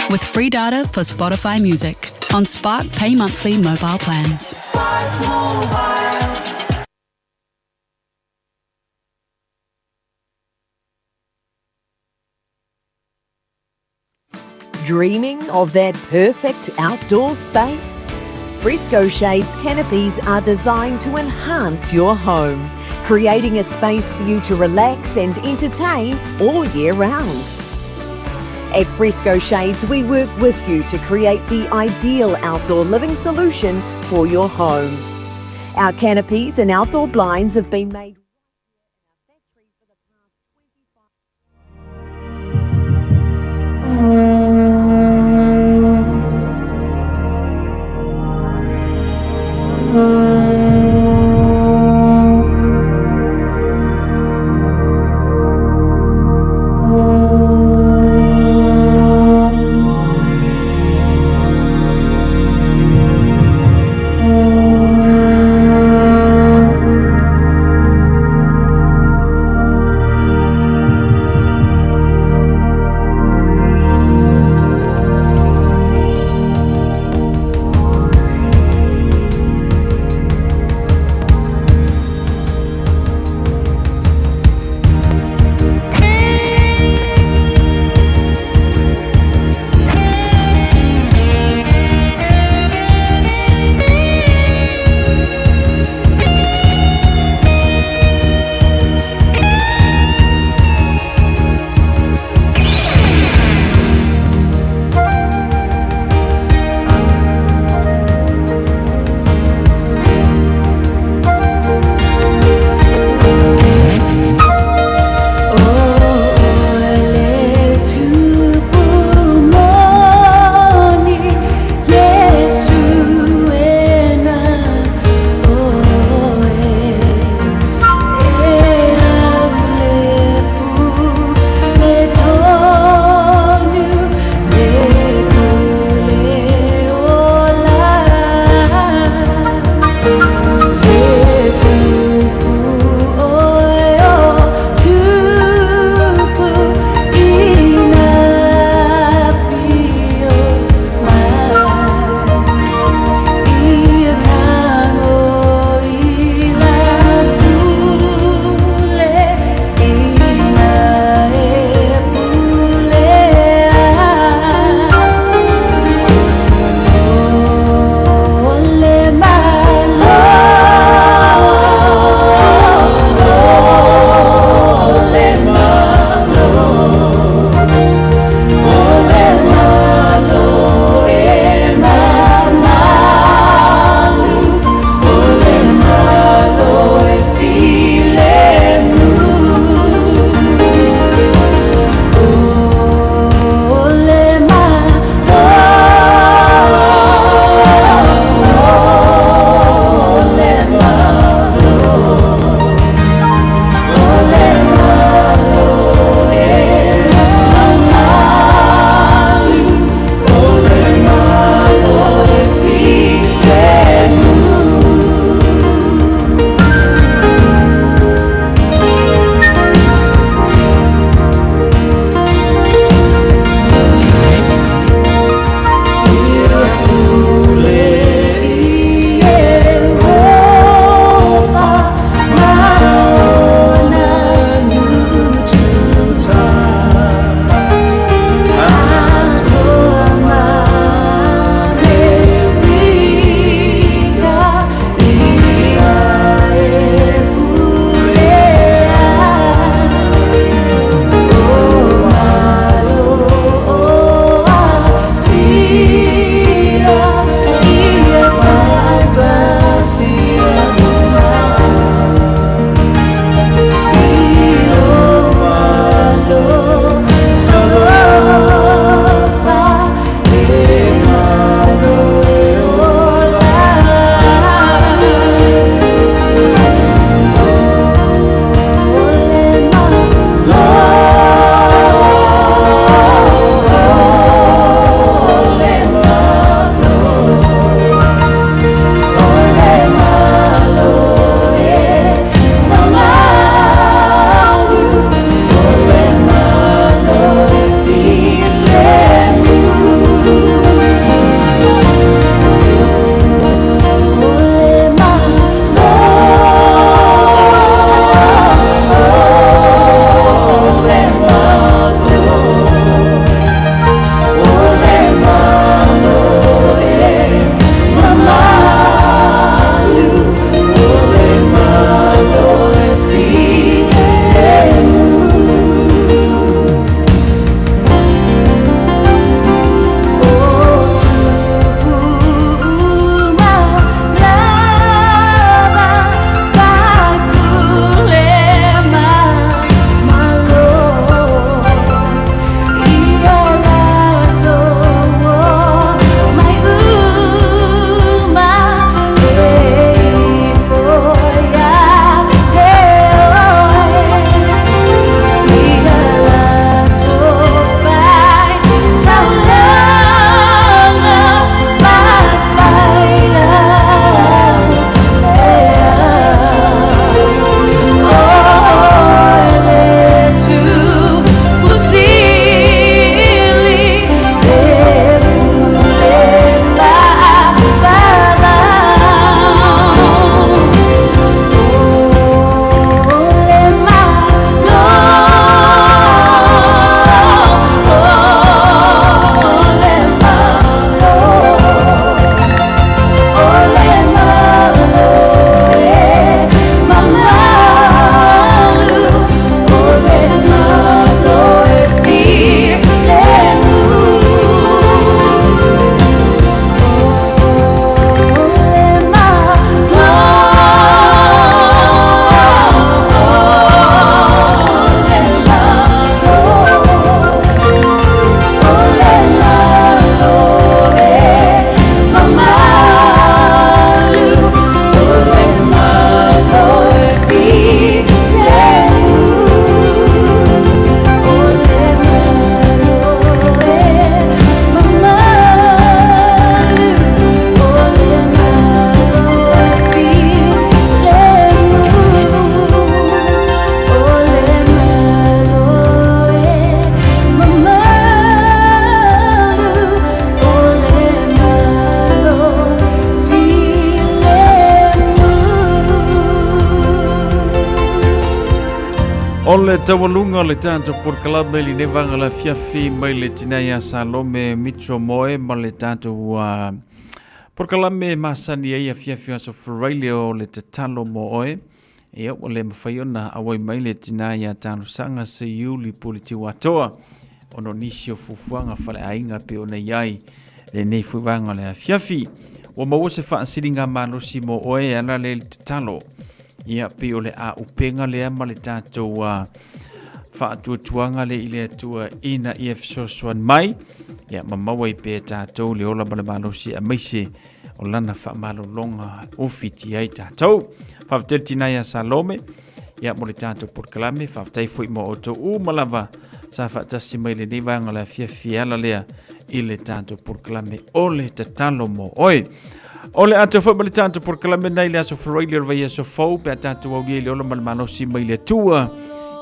With free data for Spotify Music on Spark Pay Monthly mobile plans. Spark Mobile. Dreaming of that perfect outdoor space? Fresco Shades canopies are designed to enhance your home, creating a space for you to relax and entertain all year round. At Fresco Shades, we work with you to create the ideal outdoor living solution for your home. Our canopies and outdoor blinds have been made O le taualuga o le tatou polokalame i lenei vaega o le afiafi mai le tina ia Salome Mitchell Moe ma le tatou polokalame e masani ai afiafi o aso Faraile o le tatalo mo oe. Ia, ua le mafai ona auai mai le tina ia Talosaga Seiuli Puletiuatoa ona o nisi o fuafuaga faleaiga pei ona i ai lenei foi vaega o le afiafi. Ua maua se faasiliga malosi mo oe e ala lea i le tatalo. Ia, pei o le aupega lea ma le tatou faatuatuaga lea i le Atua ina ia fesoasoani mai, ia, ma maua ai pea e tatou le ola ma le malosi aemaise o lana faamalologa o fitia ai tatou. Faafetai le tina ia Salome, ia mo le tatou polokalame, faafetai foi mo outou uma lava sa faatasi mai lenei vaega o le afiafi e ala lea i le tatou polokalame o le tatalo mo oe. O le ato foi ma le tatou polokalame nei le aso Faraile o le vaiaso fou pe a tatou aulia i le ola ma le malosi mai le Atua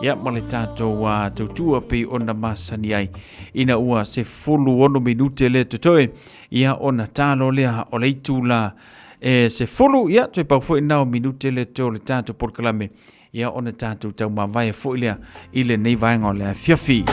ia ma le tatou tautua pei ona masani ai ina ua 16 minute le totoe ia ona talo lea o le itula e 10 ia toe pau foi na o minute le totoe o le tatou polokalame ia ona tatou taumavae foi lea i lenei vaega o le afiafi.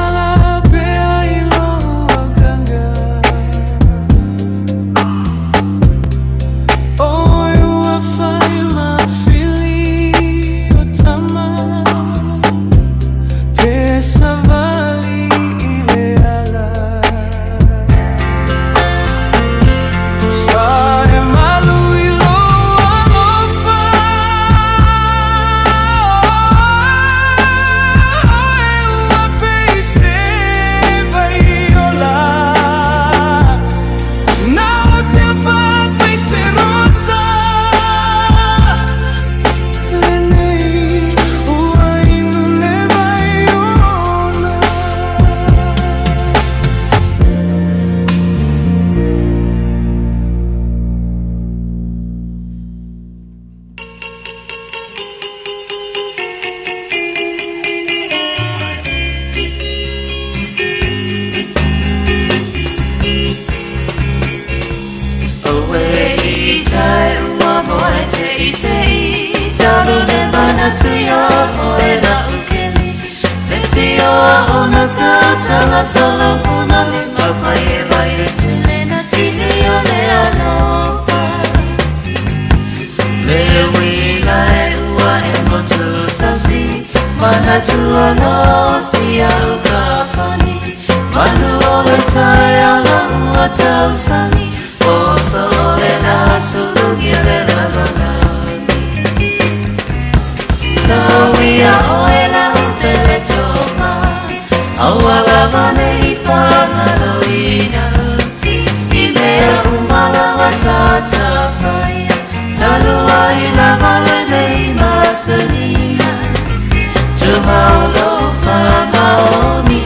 ala pea i lou agaga. Oe ua fai ma fili o tama, pe savali i le ala. Sa e malu i lou alofa, Oe ua pei se vai ola. Na o te pei se rosa, Lenei ua inu le vai ola. Oe i tai ua moe te i te i Talu le mana tuia o e la ukeli Le tio a ona tautala solo ona le mawhai e vai e tele na tini o le alofa Le wila e ua e motu tasi Mana tua lo si au ka pani Manu o le tai ala ua tausani O sole na sulugi le la la la Sawia oe la upele tofa Awala mane i whangaloina I mea umalawa sa tawhaia Talua i la male nei masanina Tumaulo whamaoni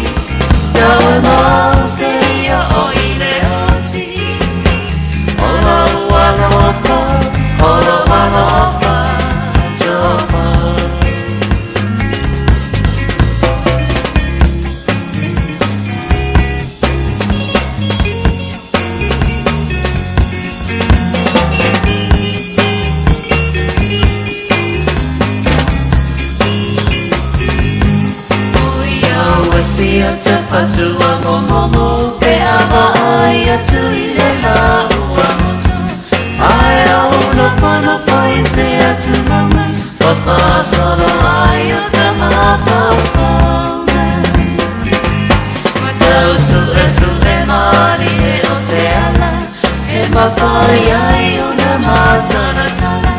Yau mau se ia o i le oti Ola ualofa, ola ualofa, tofa. Ua sia te whatua momomo Pe awa ai atu i le la ua motu Ai au no whana whai se atu maunga Wa whasolo ai o te mawhawhaunga Tau su e su e mari e o te ala E mawhai ai o na mātara tala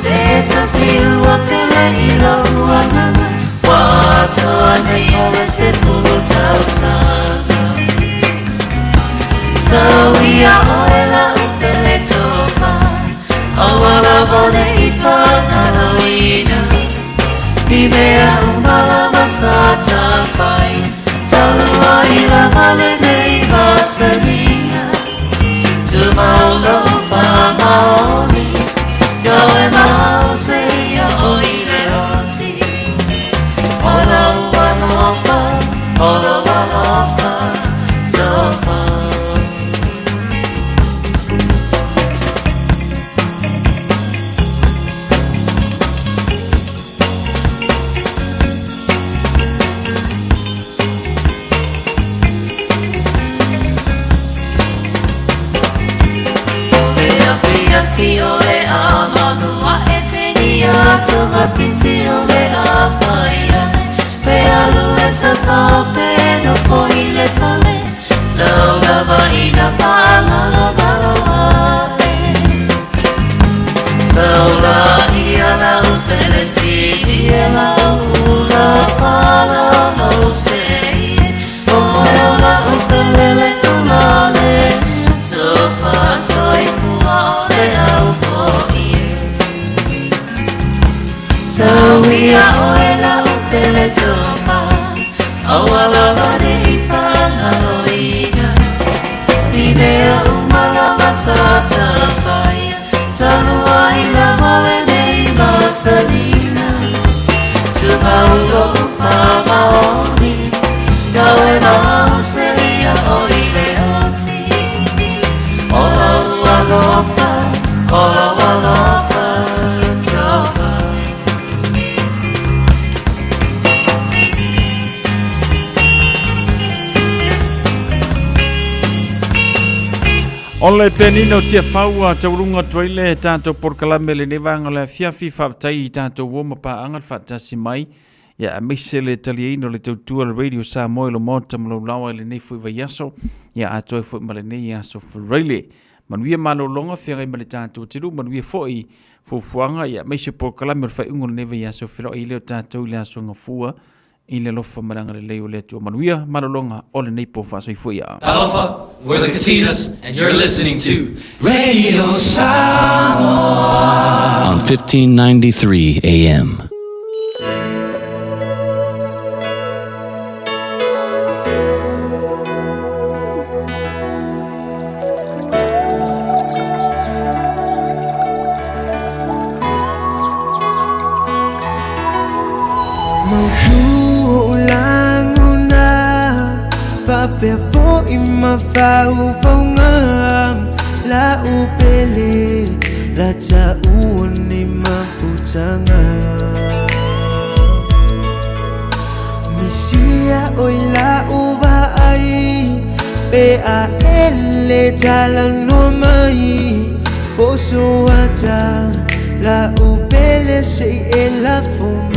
Se tasi ua pele i lo ua nganga Watoa nei o le se pulu tausaga Sawia oe la upele tofa Awala vale i whangaloina I mea umalawa sa tawhai Talua i la male nei masanina Tumaulo whamaoni Yo e mau se ia o i le oti Ola ualofa, ola ualofa, tofa. Le awhi awhi o le amalua e penia tunga whiti o le awhai ane Pe alu e tawhao pe no po i le fale Tau lava i na whangalo ngalo ae Sau la ia la upele si ia la ula whala mau se ie O la upele le ula le Tofa toi fua o le au fo ie Sawia oe la upele tofa Awala O le pianino Tiafau ua taualuga atu ai le tatou polokalame i lenei vaega o le afiafi. Faafetai i tatou uo ma paaga le faatasi mai, ia aemaise le taliaina o le tautua a le Radio Samoa i lo maota ma lou laoa i lenei foi vaiaso, ia atoa ai foi ma lenei aso Faraile. Manuia malologa, feagai ma le tatou atunuu, manuia foi fuafuaga, ia aemaise polokalame o le faaiuga o lenei vaiaso. Feiloai ai lea o tatou i le aso Gafua i le alofa ma le agalelei o le Atua. Manuia malologa o lenei po faasoifua ia. Talofa, we're the Katinas and you're listening to Radio Samoa on 1593 AM. Faapea foi ma faufauga La'u pele la taua ni mafutaga Misia oi la'u vaai Pe a ele talanoa mai Poso ata la'u pele se i e lafo mai.